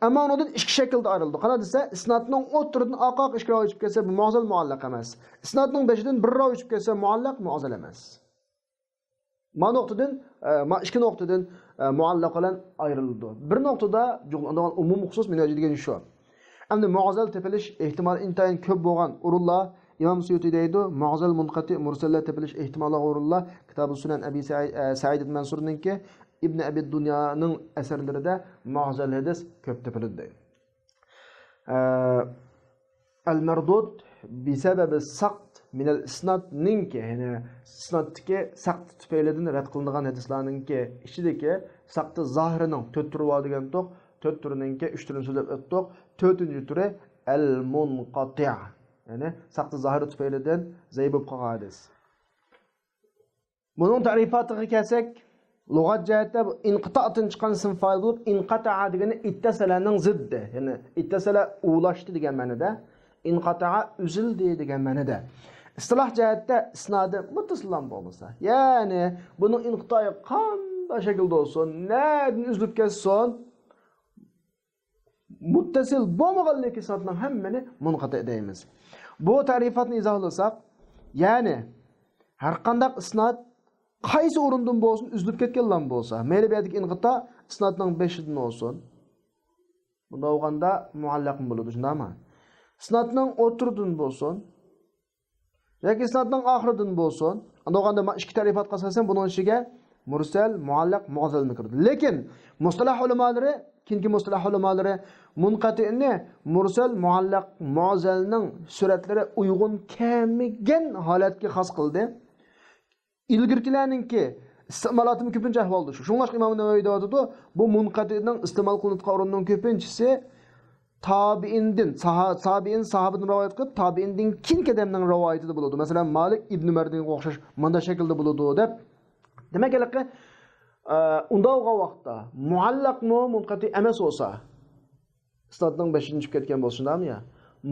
ئەمما ئۇنىڭدىن ئىككى شەكىلدە ئايرىلىدۇ. قانداق دېسە، ئىسنادنىڭ ئوتتۇرىدىن ئاقا ئاقا ئىككى راۋى چۈشۈپ كەتسە، بۇ مۇئزەل مۇئەللەق ئەمەس. ئىسنادنىڭ بېشىدىن بىر راۋى چۈشۈپ كەتسە، مۇئەللەق مۇئزەل ئەمەس. ما نۇقتىدىن، ئە، ما ئىككى نۇقتىدىن، ئە، مۇئەللەق بىلەن ئايرىلىدۇ. بىر نۇقتىدا جۇغلىنىدىغان ئومۇمىي خۇسۇس مىنھەجى دېگەن شۇ. ئەمدى مۇئزەل تېپىلىش ئېھتىمالى ئىنتايىن كۆپ بولغان ئورۇنلار، ئىمام سۇيۇتى دەيدۇ، مۇئزەل مۇنقەتىئ مۇرسەللەر تېپىلىش ئېھتىمالى بار ئورۇنلار، كىتابۇ سۇنەن ئەبى سەئىد، ئە، سەئىد ئىبن مەنسۇرنىڭكى، ئىبن ئەبى دۇنيانىڭ ئەسەرلىرىدە مۇئزەل ھەدىس كۆپ تېپىلىدۇ دەيدۇ. ئە، ئەل مەردۇد بىسەبەبى سەقت مىنەل ئىسنادنىڭكى، يەنى ئىسنادتىكى سەقت تۈپەيلىدىن رەت قىلىنغان ھەدىسلارنىڭكى ئىچىدىكى سەقتى زاھىرىنىڭ تۆت تۈرى بار دېگەنتۇق. تۆت تۈرىنىڭكى ئۈچ تۈرىنى سۆزلەپ ئۆتتۇق. تۆتىنچى تۈرى ئەل مۇنقەتىئ. يەنى سەقتى زاھىرى تۈپەيلىدىن زەئىپ بولۇپ قالغان ھەدىس. بۇنىڭ تەرىپاتىغا كەلسەك، لۇغەت جەھەتتە بۇ ئىنقىتائتىن چىققان ئىسىم فائىل بولۇپ، ئىنقەتەئە دېگىنى ئىتتەسەلەنىڭ زىددى. يەنى ئىتتەسەلە ئۇلاشتى دېگەن مەنىدە، ئىنقەتەئە ئۈزۈلدى دېگەن مەنىدە. ئىستىلاھ جەھەتتە ئىسنادى مۇتتەسىللا بولمىسا، يەنى بۇنىڭ ئىنقىتائى قانداق شەكىلدە بولسۇن، نەدىن ئۈزۈلۈپ كەتسۇن، مۇتتەسىل بولمىغانلىكى ئىسنادنىڭ ھەممىنى مۇنقەتىئ دەيمىز. بۇ تەرىپاتنى ئىزاھلىساق، يەنى، ھەرقانداق ئىسناد قايسى ئورۇندىن بولسۇن، ئۈزۈلۈپ كەتكەنلا بولسا، مەيلى بۇ يەردىكى ئىنقىتا ئىسنادنىڭ بېشىدىن بولسۇن، بۇنداق بولغاندا مۇئەللەقمۇ بولىدۇ، شۇنداقمۇ؟ ئىسنادنىڭ ئوتتۇرىدىن بولسۇن ياكى ئىسنادنىڭ ئاخىرىدىن بولسۇن، ئۇنداق بولغاندا مانا ئىككى تەرىپاتقا ئاساسەن بۇنىڭ ئىچىگە مۇرسەل، مۇئەللەق، مۇئەزەلمۇ كىرىدۇ. لېكىن مۇستەلاھ ئۆلىمالىرى، كېيىنكى مۇستەلاھ ئۆلىمالىرى مۇنقەتىئنى مۇرسەل، مۇئەللەق، مۇئەزەلنىڭ سۈرەتلىرى ئۇيغۇن كەلمىگەن ھالەتكە خاس قىلدى. ئىلگىرىكىلەرنىڭكى ئىستېمالاتىمۇ كۆپىنچە ئەھۋالدا شۇ. شۇڭلاشقا ئىمام نەۋەۋى دەۋاتىدۇ، بۇ مۇنقەتىئنىڭ ئىستېمال قىلىنىۋاتقان ئورۇننىڭ كۆپىنچىسى تابىئىندىن، ساھا-، تابىئىن ساھابىدىن رىۋايەت قىلىپ، تابىئىندىن كېيىنكى ئادەمنىڭ رىۋايىتىدە بولىدۇ. مەسىلەن، مالىك ئىبن مەردىنگە ئوخشاش مۇنداق شەكىلدە بولىدۇ دەپ. دېمەك، ھېلىقى، ئە، ئۇنداق بولغان ۋاقىتتا مۇئەللەقمۇ مۇنقەتىئ ئەمەس بولسا، ئىسنادنىڭ بېشىدىن چۈشۈپ كەتكەن بولسا، شۇنداقمۇ يا؟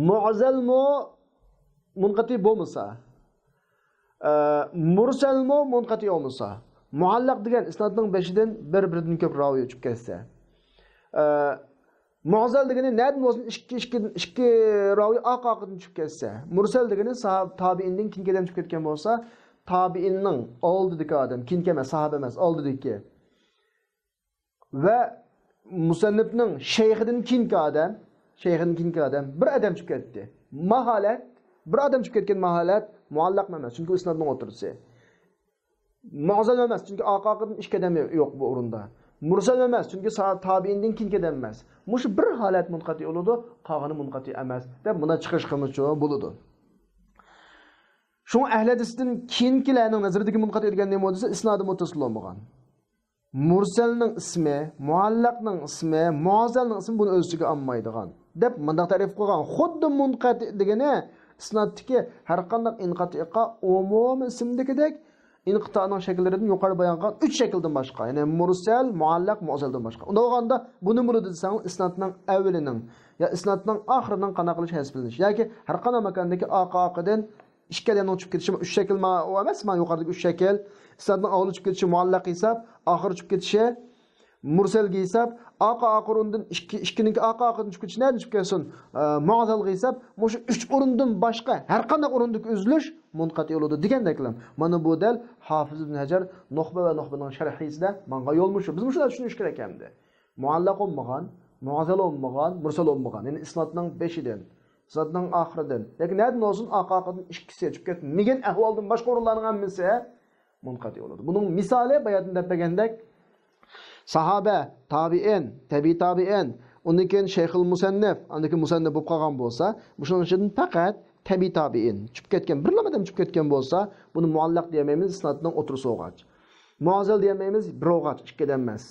مۇئەزەلمۇ مۇنقەتىئ بولمىسا، ئە، مۇرسەلمۇ مۇنقەتىئ بولمىسا، مۇئەللەق دېگەن ئىسنادنىڭ بېشىدىن بىر-بىرىدىن كۆپ راۋى ئۆچۈپ كەتسە، ئە، مۇئەزەل دېگىنى نەدىن بولسۇن ئىككى، ئىككى، ئىككى راۋى ئارقا-ئارقىدىن چۈشۈپ كەتسە، مۇرسەل دېگىنى ساھاب-، تابىئىندىن كېيىنكى ئادەم چۈشۈپ كەتكەن بولسا، تابىئىننىڭ ئالدىدىكى ئادەم، كېيىنكى ئەمەس، ساھابە ئەمەس، ئالدىدىكى ۋە مۇسەننىپنىڭ شەيخىدىن كېيىنكى ئادەم، شەيخىدىن كېيىنكى ئادەم، بىر ئادەم چۈشۈپ كەتتى. ماھالەت، بىر ئادەم چۈشۈپ كەتكەن ماھالەت مۇئەللەق ئەمەس، چۈنكى ئۇ ئىسنادنىڭ ئوتتۇرىسى. مۇئەزەل ئەمەس، چۈنكى ئارقا-ئارقىدىن ئىككى ئادەم يوق بۇ ئورۇندا. مۇرسەل ئەمەس، چۈنكى سا-، تابىئىندىن كېيىنكى ئادەم ئەمەس. مۇشۇ بىر ھالەت مۇنقەتىئ بولىدۇ، قالغىنى مۇنقەتىئ ئەمەس، دەپ مۇنداق چىقىرىشقىمۇ بولىدۇ. شۇڭا ئەھلى ھەدىستىن كېيىنكىلەرنىڭ نەزىرىدىكى مۇنقەتىئ دېگەن نېمە دېسە، ئىسنادى مۇتتەسىل بولمىغان. مۇرسەلنىڭ ئىسمى، مۇئەللەقنىڭ ئىسمى، مۇئەزەلنىڭ ئىسمى بۇنى ئۆز ئىچىگە ئالمايدىغان، دەپ مۇنداق تەرىپ قىلغان. خۇددى مۇنقەتىئ دېگىنى ئىسنادتىكى ھەرقانداق ئىنقىتىئقا ئومۇمىي ئىسىمدىكىدەك ئىنقىتانىڭ شەكىللىرىدىن يۇقىرىدا بايان قىلغان ئۈچ شەكىلدىن باشقا، يەنى مۇرسەل، مۇئەللەق، مۇئەزەلدىن باشقا. ئۇنداق بولغاندا بۇ نېمە بولىدۇ دېسەڭ، ئىسنادنىڭ ئەۋۋىلىنىڭ يا ئىسنادنىڭ ئاخىرىنىڭ قانداق قىلىش ھەسابلىنىش ياكى ھەرقانداق ماكاندىكى ئارقا-ئارقىدىن ئىككى ئادەمنىڭ چۈشۈپ كېتىشى، ئۈچ شەكىل ما-، ئۇ ئەمەس، ما يۇقىرىدىكى ئۈچ شەكىل. ئىسنادنىڭ ئاۋۋىلى چۈشۈپ كېتىشى مۇئەللەق ھېساب، ئاخىرى چۈشۈپ كېتىشى مۇرسەلگە ھېساب، ئارقا ئارقا ئورۇندىن ئىككى، ئىككىنىڭكى ئارقا ئارقىدىن چۈشۈپ كېتىشى نەدىن چۈشۈپ كەتسۇن؟ ئە، مۇئەزەلگە ھېساب. مۇشۇ ئۈچ ئورۇندىن باشقا ھەر قانداق ئورۇندىكى ئۈزۈلۈش مۇنقەتىئ بولىدۇ دېگەندەكلا. مانا بۇ دەل ھافىز ئىبن ھەجەر نۇخبە ۋە نۇخبىنىڭ شەرھىسىدە ماڭغان يول مۇشۇ. بىز مۇشۇنداق چۈشىنىش كېرەك ئەمدى. مۇئەللەق بولمىغان، مۇئەزەل بولمىغان، مۇرسەل بولمىغان. يەنى ئىسنادنىڭ بېشىدىن، ئىسنادنىڭ ئاخىرىدىن. لېكىن نەدىن بولسۇن، ئارقا ئارقىدىن ئىككىسى چۈشۈپ كەتمىگەن ئەھۋالدىن باشقا ئورۇنلارنىڭ ھەممىسى مۇنقەتىئ بولىدۇ. بۇنىڭ مىسالى باياتىن دەپ بەرگەندەك، ساھابە، تابىئىن، تەبىئىي تابىئىن، ئۇندىن كېيىن شەيخۇل مۇسەننىف، ئاندىن كېيىن مۇسەننىف بولۇپ قالغان بولسا، مۇشۇنىڭ ئىچىدىن پەقەت تەبىئىي تابىئىن چۈشۈپ كەتكەن، بىرلا ئادەم چۈشۈپ كەتكەن بولسا، بۇنى مۇئەللەق دېيەلمەيمىز، ئىسنادنىڭ ئوتتۇرىسى بولغاچ. مۇئەزەل دېيەلمەيمىز، بىر بولغاچ، ئىككى ئادەم ئەمەس.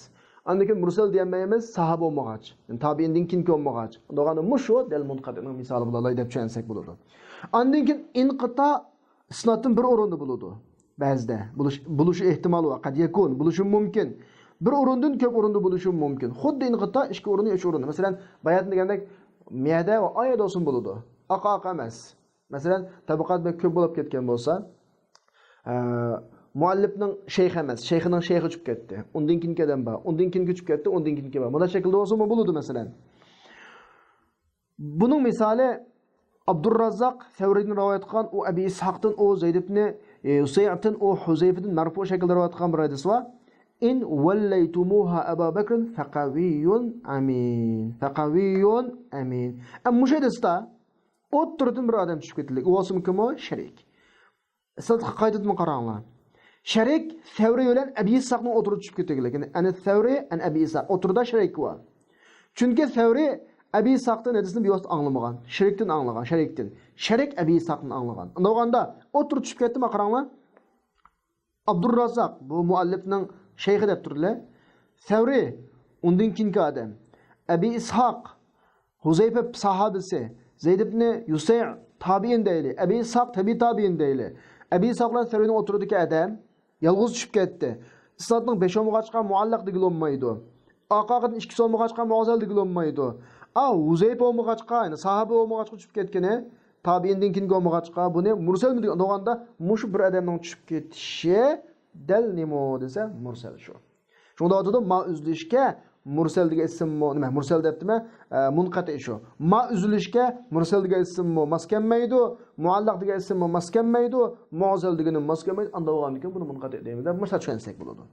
ئاندىن كېيىن مۇرسەل دېيەلمەيمىز، ساھابە بولمىغاچ. يەنى تابىئىندىن كېيىنكى بولمىغاچ. ئۇنداق بولغاندا مۇشۇ دەل مۇنقەتىئنىڭ مىسالى بولالاي دەپ چۈشەنسەك بولىدۇ. ئاندىن كېيىن ئىنقىتا ئىسنادتىن بىر ئورۇندا بولىدۇ. بەزىدە بولۇش، بولۇشى ئېھتىمال بار، قەد يەكۇن، بولۇشى مۇمكىن. بىر ئورۇندىن كۆپ ئورۇندا بولۇشى مۇمكىن. خۇددى ئىنقىتا ئىككى ئورۇن، ئۈچ ئورۇن. مەسىلەن، باياتىن دېگەندەك، مىيەدە ۋە ئايەدە بولسۇن بولىدۇ. ئارقا ئارقا ئەمەس. مەسىلەن، تەبىقات بەك كۆپ بولۇپ كەتكەن بولسا، ئە، مۇئەللىپنىڭ شەيخى ئەمەس، شەيخىنىڭ شەيخى چۈشۈپ كەتتى. ئۇندىن كېيىنكى ئادەم بار، ئۇندىن كېيىنكى چۈشۈپ كەتتى، ئۇندىن كېيىنكى بار. مۇنداق شەكىلدە بولسىمۇ بولىدۇ، مەسىلەن. بۇنىڭ مىسالى ئابدۇرراززاق سەۋرىدىن رىۋايەت قىلغان، ئۇ ئەبى ئىسھاقتىن، ئۇ زەيد ئىبنى، ئى، ھۇسەيئتىن، ئۇ ھۇزەيفىدىن مەرپۇ شەكىلدە رىۋايەت قىلغان بىر ھەدىس بار. «إن وليتموها أبا بكر فقوي أمين. فقوي أمين.» ئە، مۇشۇ ھەدىستە ئوتتۇرىدىن بىر ئادەم چۈشۈپ كېتىلدى. ئۇ بولسىمۇ كىم ئۇ؟ شەرىك. ئىسنادقا قايتىدىن قاراڭلار. شەرىك سەۋرى بىلەن ئەبى ئىسھاقنىڭ ئوتتۇرىدا چۈشۈپ كېتىدۇ. لېكىن ئەنە سەۋرى، ئەنە ئەبى ئىسھاق. ئوتتۇرىدا شەرىك بار. چۈنكى سەۋرى ئەبى ئىسھاقتىن ھەدىسنى بىۋاسىتە ئاڭلىمىغان. شېرىكتىن ئاڭلىغان، شەرىكتىن. شەرىك ئەبى ئىسھاقتىن ئاڭلىغان. ئۇنداق بولغاندا ئوتتۇرىدا چۈشۈپ كەتتىمۇ قاراڭلار. ئابدۇرراززاق، بۇ مۇئەللىپنىڭ شەيخى دەپ تۇرىلى. سەۋرى، ئۇندىن كېيىنكى ئادەم. ئەبى ئىسھاق، ھۇزەيپە ساھابىسى، زەيد ئىبنى يۇسەي تابىئىن دەيلى، ئەبى ئىسھاق تەبىئىي تابىئىن دەيلى. ئەبى ئىسھاق بىلەن سەۋرىنىڭ ئوتتۇرىدىكى ئادەم يالغۇز چۈشۈپ كەتتى. ئىسنادنىڭ بەش بولمىغاچقا مۇئەللەق دېگىلى بولمايدۇ. ئارقا ئارقىدىن ئىككىسى بولمىغاچقا مۇئەززەل دېگىلى بولمايدۇ. ئا، ھۇزەيپە بولمىغاچقا، يەنى ساھابە بولمىغاچقا چۈشۈپ كەتكىنى، تابىئىندىن كېيىنكى بولمىغاچقا، بۇنى مۇرسەلمۇ دېگەن. ئۇنداق بولغاندا مۇشۇ بىر ئادەمنىڭ چۈشۈپ كېتىشى دەل نېمە دېسە، مۇرسەل شۇ. شۇڭا دەۋاتىدۇ، ما ئۈزۈلۈشكە مۇرسەل دېگەن ئىسىممۇ، نېمە، مۇرسەل دەپتىمەن، ئە، مۇنقەتىئ شۇ. ما ئۈزۈلۈشكە مۇرسەل دېگەن ئىسىممۇ ماس كەلمەيدۇ، مۇئەللەق دېگەن ئىسىممۇ ماس كەلمەيدۇ، مۇئەززەل دېگىنىمۇ ماس كەلمەيدۇ. ئانداق بولغاندىكىن بۇنى مۇنقەتىئ دەيمىز دەپ مۇشۇنداق چۈشەنسەك بولىدۇ.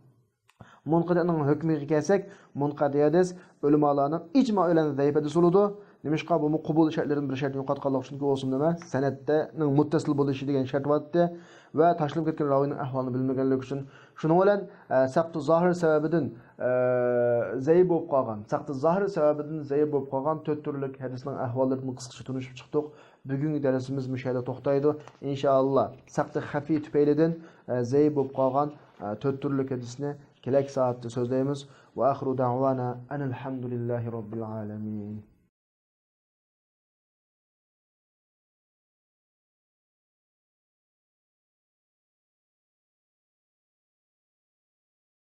مۇنقەتىئنىڭ ھۆكمىگە كەلسەك، مۇنقەتىئ ھەدىس ئۆلىمالارنىڭ ئىجما بىلەن زەئىپ ھەدىس بولىدۇ. نېمىشقا؟ بۇمۇ قوبۇل شەرتلىرىدىن بىر شەرتنى يوقاتقانلىق ئۈچۈن بولسىمۇ نېمە؟ سەنەدتە مۇتتەسىل بولۇشى دېگەن شەرت بار ئىدى ۋە تاشلىنىپ كەتكەن راۋىنىڭ ئەھۋالىنى بىلمىگەنلىكى ئۈچۈن. شۇنىڭ بىلەن، ئە، سەقتۇ زاھىر سەۋەبىدىن، ئە، زەئىپ بولۇپ قالغان، سەقتۇ زاھىر سەۋەبىدىن زەئىپ بولۇپ قالغان تۆت تۈرلۈك ھەدىسنىڭ ئەھۋاللىرىدىن قىسقىچە تونۇشۇپ چىقتۇق. بۈگۈنكى دەرسىمىز مۇشۇ يەردە توختايدۇ. ئىنشائاللا، سەقتۇ خەفىي تۈپەيلىدىن، ئە، زەئىپ بولۇپ قالغان، ئە، تۆت تۈرلۈك ھەدىسنى كېلەكى سائەتتە سۆزلەيمىز. وآخر دعوانا أن الحمد لله رب العالمين.